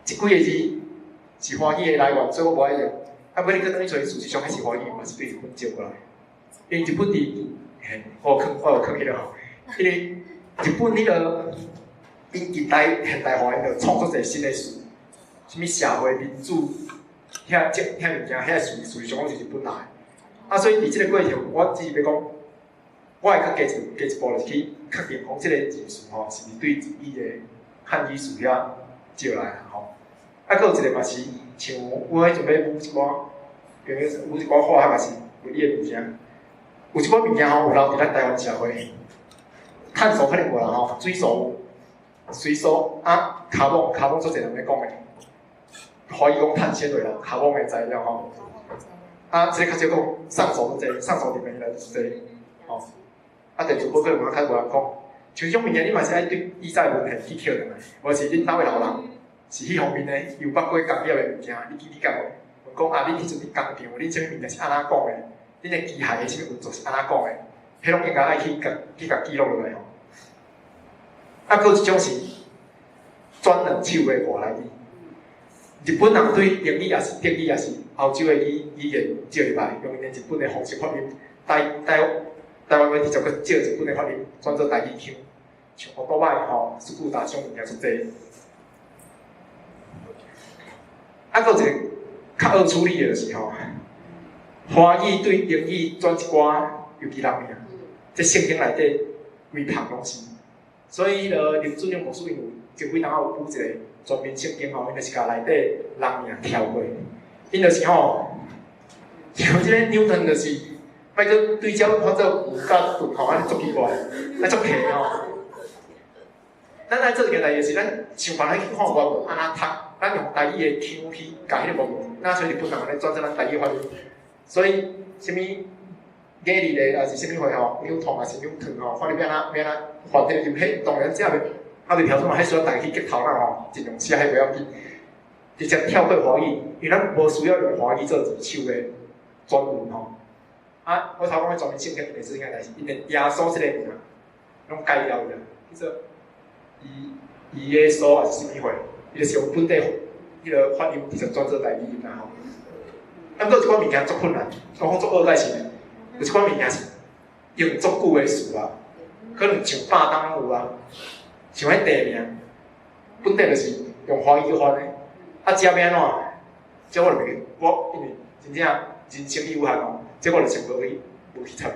這幾個字是華語的來源，所以我無愛用。啊，尾你閣轉去揣，事實上彼是華語，嘛是對日本借過來。因為日本佇，嘿，我有囥彼個吼，彼個日本彼個𪜶近代現代化，𪜶就創作一個新的詞，啥物社會民主，遐這遐物件，遐詞事實上攏是日本來的。啊，所以佇這個過程，我只是欲講，我會閣加一步，就是去確定講這個字詞吼，是毋是對日語的漢語詞遐借來的吼。啊，閣有一個嘛是，像我彼陣欲補一寡，比如補一寡化學，抑是物理的物件，有一寡物件吼，有留佇咱台灣社會，炭素可能無啦吼，水素、水素啊，卡鉬、卡鉬足濟人咧講的，華語講碳纖維啦，卡鉬的材料吼。啊，這個較少講，上手足濟，上手入面來足濟，吼。啊，電磁波可能嘛較無人講，像這種物件，你嘛是愛對以早的文獻去捡轉來，無是恁兜的老人是彼方面的，有捌過工業的物件，你去你共問講啊，恁彼陣佇工廠，恁啥物物件是按怎講的？恁的機械的啥物運作是按怎講的？彼攏應該愛去共記錄落來吼。啊，閣有一種是轉兩手的外來語。日本人對英語抑是德語抑是歐洲的語言借入來，用𪜶的日本的方式發音，台灣話直接閣借日本的發音轉做台語腔，像歐多擺吼、斯庫達這種物件足濟。啊，閣有一個較惡處理的就是吼，華語對英語轉一寡，尤其人名，這聖經內底規捧攏是。所以彼个林俊勇牧師𪜶有前幾冬有補一個全面聖經吼，𪜶就是共內底人名跳過，𪜶就是吼，像這個牛頓就是，莫閣對焦發做有佮頓吼，按呢足奇怪，啊足奇吼。咱愛做一件代誌是，咱想辦法去看原文按怎讀，咱用台語的腔去共彼個原文，那所以日本人按呢轉做咱台語發音。所以，啥物雅利的，抑是啥物貨吼，牛頓抑是牛頓吼，看你欲按怎欲按怎發彼個音，彼當然這袂猶未標準嘛，彼需要逐家去激頭腦吼，盡量寫彼袂要緊，直接跳過華語，因為咱無需要用華語做字手的轉文吼。啊，我頭講的全面聖經會做啥代誌？𪜶連耶穌這個名攏改掉去啊，叫做伊伊耶穌抑是啥物貨？伊就是用本地彼个發音直接轉做台語音啦吼。啊，毋過有一寡物件足困難，講講足惡解是，有一寡物件是用足久的詞啊，可能上百冬攏有啊。像彼地名，本底就是用華語去翻的，啊，這欲按怎？這我就袂記，我因為真正人生有限哦，這我就先無去參啦。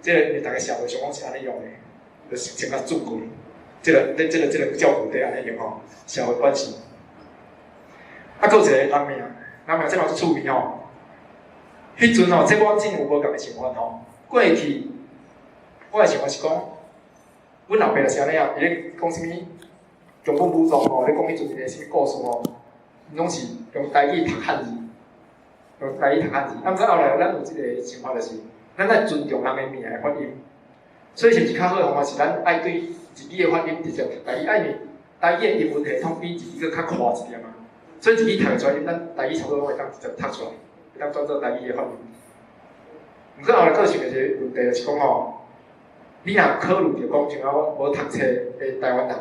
這個因為逐个社會上攏是按呢用的，就是先共注過。這個教輔底按呢用吼，社會關係。啊，閣有一個人名，人名這嘛足趣味吼。彼陣吼，這我真有無仝的想法吼。過去我的想法是講，阮老爸就是按呢啊，伊咧講啥物強本武裝吼，咧講彼陣一个啥物故事吼，攏是用台語讀漢字，用台語讀漢字。啊，毋過後來咱有這个想法，就是咱愛尊重人的名的發音，所以是毋是較好的方法是咱愛對日語的發音直接讀台語，因為台語的英文系統比日語閣較快一點啊，所以日語讀出來音，咱台語差不多攏會當直接讀出來，會當轉做台語的發音。毋過後來閣想著一个問題，就是講吼，你若考慮著講，像我無讀冊的台灣人，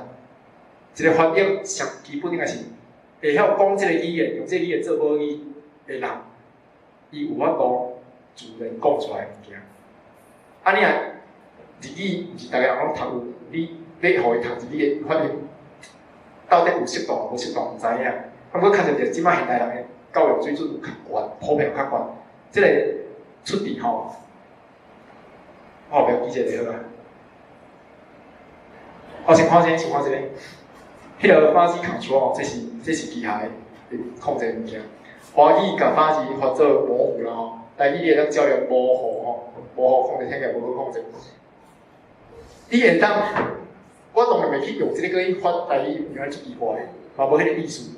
一個翻譯上基本應該是會曉講這個語言，用這個語言做母語的人，伊有法度自然講出來的物件。啊，你若日語毋是逐个人攏讀有，你欲予伊讀日語的發音，到底有適當無適當，毋知影。啊，毋過確實著，這擺現代人的教育水準有較懸，普遍有較懸。這個出佇吼，我後壁記一下就好啊。哦，先看這個，先看這個，彼个 fuzzy control 哦，這是機械的控制物件。華語共法字發做模糊啦吼，台語你會當照用模糊吼，模糊控制聽起來無好控制。你會當，我當然袂去用這个去發台語，因為足奇怪的，嘛無彼個意思。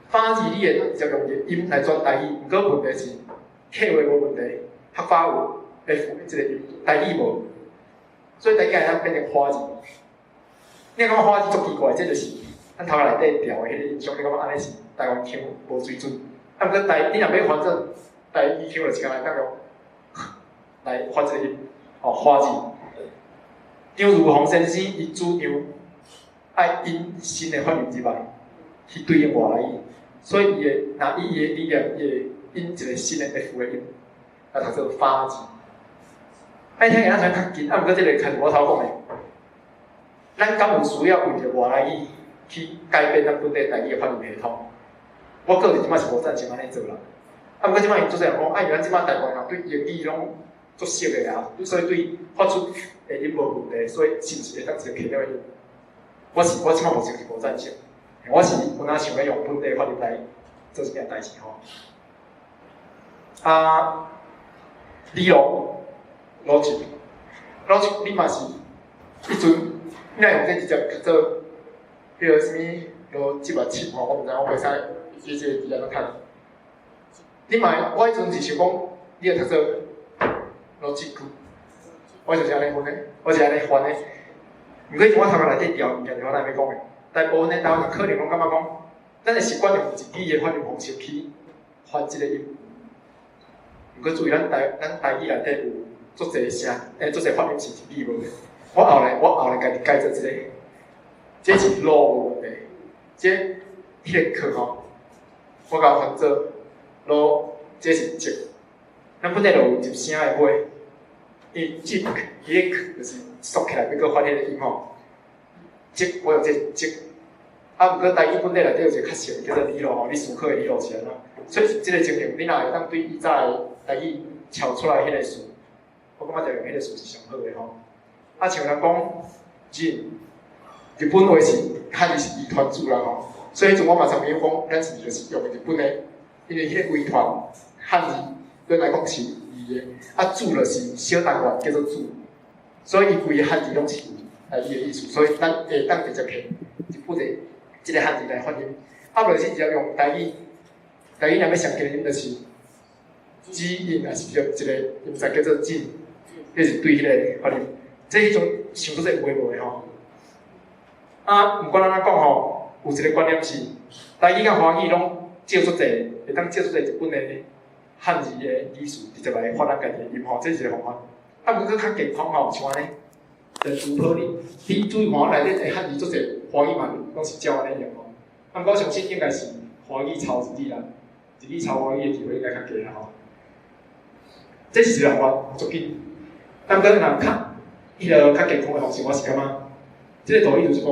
法字你會當直接用音來轉台語，毋過問題是客話無問題，客家有 F 這个音，台語無，所以台語會當變成華字。你感覺華字足奇怪，這就是咱頭內底調的彼个音，你感覺按呢是台灣腔無水準。啊，毋過台，你若欲翻做台語腔，就是敢會當用來發這個音，吼，花字。張如洪先生伊主張愛引新的發音入來，去對應外來語，所以伊會若以伊的理念，伊會引一個新的 F 的音，來讀做發字。愛聽起來較緊，啊，毋過這個開始我頭講的，咱敢有需要為著外來語去改變咱本地台語的發音系統？我個人這擺是無贊成按呢做啦。啊，毋過這擺𪜶足濟人講，啊，因為咱這擺台灣人對英語攏足熟的啊，所以對發出的音無問題，所以是毋是會當直接摕了音？我是我這擺目前是無贊成，我是有哪想欲用本地發音來做這件代誌吼。啊，理論邏輯，邏輯你嘛是，彼陣你若用這直接讀做彼個啥物邏輯啊七吼，我毋知我袂使這個字按怎讀。你嘛，我彼陣是想講，你會讀做邏輯句，我就是按呢分的，我是按呢翻的。毋過我頭殼內底調物件，就我來欲講的，大部分的台灣人可能攏感覺講，咱會習慣用日語的發音方式去翻這個音。毋過注意，咱台語內底有足濟聲，足濟發音是日語無的。我後來家己改做這個，這是路無問題。這彼個課吼，我共翻做路，這是直。咱本來就有入聲的尾，因為入彼個就是縮起來，欲閣發彼個音吼。直，我用這直。啊，毋過台語本底內底有一個較熟的叫做理路吼，你思考的理路是按怎？所以這個情形，你若會當對以早的台語抄出來彼個詞，我感覺就用彼個詞是上好的吼。啊，像人講日，日本話是漢字是疑團字啦吼，所以彼陣我嘛參朋友講，咱是毋是就是用日本的？因為彼個疑團漢字對來講是異的，啊，字就是小單元叫做字，所以伊規個漢字攏是有台語的意思，所以咱會當直接摕日本的這個漢字來發音，啊，無是直接用台語，台語若欲上近的音就是子音，還是叫一個音節叫做進，彼是對彼個發音。這彼種想做這有的無的吼。啊，毋管按怎講吼，有一個觀念是，台語佮華語攏借足濟，會當借足濟日本的漢字的語詞，直接來發咱家己的音吼，這是一個方法。啊，毋過較健康吼，像按呢，就突破你，你注意看內底的漢字足濟，華語嘛攏是照按呢用吼。啊，毋過我相信應該是華語抄日語啦，日語抄華語的機會應該較低啦吼。這是一個方法，足緊。啊，毋過若較彼個較健康的方式，我是感覺，這個道理就是講，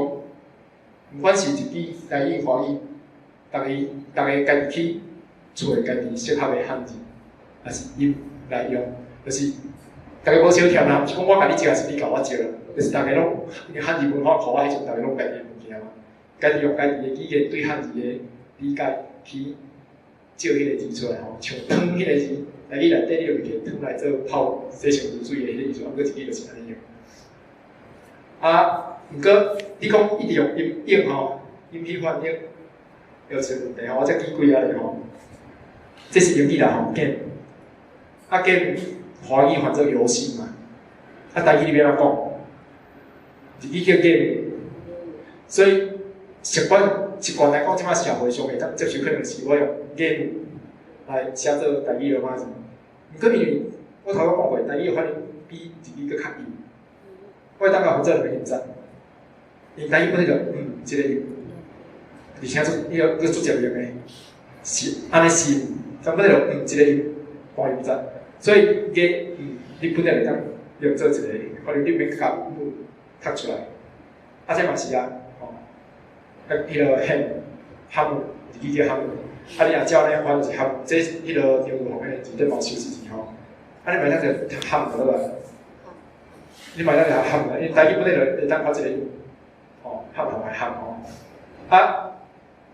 毋管是日語、台語、華語，逐家家己去揣家己適合的漢字，抑是音來用，就是逐家無相欠啦，毋是講我共你借，抑是你共我借啦，就是逐家攏因為漢字文化古早彼陣，逐家攏家己的物件嘛，家己用家己的語言對漢字的理解去借彼個字出來吼，像湯彼個字，台語內底你就會摕湯來做泡洗身軀水的彼個意思，啊，毋過日語就是按呢用。啊，毋過你講一直用音譯吼，音去翻譯，有一個問題吼，我才舉幾仔例吼。這是英語啦吼，game，啊 game 華語翻做遊戲嘛，啊台語你欲按怎講？日語叫 game，所以習慣來講，這擺社會上會當接受可能是我用 game 來寫做台語羅馬字。毋過因為我頭拄講過，台語的發音比日語閣較幼，我會當共翻做兩個音節，因台語本來就這個音，而且做伊個閣做接用的，是按呢是，咱本來就這個音半音節，所以 game 你本來會當用做一個，可能你免共母讀出來，啊這嘛是啊，吼，啊彼個漢漢姆，日語叫漢姆，啊你若照按呢翻就是漢姆，這彼個張如洪彼個字典嘛有修飾字吼，啊你嘛會當就讀漢姆落來，你嘛會當讀漢姆，因為台語本來就會當發這個音，吼，漢姆還漢吼，啊，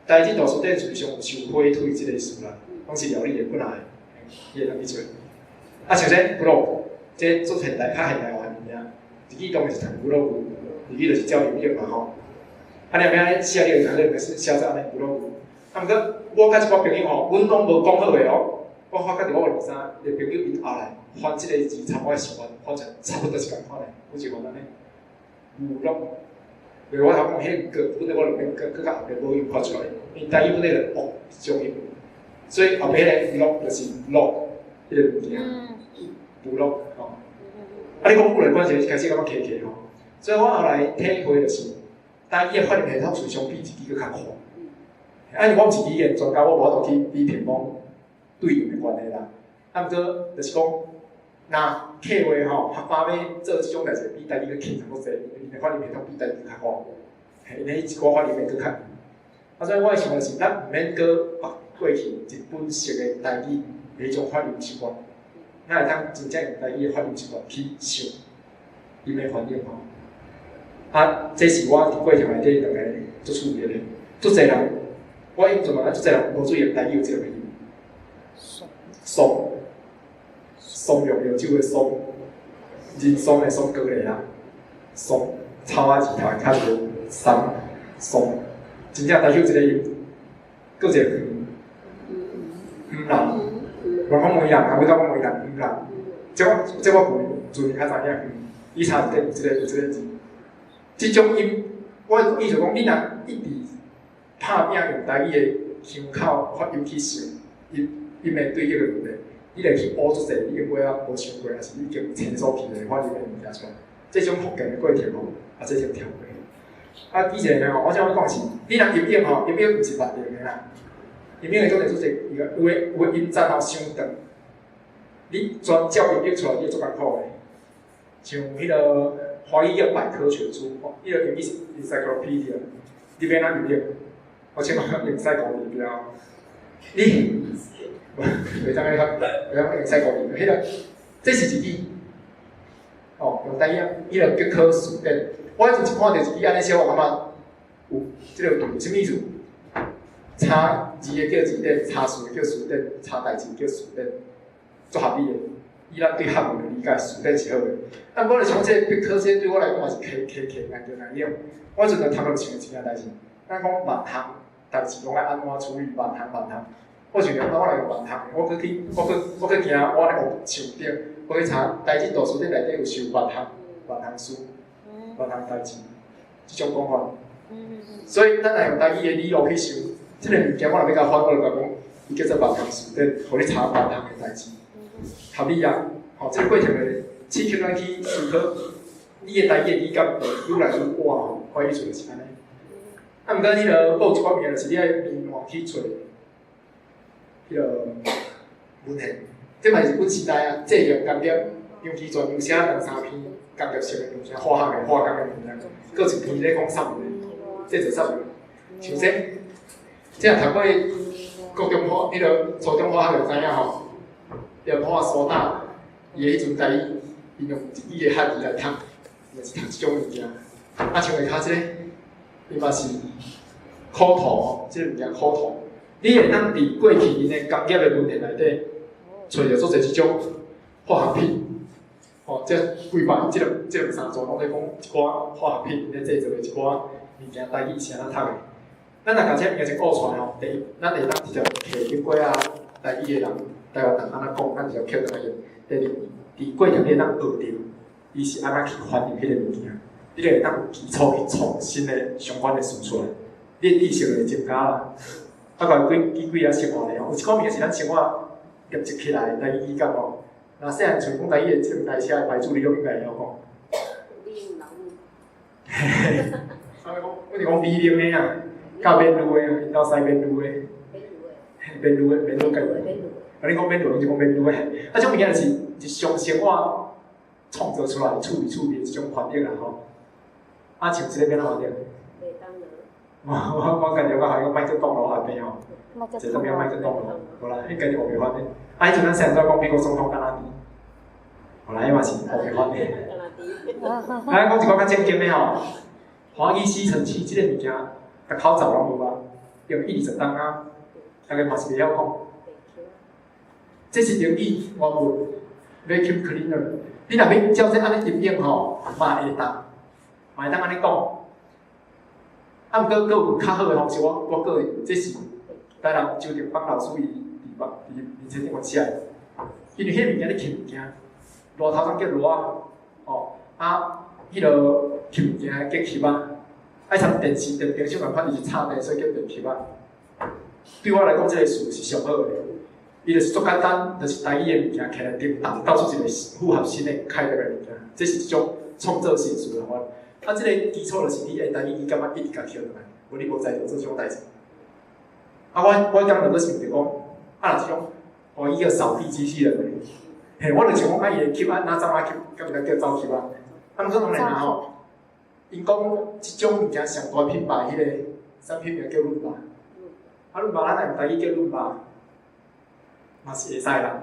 台語圖書館事實上有收火腿這個詞啦，攏是料理的本來，你會當去揣。啊，像這 blog，這做現代較現代化的物件，日語當然是讀ブログ，日語就是照音譯嘛吼。啊，你若欲按呢寫，你就可能是寫做按呢ブログ。啊，毋過我佮一寡朋友吼，阮攏無講好的哦。我發覺著我有兩三個朋友𪜶後來翻這個字參我的想法，翻出來差不多是仝款的，阮是翻按呢，娛樂。因為我頭講彼個本來我就免閣閣較後壁母音發出來，因為台語本來就哦這種音，所以後壁彼個樂就是樂，彼個物件，不樂吼。啊，你講久了，關係開始感覺騎騎吼。所以我後來體會就是，台語的發音系統隨常比日語閣較快。啊，因為我毋是語言專家，我無法度去比評講對應的關係啦。啊，毋過就是講，若客話吼，客家欲做這種代誌，比台語閣輕鬆閣濟，𪜶的發音系統比台語閣較快，嘿，𪜶的一寡發音會閣較。啊，所以我的想法是，咱毋免閣縛過去日本式的台語彼種發音習慣，咱會當真正用台語的發音習慣去想𪜶的反應吼。啊，這是我佇過程內底兩个足趣味的，足濟人，我用怎麼足濟人無注意台語有這個音，桑，桑用藥酒的桑，人桑的桑過來啦，桑，草仔字頭較無桑，桑，真正台語有這個音，閣一個黃，黃人，我講問人，啊，欲怎講問人，黃人，這我這我舊年較知影，黃，伊查字典有這個有這個字。這種音，我意思講，你若一直拍拚用台語的腔口發音去想，音音的對應的問題，你會去學足濟，你永尾仔無想過，抑是已經清楚起的發音的物件出來。這種復健的過程吼，啊，這種跳過。啊，以前吼，我想欲講是，你若音譯吼，音譯毋是萬能的啦。音譯會當會做濟，有的有的音節吼傷長，你全照音譯出來，你會足艱苦的。像彼个華語叫百科全書，彼个英語是 encyclopedia，你欲按怎音譯？我請問用賽狗字標，你袂當去袂當用賽狗字，彼个這是一支，哦，用台語，彼个百科辭典。我彼陣一看著一支按呢寫，我感覺有這个對，啥物意思？查字的叫字典，查詞的叫詞典，查代誌叫事典，足合理的。以咱對漢文的理解，詞典是好的。啊，毋過像這個百科這對我來講嘛是溪溪溪難著難用。我陣就頭殼想一件代誌，咱講萬項代誌攏愛按怎處理？萬項萬項，我想著我來用萬項，我閣去，我閣我閣驚我咧學樹頂，我去查台語圖書館內底有收萬項萬項書、萬項代誌這種講法。所以咱若用台語的理路去想，這个物件我若欲共翻，我就共講，伊叫做萬項辭典，予你查萬項的代誌。合理啊，吼，這个過程會刺激咱去思考，你的台語的理解會愈來愈闊吼，我意思就是按呢。啊，毋過彼个閣有一寡物件，就是你愛面換去揣彼个文獻，這嘛是日本時代啊，製藥工業楊其全有寫兩三篇工業性的物件，化學的、化工的物件，閣一篇咧講啥物的，製造啥物，像這，這若讀過高中化，彼个初中化學就知影吼。連破蘇打，伊彼陣台語，𪜶用日語的漢字來讀，就是讀這種物件。啊，像下跤這个，伊嘛是苦土，這个物件苦土。你會當佇過去𪜶的工業的文獻內底，揣著足濟這種化學品，吼，這幾百、這兩、這兩三組攏咧講一寡化學品，咧製造的一寡物件，台語是按怎讀的？咱若共這物件先學出來吼，第一，咱會當直接提經過啊，台語的人。台灣人按怎講，咱就抾轉來用。第二，佇過程你會當學著，伊是按怎去翻譯彼個物件，你就會當有基礎去創新的相關的詞出來，你的知識會增加啦。啊，包括幾幾仔生活咧吼，有一寡物件是咱生活累積起來的台語語感吼。若細漢像講台語的這兩台車的牌子，你攏應該會曉講。嘿嘿，我是講美玲的啊，佮免滷的啊，𪜶兜驶免滷的。免滷的，免滷家己。啊，你講免滷，攏是講免滷的。啊，這種物件就是日常生活創造出來、趣味趣味的一種翻譯啦吼。啊，像這個欲按怎翻譯？我我我家己我還講莫做擋路下邊吼，這啥物莫做擋路，無啦，彼家己烏白翻譯。啊，彼陣咱細漢怎講美國總統甘迺迪？無啦，彼嘛是烏白翻譯。啊，講一寡較正經的吼，華語吸塵器這個物件，逐口罩攏無啊，用一二十冬啊，逐个嘛是袂曉講。這是英語原文，vacuum cleaner。你若欲照這按呢音譯吼，嘛會當，嘛會當按呢講。啊，毋過閣有較好的方式，我我個人這是台南周定邦老師伊佇網佇面冊頂面寫的。因為彼个物件咧吸物件，熱頭鬃叫熱仔，吼啊，彼个吸物件叫吸仔，愛參電視電燈小共款，伊是插電，所以叫電吸仔。對我來講，這個詞是上好的。伊就是足簡單，就是台語的物件起來叮當，鬥出一個符合新的開發的物件，這是一種創造性思維。啊，這個基礎就是你愛台語語感愛一直共抾轉來，無你無才調做這種代誌。啊，我剛才閣想著講，啊，若這種哦，伊個掃地機器人，嘿，我就想講啊，伊會吸啊，哪走啊吸，敢毋知叫走吸啊？啊，毋過當然啦吼，𪜶講這種物件上大品牌彼個產品名叫倫巴，啊，倫巴咱若用台語叫倫巴，嘛是會使啦。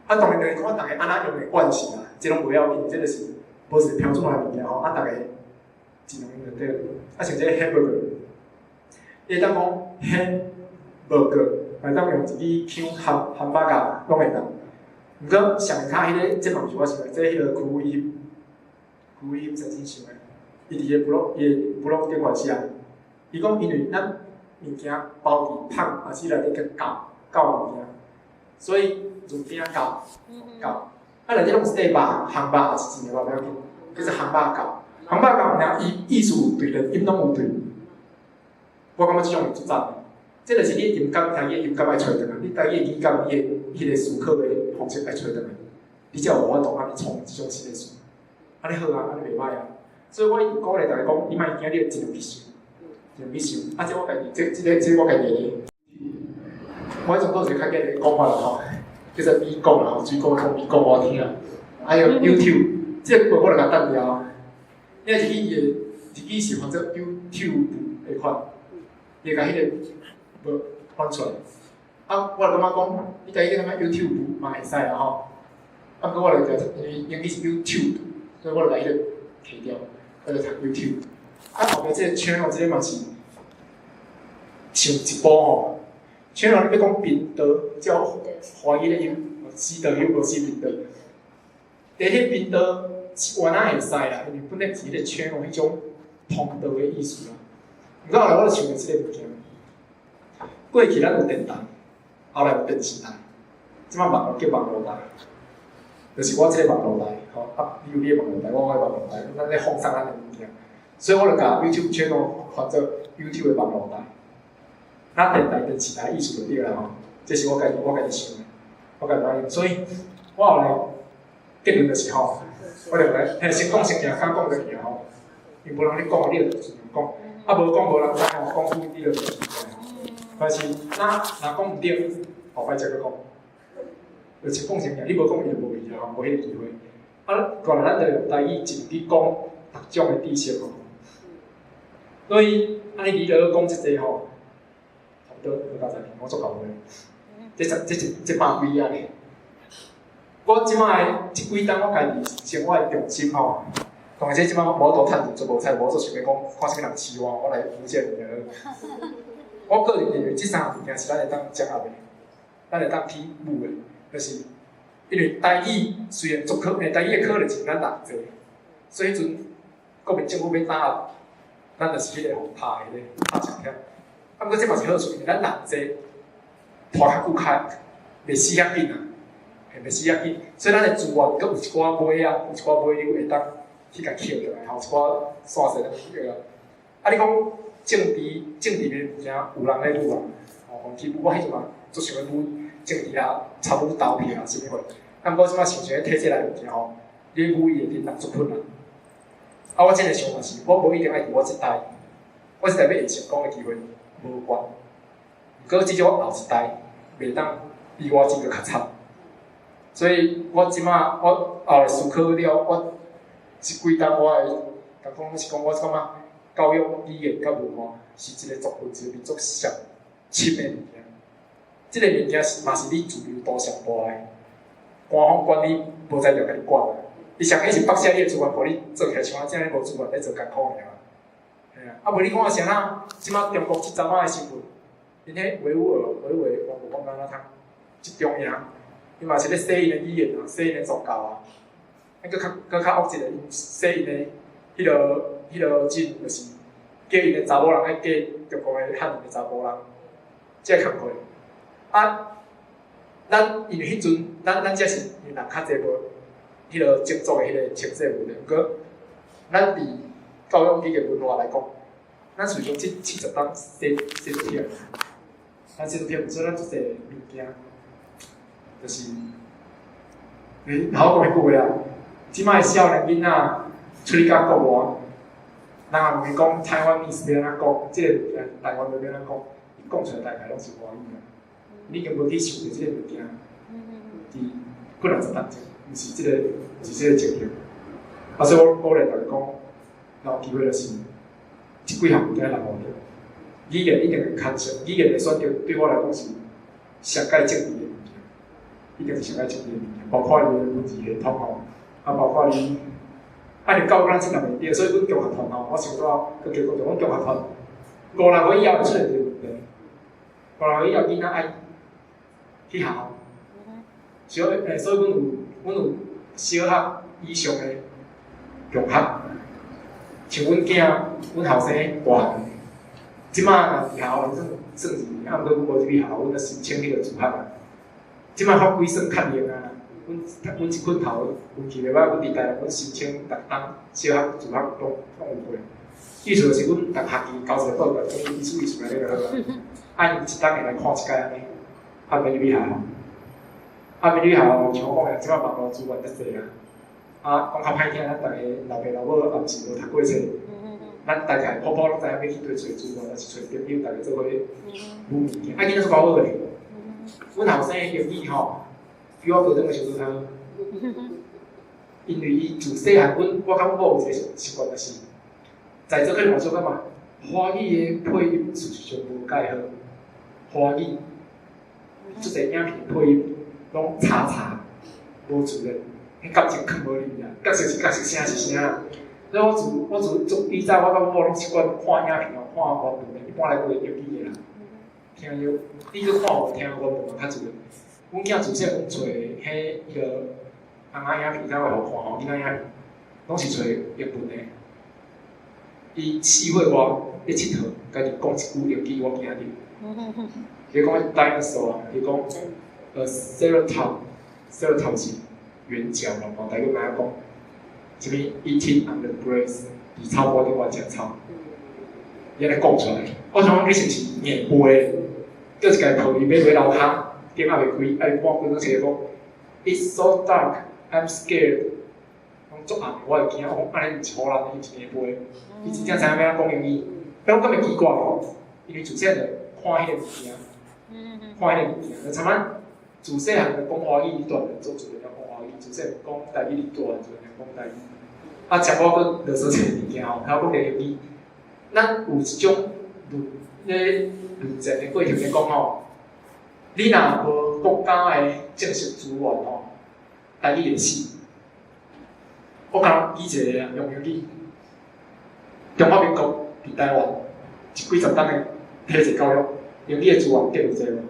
啊，當然就是看逐家按怎用的慣勢啦，這攏無要緊，這就是無一個標準的物件吼，啊，逐家盡量用就對。啊，像這個 hamburger，你會當講 hamburger，會當用一支腔漢漢堡夾攏會當。毋過上較彼個，這嘛毋是我想的，這彼個區偉區偉先生想的。伊佇個 blog，伊个 blog 頂懸寫，伊講因為咱物件包佇麭還是內底較厚厚物件，所以潤餅厚厚。啊，內底攏是塊肉，烘肉也是真的肉，無要緊，叫做烘肉厚。烘肉厚爾，伊意思有對，連音攏有對。我感覺這種是足讚的。這就是你音感，台語音感愛揣轉來，你台語語感，你的彼個思考的方式愛揣轉來，你才有法度按呢創這種新的詞。按呢好啊，按呢袂歹啊。所以我一直鼓勵大家講，你莫驚，你盡量去想，盡量去想。啊，這我家己，這我家己的。我彼陣閣有一個較簡單的講法啦吼，叫做美國啦吼，水果講美國我聽。還有 YouTube，這個我就共擋掉。你若入去伊的日語是翻做 YouTube 的款，伊會共彼個無翻出來。啊，我就感覺講，你家己感覺 YouTube 嘛會使啦吼。啊，毋過我就因為英語是 YouTube，所以我就共彼個提掉，我就讀 YouTube。啊，後壁這個 channel 這個嘛是像一步吼，channel 你欲講頻道，照華語的音，C W 無 C 頻道。第一頻道是原來會使啦，因為本來是彼個 channel 彼種通道的意思啦。毋過後來我就想著這個物件，過去咱有電台，後來有電視台，這擺網路叫網路台，就是我這個網路台，吼啊，你有你的網路台，我有我的網路台，咱咧放送咱的物件，所以我就共 YouTube channel 翻做 YouTube 的網路台。那電台、電視台意思就對啦吼，這是我家己想的，我家己用，所以我後來結論就是吼，我就來，嘿，先講先行，較講就去吼，因為無人咧講，你就盡量講，啊無講無人知吼，講久你就記起來。但是若若講毋對，後擺才閣講，就先講先行，你無講伊就無去啊，無彼個機會。啊，過來咱就用台語盡去講逐種的知識吼。所以按呢你著講這濟吼，差不多五十年，我足夠的。這十這一這百幾頁咧。我這擺這幾冬我家己生活的重心吼，當然這這擺我無法度趁錢做無菜，無做想欲講看啥物人飼我，我來負責就好。我個人認為這三個物件是咱會當結合的，咱會當去舞的，就是因為台語雖然足可，台語的可能性咱人濟，所以彼陣國民政府欲打壓，咱就是彼個予拍的咧，拍上險。啊，毋過這嘛是好處，因為咱人濟，拖較久較袂死遐緊啊，嘿，袂死遐緊，所以咱的資源閣有一寡尾啊，有一寡尾流會當去共抾轉來，吼，一寡線索去啊。啊，你講政治政治的物件有人咧舞啊，吼，去舞，我彼陣嘛足想欲舞政治啊，參與投票啊，啥物貨。啊，毋過這擺想想體制內物件吼，你舞伊會振動足困難。啊，我真個想法是，我無一定愛佇我這代，我這代欲會成功的機會無懸。毋過至少我後一代袂當比我這個較慘。所以我這擺我後來思考了，我這幾冬我的，共講是講我感覺教育語言佮文化是一個族群一個民族上深的物件。這個物件是嘛是你自由度上大的，官方管理無才調共你管啊。伊上起是北寫你的資源，予你做起來，像我這樣無資源咧做艱苦爾。嘿啊，啊無你看啥啦？這擺中國這陣仔的新聞，𪜶彼維吾爾、維吾爾我無講按怎讀，集中營，伊嘛是咧洗𪜶的語言啊，洗𪜶的宗教啊。啊，閣較閣較惡一個，𪜶洗𪜶的彼個種，就是叫𪜶的查某人愛嫁中國的漢人的查埔人，這個工課。啊，咱因為彼陣，咱這是因為人較濟無彼個種族的彼個情勢問題，毋過咱佇教育語言文化來講，咱屬於講這70冬洗洗足起來。咱紀錄片，所以咱足濟物件，就是，你頭講彼句話啊，這擺少年囡仔出去到國外，人也問伊講台灣歷史欲按怎講，這个物件台灣話欲按怎講，伊講出來大概攏是華語啊。你已經無去想著這个物件，佇幾若十冬前，毋是這个，毋是這个情形。啊，所以我鼓勵大家講，若有機會就是，這幾項物件來學著。語言一定會牽涉，語言的選擇對我來講是上蓋政治的物件，一定是上蓋政治的物件，包括伊的文字系統吼，啊，包括伊，啊，你教育咱這樣袂對，所以阮中學團吼，我想到閣加講者，阮中學團五六歲以後會出現一個問題，五六歲以後囡仔愛去學校，所以阮有小學以上的中學，像阮囝，阮後生大漢。這擺若佇學校算算是，啊，毋過阮無入去學校，阮著申請彼個自學啊。這擺法規算較嚴啊，阮這款頭運氣袂歹，阮佇台南，阮申請逐冬小學自學攏有過。意思就是阮逐學期交一個報表，講意思意思按呢就好啊。啊，𪜶一冬會來看一擺按呢，啊，免入去學校。啊，免入去學校，像我講的，這擺網路資源足濟啊。啊，講較歹聽，咱逐个老爸老母也毋是無讀過冊。咱大概普普攏知影欲去佗揣資源，抑是揣朋友，逐个做伙買物件。啊，囡仔足𠢕學的，阮後生的英語吼，比我高中的時陣較好。因為伊自細漢，阮我佮阮某有一個習慣，就是在座可能嘛小感覺，華語的配音事實上無蓋好，華語足濟影片配音攏柴柴，無自然，彼感情囥無入去啊，角色是角色，聲是聲。所以我自以早我佮阮某攏習慣看影片哦，看原文的，一般來講會英語的啦。聽著，你去看無聽原文嘛較自然。阮囝自細阮揣彼彼个尪仔影片，才會予看吼，囡仔影片，攏是揣英文的。伊4歲外咧𨑨迌，家己講一句英語，我驚著。伊講 dinosaur，伊講ceratops，ceratops 是圓角龍吼，大家毋知影講。啥物 eating on the grass，佇草坡頂懸食草，伊按呢講出來，我想講你是毋是硬背？閣一共抱伊欲落樓跤，燈猶未開，啊伊半規攏一个講，It's so dark, I'm scared。講足暗，我會驚。我講按呢毋是唬爛，伊是硬背。伊真正知影欲按怎講英語，但我感覺奇怪，因為自細就看彼个物件，看彼个物件，就參咱自細漢就講華語，大漢就做自然講華語；自細講台語，大漢自然講台語。啊，像我閣囉嗦一个物件吼，頭講个英語，咱有一種論咧論證的過程咧講吼，你若無國家的正式資源吼，台語會死。我敢舉一個啊，用英語，中華民國佇台灣這幾十冬的體制教育，英語的資源計有濟無？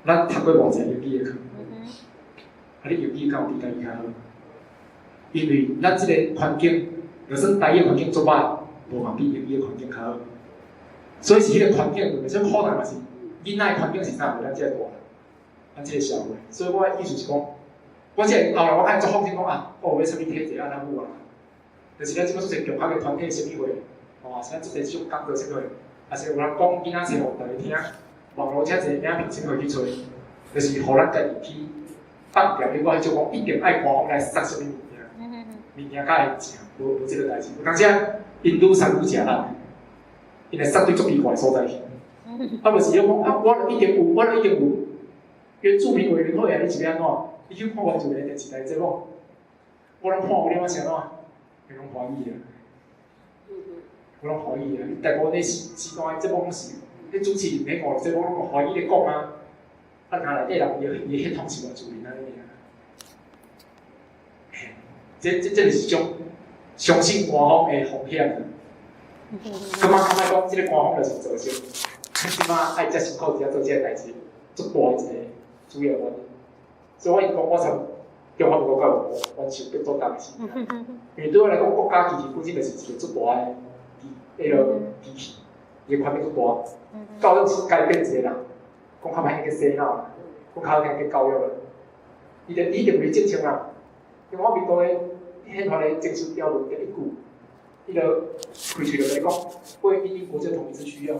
咱讀過偌濟英語的課？啊，你英語敢有比台語較好？因為咱這個環境，就算台語環境足歹，無嘛比英語的環境較好。所以是彼個環境問題，所以可能嘛是囡仔的環境是啥？咱這個大人，咱這個社會。所以我的意思是講，我這個後來我較足放心講啊，我有欲啥物體制按怎有啊？就是咱這擺做一個共學的團體啥物會，吼，是咱做這種講座啥物會，抑是有人講囡仔冊予大家聽，網路遮濟影片啥物會去揣，就是予咱家己去放掉。我彼種講一定愛官方來殺啥物物件，物件較會正，無這个代誌。有當時𪜶愈殺愈食力，𪜶會殺對足奇怪的所在去。啊，無是講啊，我一定有，我一定有原住民委員會啊，你是欲按怎？你去看原住民的電視台節目，我攏看有了是按怎？伊攏華語啊，我攏華語啊。你大部分咧時時段的節目攏是，彼主持人彼五個節目攏用華語咧講啊。啊，若內底人伊的系統是原住民按呢爾。嘿，這就是一種相信官方的風險啊。感覺較歹講，這个官方就是造成這擺愛遮辛苦佇遮做這个代誌，足大的一个主要原因。所以我伊講，我參中華民國教育完全變做當時。因為對我來講，國家機器本身就是一個足大的機，彼个機器，伊的權力足大。教育是改變一個人，講較歹聽叫洗腦啦，講較好聽叫教育啦。伊就伊定袂正確啦。中華民國的憲法的正式條文第一句，伊就開喙就共你講，為因應國家統一之需要。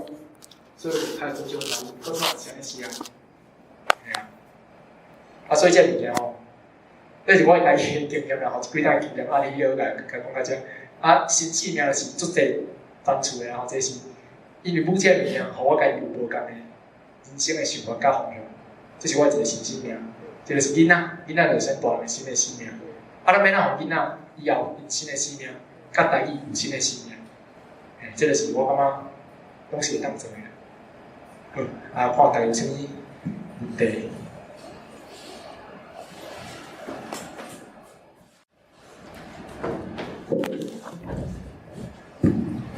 所以較尊重台語，我感覺是按呢是啊，嘿啊。啊，所以這物件吼，這是我家己的經驗啦吼，這幾冬的經驗，啊，你好共共講到遮。啊，新生命就是足濟層次的吼，這是因為母這個物件，予我家己有無仝的人生的想法佮方向，這是我一個新生命。這個是囡仔，囡仔就是先大人新的生命。啊，咱欲按怎予囡仔以後有新的生命，佮台語有新的生命，嘿，這個是我感覺攏是會當做的。好，啊，看大家有啥物問題？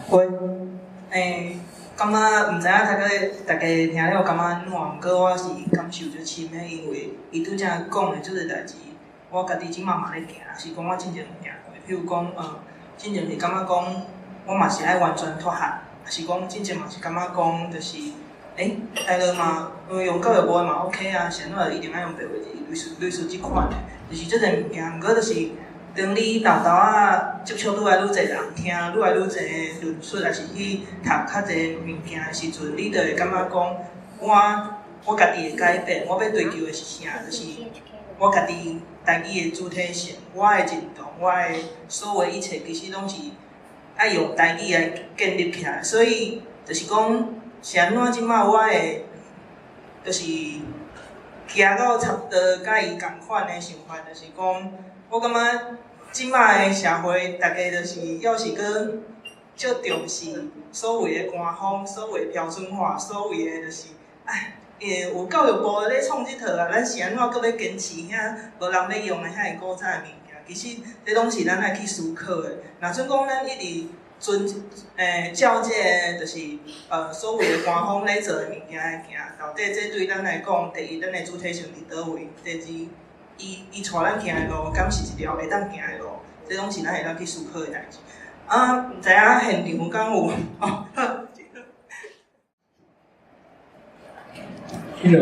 喂，欸，感覺毋知影大家大家聽了感覺按怎？毋過我是感受足深的，因為伊拄才講的這個代誌，我家己這馬嘛咧行，是講我進前有行過。譬如講，進前是感覺講，我嘛是愛完全脫殼，抑是講進前嘛是感覺講，就是，欸，台樂嘛，用教育部的嘛 OK 啊，是按怎一定愛用白話字，類似類似這款的，就是這個物件，毋過就是。當你沓沓仔接觸愈來愈濟人，聽愈來愈濟論述，抑是去讀較濟物件的時陣，你就會感覺講，我我家己的改變，我欲追求的是啥？就是我家己台語的主體性，我的認同，我的所有一切，其實攏是愛用台語來建立起來。所以就是講，是按怎這擺我會，就是行到差不多佮伊仝款的想法，就是講。我感覺這擺的社會，大家就是猶是閣足重視所謂的官方、所謂標準化、所謂的就是，哎，因為有教育部咧創這套啊，咱是按怎閣欲堅持遐無人欲用的遐爾古早的物件？其實這攏是咱愛去思考的。若準講咱一直遵照這個就是所謂的官方咧做的物件來行，到底這對咱來講，第一，咱的主體性佇佗位？第二，伊伊帶咱行的路，敢是一條會當行的路？這攏是咱會當去思考的代誌。啊，毋知影現場敢有？哦，彼个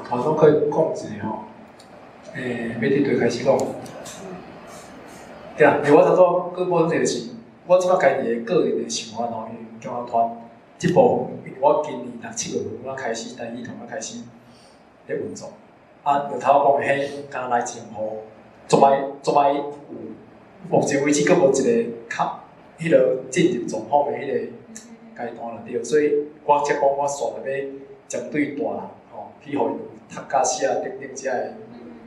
頭先可以講一下吼，欸，欲佇佗開始講？對啊，因為我頭拄閣補充一個是，我這擺家己的個人的想法吼，因為中學團這部分，因為我今年六七月份我開始台語團，我開始咧運作。啊，就頭講的彼，敢若來政府，足歹足歹有，目前為止閣無一個較彼个進入狀況的彼个階段啦，對。所以我才講我煞著欲針對大人吼，去予𪜶有讀甲寫等等遮个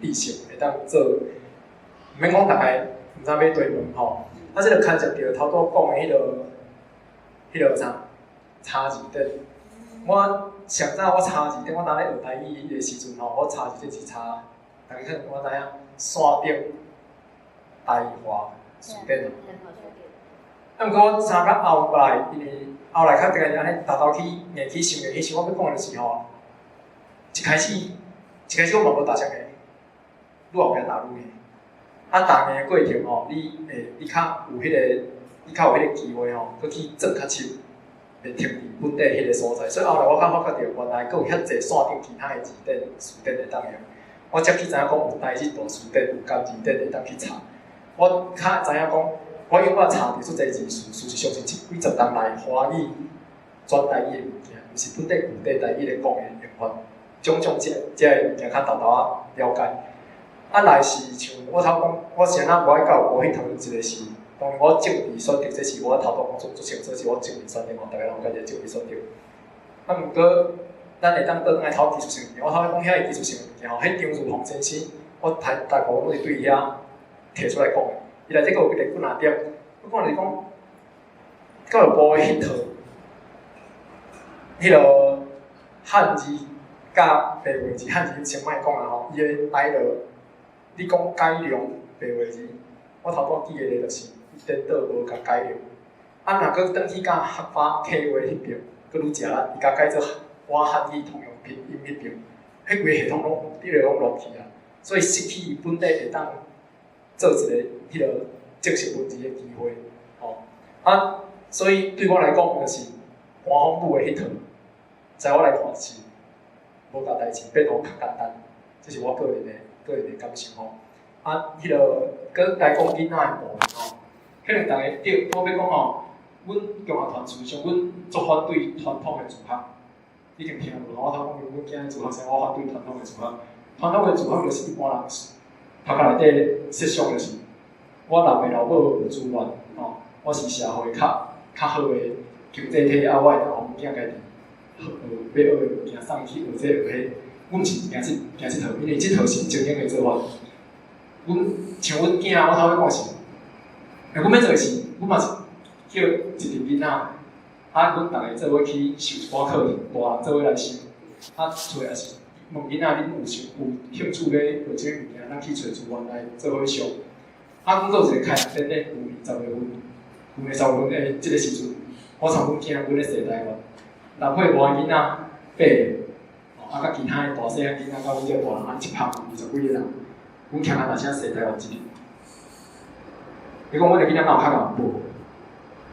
知識，會當做，毋免講逐个毋知欲對問吼。啊，這个牽涉著頭拄講的彼个彼个啥查字典。我上早我查字典，我當咧學台語彼个時陣吼，我查字典是查，逐家可能我知影山頂台華詞典。啊，毋過我查到後來，因為後來較逐个按呢沓沓去硬去想，硬去想，我欲講的就是吼，一開始一開始我嘛無踏啥個，愈後壁踏愈硬。啊，踏硬的過程吼，你會你較有彼个，你較有彼個機會吼，閣去鑽較深。會停佇本地彼个所在，所以後來我較發覺著，原來閣有遐濟山頂其他的字典、詞典會當用。我才去知影講有台日大辭典、有甘字典會當去查。我較知影講，我永遠查著足濟字詞，事實上是這幾十冬來華語轉台語的物件，毋是本地舊底台語咧講的用法，種種這這个物件較沓沓仔了解。啊，來是像我頭講，我是按怎無愛教育部去討論一個是。當然，我政治選擇，這是我頭拄講足足清楚，是我政治選擇吼，逐家攏有家己的政治選擇。啊，毋過，咱會當倒轉來討技術性物件。我頭先講遐個技術性的物件吼，彼張如鴻先生，我大大部分攏是對遐提出來講的。伊內底閣有幾個幾若點，我講就是講，教育部的彼套，彼个漢字佮白話字，漢字先莫講啦吼，伊的台語，你講改良白話字，我頭拄記的就是。顛倒無共改良，啊，若閣轉去佮客家客話彼爿，閣愈食力，伊共改做我漢語通用拼音彼爿，彼規个系統攏佇咧攏亂去啊，所以失去伊本地會當做一个彼个正式文字的機會，吼啊，所以對我來講，就是官方母的彼套，在我來看是無共代誌變予較簡單，這是我個人的個人的感受吼。啊，彼个閣來講囡仔的部分吼。可能逐家對，我欲講吼，阮中學團事實上，阮足反對傳統的自學，一定聽無？我頭講阮囝自學生，我反對傳統的自學。傳統的自學就是一般人頭殼內底設想就是，我老爸老母有資源，吼，我是社會較較好的經濟體，啊，我會當予阮囝家己學欲學的物件，送伊去學這學彼。阮毋是行這行這套，因為這套是精英的做法。阮像阮囝，我頭先講是，欸，阮欲做的是，阮嘛是叫一陣囡仔，啊，阮逐家做伙去修一寡課程，大人做伙來修，啊，揣也是問囡仔恁有想有興趣欲學啥物物件，咱去揣資源來做伙上。啊，阮閣有一個開學典禮，舊年10月份，舊年10月份的這个時陣，我參阮囝阮咧踅台灣，6歲外囡仔八個，啊，佮其他的大細漢囡仔，佮阮這大人，按一蜂20幾個人，阮騎腳踏車踅台灣一日。你講阮的囡仔敢有較𠢕？無。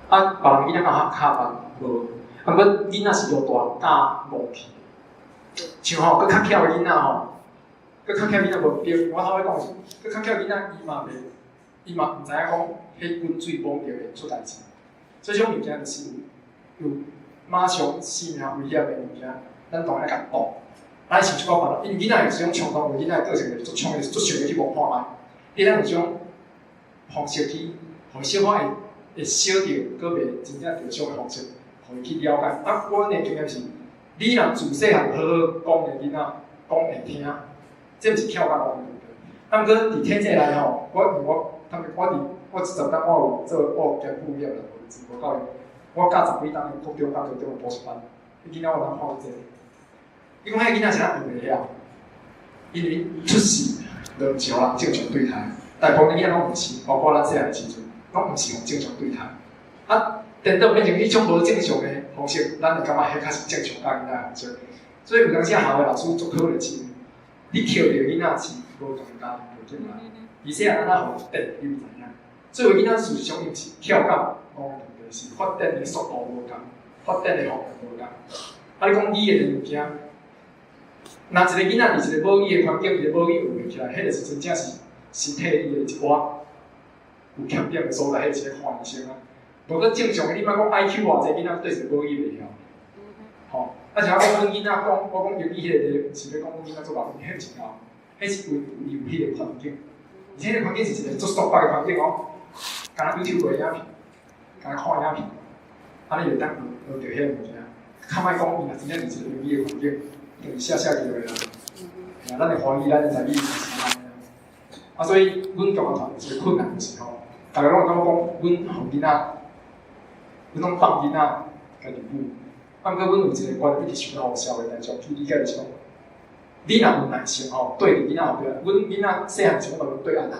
啊，別人囡仔敢有較較慢？無。啊，毋過囡仔是由大人教戇去。像吼，閣較巧的囡仔吼，閣較巧囡仔無對，我頭先講是，閣較巧囡仔伊嘛袂，伊嘛毋知影講，彼滾水摸著會出代誌。所以這種物件就是有有馬上生命危險的物件，咱當然愛共擋。咱想一寡辦法，因為囡仔有這種衝動，有囡仔個性就是足衝的，足想欲去摸看覓。你通用這種方式去，予伊小可會會小著，閣袂真正著傷的方式，予伊去了解。啊，阮的經驗是，你若自細漢好好講的囡仔，講會聽，這毋是巧甲戇的問題。啊，毋過佇體制內吼，我因為我坦白，我佇我這十冬我有做，我有兼副業啦，無自我教育。我教十幾冬的國中佮高中的補習班，彼囡仔我有通看偌濟。你講彼个囡仔是怎學袂曉？因為出世就毋是予人正常對待，大部分囡仔攏毋是，包括咱細漢的時陣，攏毋是予正常對待。啊，顛倒變成彼種無正常的方式，咱會感覺彼較是正常教囡仔的方式。所以有當時學校的老師足可憐是，你捡著囡仔是無仝家庭背景來，伊細漢按怎予電，你毋知影。所以有囡仔事實上伊毋是巧甲戇的問題，是發展的速度無仝，發展的方向無仝。啊，你講語言的物件，若一個囡仔佇一個母語的環境，伊的母語學袂起來，彼就是真正是身體伊的一寡有欠點的所在，彼是咧看醫生啊。無閣正常的，你莫講 IQ 偌濟，囡仔對一個母語袂曉。吼，啊像我講阮囡仔講，我講英語彼個，毋是欲講阮囡仔足𠢕，彼毋是𠢕，彼是因為伊有彼個環境，而且彼個環境是一個足束縛的環境哦，敢若 YouTube 的影片，敢若看影片，按呢就會當學學著彼個物件。較莫講伊若真正佇一個英語的環境，就是寫寫入去啦。啊，咱的華語，咱的台語是按呢。啊，所以阮中學團有一個困難就是吼，逐家攏會感覺講，阮予囡仔，阮攏放囡仔家己舞。啊，毋過阮有一個觀念，一直想欲予社會大眾去理解，就是講，你若有耐性吼，對佇囡仔後壁，阮囡仔細漢時，阮嘛對按按。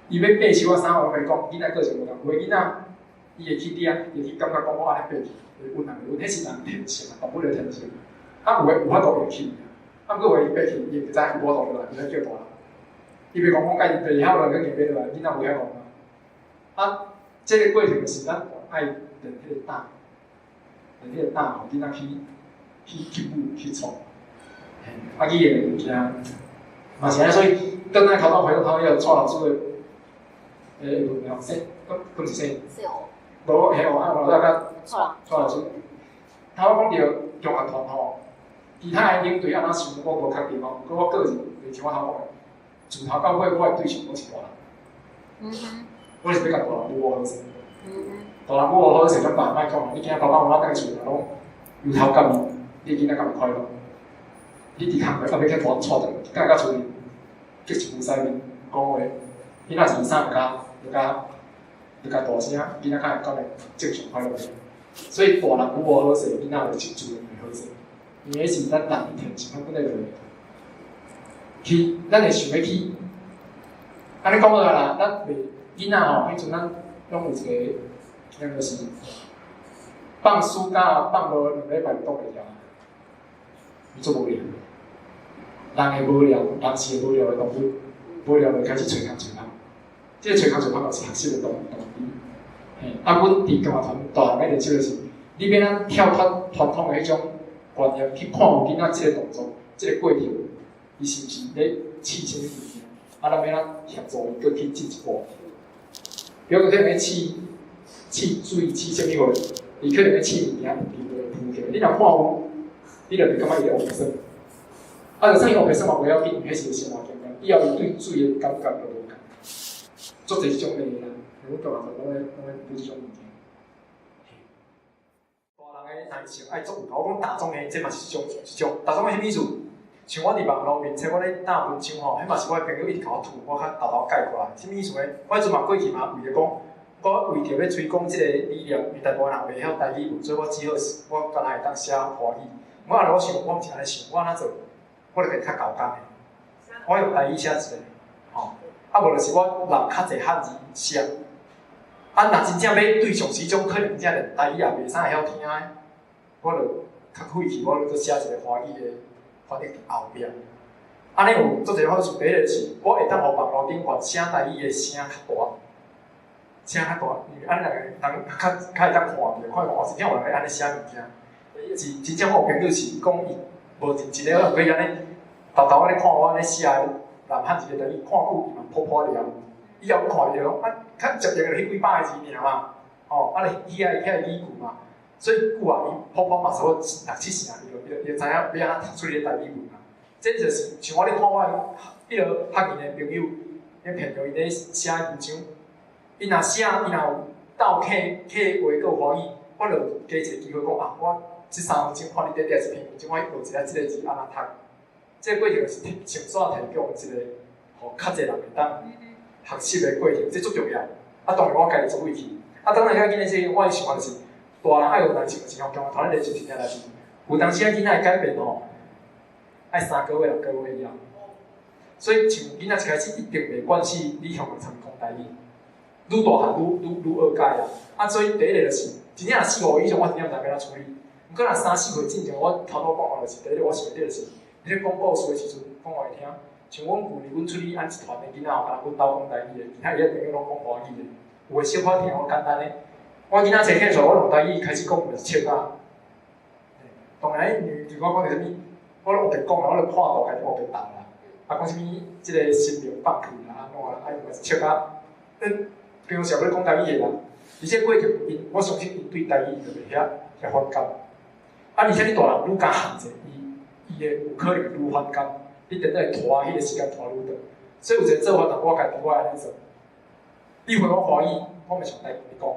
伊欲爬樹仔啥，我共伊講，囡仔個性無仝，有的囡仔伊會去掠，伊會去感覺講我按呢爬去會穩啊袂穩，彼是人天性啊，動物的天性。啊，有的有法度會去，啊，毋過有的伊爬去，伊會知影伊無法度落來，伊愛叫大人。伊袂講我家己爬會曉落來，閣硬爬落來，囡仔無遐戇啊。啊，這個過程就是咱愛練彼個膽，練彼個膽，予囡仔去去去舞去創。嘿，啊，語言的物件嘛是按呢，所以轉來頭拄回到頭迄個蔡老師的欸問題吼，說，敢敢是說？無，嘿哦，啊，我老早佮蔡老師，頭拄講著中學團吼，其他的領隊按怎想，我無確定哦。毋過我個人，就像我頭講的，自頭到尾我的對象攏是大人。我是欲共大人舞好勢。大人舞好勢，咱別人莫講啦。你囝爸爸媽媽轉去厝若攏由頭到尾，你囡仔敢會快樂？你佇工課，啊欲去帶帶轉，轉到厝裡，激一副屎面，毋講話。你若是三家，就較就較大聲，囡仔較會感覺正常快樂。所以大人舞無好勢，囡仔就自然會好勢。因為彼是咱人的天性，咱本來就會去，咱會想欲去。按呢講落來啦，咱袂囡仔吼，彼陣咱攏有一個，那個是放暑假放無2禮拜就擋袂牢，伊足無聊。人會無聊，人是會無聊的動物，無聊就開始揣空揣空。這個揣空揣空就是學習的動動機。嘿，啊，阮佇感覺團大漢咧練習就是，你欲按怎跳脫傳統的彼種觀念去看有囡仔這個動作、這個過程，伊是毋是咧試啥物物件？啊，咱欲按怎協助伊閣去進一步？比如講，欲試試水試啥物貨，伊可能咧試物件，伊就會浮起來。你若看有，你就袂感覺伊咧烏白耍。啊，就算伊烏白耍嘛無要緊，彼是伊生活經驗。以後伊對水的感覺就無仝。足濟這種的啦，阮大人攏咧補這種物件。大人的耐性愛足有夠，我講大眾的這嘛是一種一種，大眾的啥物意思？像我佇網路面冊，我咧打文章吼，彼嘛是我的朋友一直共我吐，我較沓沓改過來。啥物意思呢？我彼陣嘛過去嘛，為著講，我為著欲推廣這個理念，因為大部分人袂曉台語文，所以我只好我敢若會當寫華語。我後來我想，我毋是按呢想，我按怎做？我就家己較厚工的，我用台語寫一个，吼，啊無就是我留較濟漢字寫。啊，若真正欲對象是彼種可能真正連台語也袂啥會曉聽的，我就較費氣，我就閣寫一個華語的翻譯佇後壁。按呢有足濟好處，第一个是，我會當予網路頂懸寫台語的聲較大，聲較大，因為按呢人人較較會當看著，看講哦，真正有人咧按呢寫物件。是真正我有朋友是講伊無認真咧，毋過伊按呢沓沓按呢看我按呢寫的南漢字的台語，看久伊嘛噗噗念。以後看著講啊，較接近彼幾百個字爾嘛，吼，啊，遐個語句嘛，所以久啊，伊噗噗嘛差不多六七成，伊就知影欲按怎讀出彼個台語文啊。這就是像我咧看我的彼个學院的朋友，咧騙著伊咧寫文章，伊若寫，伊若有鬥客客話閣有華語，我就加一個機會講啊，我這3分鐘看你短短一篇文章，我學一下這个字按怎讀。這個過程是提上煞提供一個，予較濟人會當學習的過程，這足重要。啊，當然我家己足費氣。啊，當然較緊的是，我的想法就是，大人愛有耐性，就是吼，共我頭先咧就是聽代志。有當時仔囡仔的改變吼，愛3個月、6個月以後。所以像囡仔一開始一定袂慣勢，你向伊參講台語，愈大漢愈愈愈學改啊。啊，所以第一個就是，真正若4、5歲以上，我真正毋知欲按怎處理。毋過若3、4歲進前，我頭拄講的就是，第一個我想著就是，你咧講故事的時陣，講予伊聽。像阮舊年，阮處理按一團的囡仔吼，敢若阮兜講台語的，其他伊的朋友攏講華語的。有的小可聽我簡單的，我囡仔坐起來，我用台語開始講，就是笑啊。當然，因為我講著啥物，我攏烏白講啦，我就看圖家己烏白答啦。啊，講啥物？這个生命放棄啦，按怎啦？啊，伊嘛是笑啊。咱平常時欲講台語的人，而且過程𪜶，我相信𪜶對台語就袂遐遐反感。啊，而且你大人愈共限制伊，伊會有可能愈反感。你等會拖彼个時間拖愈長。所以有一个做法，我家己我按呢做。你回我華語，我嘛是用台語講。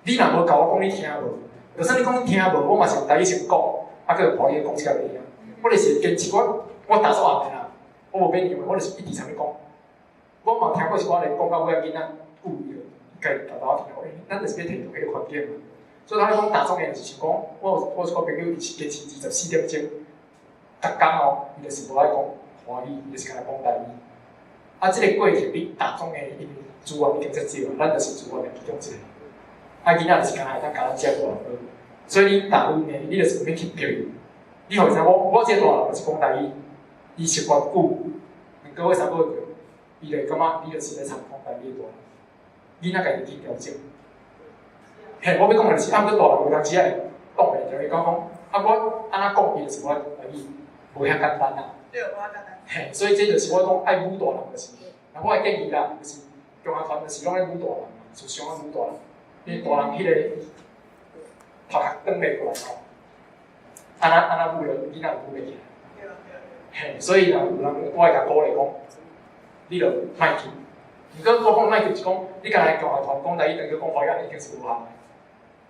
你若無共我講，你聽無？就算你講你聽無，我嘛是用台語先講，啊，閣用華語講出來予你聽。我就是堅持我，我打算按呢啦，我無變樣，我就是一直參你講。我嘛聽過一寡人講到尾仔囡仔久伊就家己沓沓聽，咱就是欲提供彼个環境嘛。所以他講大眾的就是想講，我有一個朋友，伊是堅持24點鐘，逐工哦，伊就是無愛講華語，伊就是干焦講台語。啊，這个過程你大眾的因為資源已經遮少，咱就是資源的其中一個。啊，囡仔就是干焦會當共咱接無，所以你逐有呢，你就是欲去逼伊。你予伊知我，我這個大人就是講台語，伊習慣久，2個月、3個月，伊就會感覺你就是咧參講台語的大人。囡仔家己去調整。嘿，我欲講的就是，啊，毋過大人有當時會擋袂牢，伊講講，啊，我按怎講，伊就是無愛講台語，無遐簡單啦。對，無遐簡單。嘿，所以這就是我講愛舞大人就是，那我的建議啦，就是共學團就是攏愛舞大人，就上愛舞大人，因為大人彼個頭殼轉袂過來吼，按怎按怎舞落，囡仔就舞袂起來。嘿，所以若有人，我會共鼓勵講，你就莫急。毋過我講莫急是講，你干焦共學團講台語，轉去講華語，已經是無效的。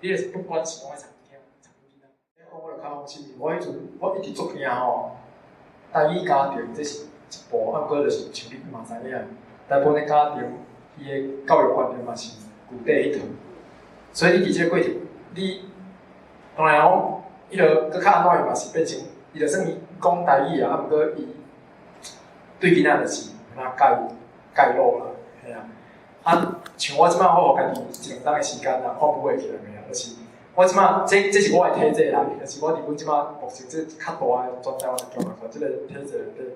你就是不管是攏愛參聽參囡仔。講我就較放心，我彼陣我一直足驚吼，台語家庭這是一步，啊，毋過就是像你嘛知影，大部分的家庭伊的教育觀念嘛是舊底彼套，所以你佇這個過程，你當然講，伊就閣較按怎伊嘛是變成，伊就算伊講台語啊，啊，毋過伊對囡仔就是按怎教教路啦，嘿啊。啊，像我這擺我予家己一兩冬的時間啦，看舞會起來袂啊？就是我這擺這是我的體制啦，就是我佇阮這擺目前這較大的全台灣的共學團這個體制內底，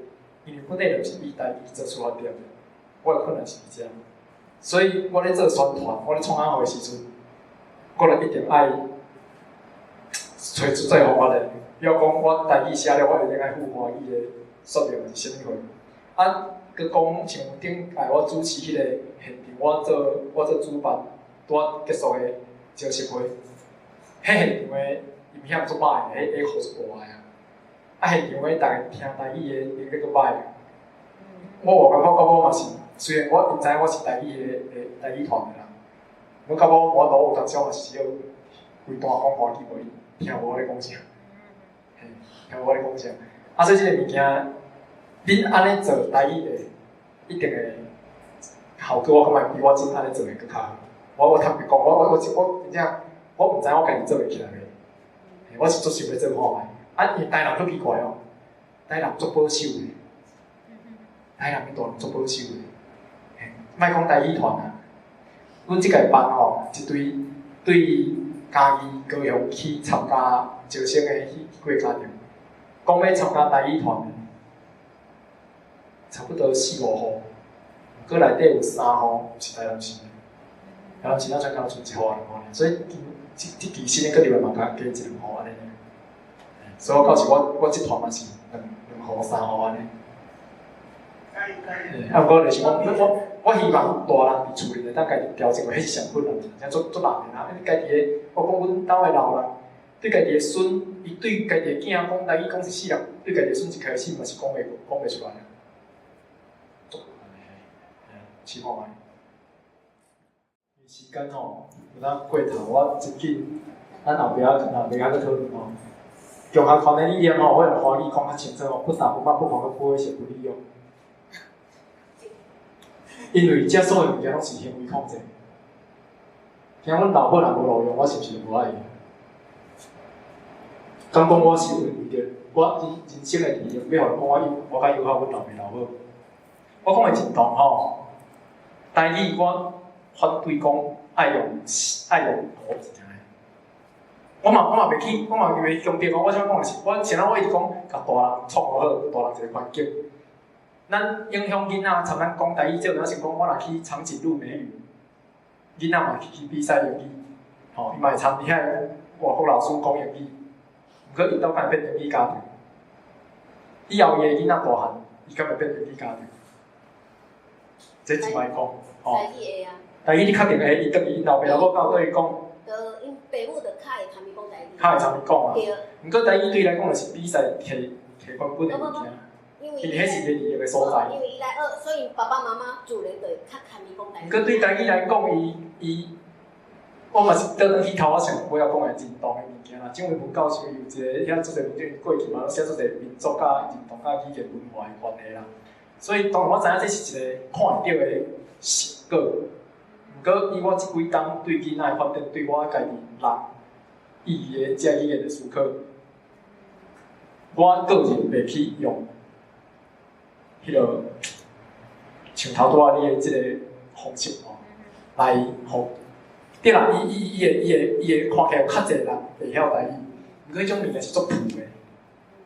因為本底就是以台語做出發點的，我的困難是佇遮，所以我咧做宣傳，我咧創啥貨的時陣，我就一定愛揣出做方法咧。比如講，我台語寫了，我一定愛附華語的說明是啥物貨。啊，閣講像頂擺我主持彼個現場，我做主辦，拄仔结束的招生会，彼现场的音响足歹的，彼彼雨足大的啊！啊，现场的逐家听台语的能力阁歹。我有感觉到我嘛是，虽然我𪜶知影我是台语的的台语团的啦，我到尾我都有当时我嘛是只有规段讲华语，无𪜶听无我咧讲啥，嘿，听无我咧讲啥。啊，所以这个物件，恁按呢做台语的，一定会效果，我感觉比我真按呢做会阁较好。我坦白讲，我真正我毋知影我家己做会起来袂，我是足想欲做看觅。啊，因为台南足奇怪哦，台南足保守的，台南的大人足保守的，嘿，莫讲台语团啊，阮这届班吼，一队对嘉义、高雄去参加招生的彼几个家长，讲欲参加台语团的，差不多四五户，毋过内底有三户是台南市的，台南市咱才敢若賰一户两户尔，所以这这期新的阁入来嘛，加加一两户按呢尔。所以我到时我我这团嘛是两两户三户按呢。啊，毋过就是讲，我我希望大人伫厝里会当家己调整，彼是上困难，真足足难的啦。因为家己的，我讲阮兜的老人，对家己的孙，伊对家己的囝讲台语讲一世人，对家己的孙一开始嘛是讲袂出来啊。足困难的，嘿，试看觅。时间吼，有当过头，我真紧，咱后壁若袂晓阁讨论吼。共学团的理念吼，我用华语讲较清楚吼，不打不骂不黄阁不威胁不利用。因为这所有物件拢是行为控制。听阮老母若无路用，我是毋是就无爱伊？敢讲我是为着我人人生的利益，欲予人讲我友，我较友好阮老爸老母。我讲的认同吼，台语我反对讲爱用国字的。我嘛袂去，我嘛袂去强调讲，我想讲的是，我前仔我一直讲，共大人创好，大人一个环境。咱影响囡仔，参咱讲台语，这有当时讲，我若去长颈鹿美语，囡仔嘛去比赛英语，吼，伊嘛会参遐个外国老师讲英语，毋过𪜶兜敢会变英语家长？以后伊的囡仔大汉，伊敢会变英语家长？这真歹讲，吼。台语会啊。台语你确定会？伊转去𪜶老爸老母敢有对伊讲？就𪜶爸母就较会参伊讲台语。较会参伊讲啊。对。毋过台语对伊来讲就是比赛摕摕冠军的物件。因为因为彼是伊利用的所在。因为伊来学，所以爸爸妈妈自然就会较参伊讲台语。毋过对台语来讲，伊伊，我嘛是倒转去头我上尾仔讲的认同的物件啦。蒋渭文教授有一个遐足济文章，伊过去嘛拢写足济民族佮认同佮语言文化的关系啦。所以当然我知影这是一个看会著的成果。毋过以我这几冬对囡仔的发展，对我家己人意义的这语言的思考，我个人袂去用。彼个像头拄仔你的这个方式吼，来予对啦，伊伊伊会伊会伊会看起来有较济人会晓台语，毋过彼种物件是足浮的。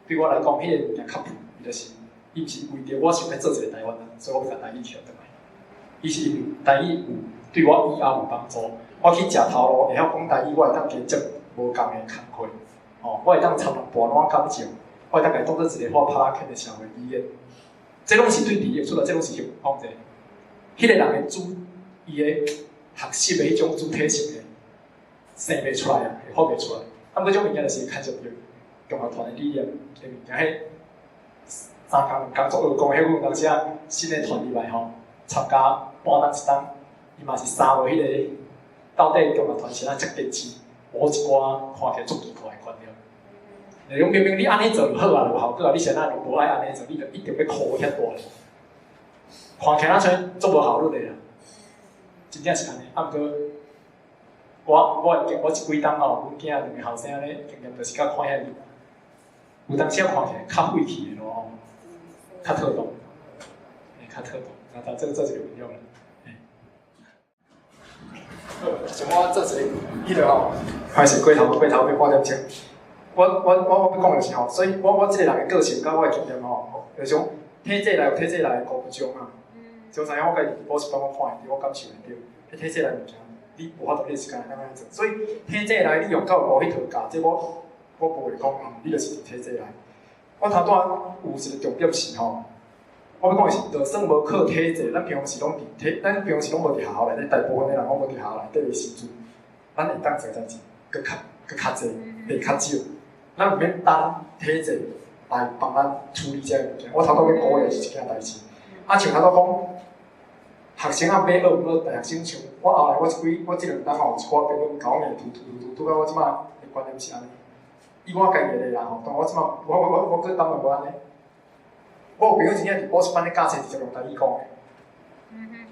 对我来讲，彼个物件较浮，伊就是伊毋是为著我想欲做一个台湾人，所以我欲共台语学转来。伊是因为台语有对我以后有帮助，我去食头路会晓讲台语，我会当加接无仝的工课，吼，我会当参人盘烂感情，我会当共伊当做一个我拍克的社会语言。这拢是对利益出来，这拢是行为控制。彼个人的主，伊的学习的彼种主体性的生袂出来啊，会发袂出来。啊，毋过这种物件就是牵涉著共学团的理念的物件。彼三工两工作学讲，彼有当时啊新的团入来吼，参加半冬一冬，伊嘛是三无彼个到底共学团是按怎遮坚持，无一寡看起来足奇怪的观念。你讲明明你按呢做就好啊，有效果啊，你是按怎就无爱按呢做，你就一定欲箍遐大咧。看起来像足无效率的啦，真正是按呢。啊，毋过我我的我这几冬吼，阮囝两个后生咧经验就是较看遐有当时看起来较晦气的咯吼，较妥当，嘿，较妥当。那这做一个分享啦。好，像我做一个彼个吼，歹势过头过头欲半点钟。我欲讲的是吼，所以我这个人的个性佮我的经验吼，就是讲体制内有体制内的孤障啊。就知影我家己伫补习班我看会著，我感受会著。彼体制内物件，你无法度你时间会当按呢做。所以体制内你用到无彼套教，这我我无会讲，你就是伫体制内。我头拄仔有一个重点是吼，我欲講的是，就算無靠體制，咱平常時攏佇體，咱平常時攏無佇學校內底，大部分的人攏無佇學校內底的時陣，咱會當做的代誌，閣較閣較濟，會較少。咱毋免等體制來幫咱處理這个物件。我頭拄欲鼓勵的是這件代誌。啊，像頭拄講，學生啊欲學，毋過大學生像我後來我這幾我這兩冬吼，有一寡朋友共我硬吐吐吐吐到我這馬的觀念是按呢。以我家己的例啦吼，當我這馬我我我我閣擔任無按呢。我有朋友真正佇補習班咧教冊，直接用台語講的，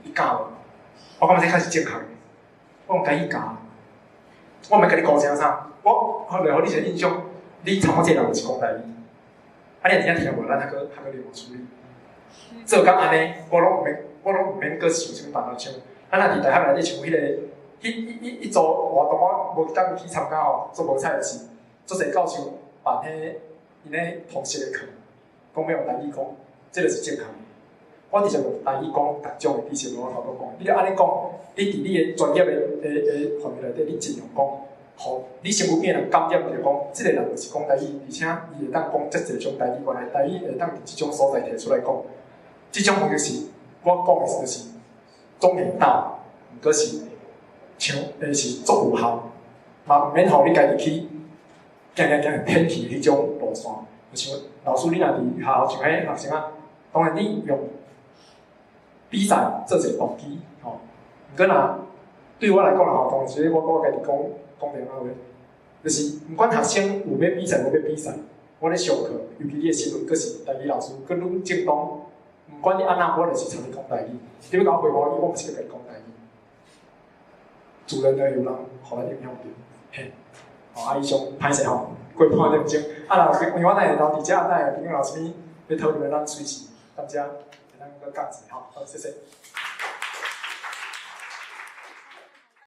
伊教無，我感覺這較是正確的。我用台語教，我毋免共你講聲啥，我予來予你一個印象，你參我這個人就是講台語。啊，你若真正聽無，咱還閣還閣另外處理。做工按呢，我攏毋免，我攏毋免閣想啥物辦法像，咱若佇大學內底像彼個，彼彼彼彼組活動，我無當去參加吼，足無彩就是，足濟教授辦彼𪜶咧通識的課，講欲用台語講，這就是正確的。我直接用台語講逐種的知識，我頭拄講，你著按呢講，你佇你的專業的的的範圍內底，你盡量講，予你身軀邊的人感染著講，這個人就是講台語，而且伊會當講遮濟種台語，原來台語會當佇這種所在提出來講，這種方式是，我講的就是總會到，毋過是像是足有效，嘛毋免予你家己去行行行偏去彼種路線。就像老師，你若佇學校像彼學生啊，當然你用比賽做一個動機，吼。毋過若對我來講啦吼，當然是我我家己講講電話話，就是毋管學生有欲比賽無欲比賽，我咧上課，尤其你的身份閣是台語老師，閣愈正當，毋管你按怎，我就是參你講台語。你欲共我回華語，我毋是閣共你講台語。自然會有人予咱影響著，嘿。哦，啊，以上歹勢吼，過半點鐘。啊，若因為我等下留佇遮，等下朋友有啥物欲討論的，咱隨時踮遮會當閣講一下吼。好，謝謝。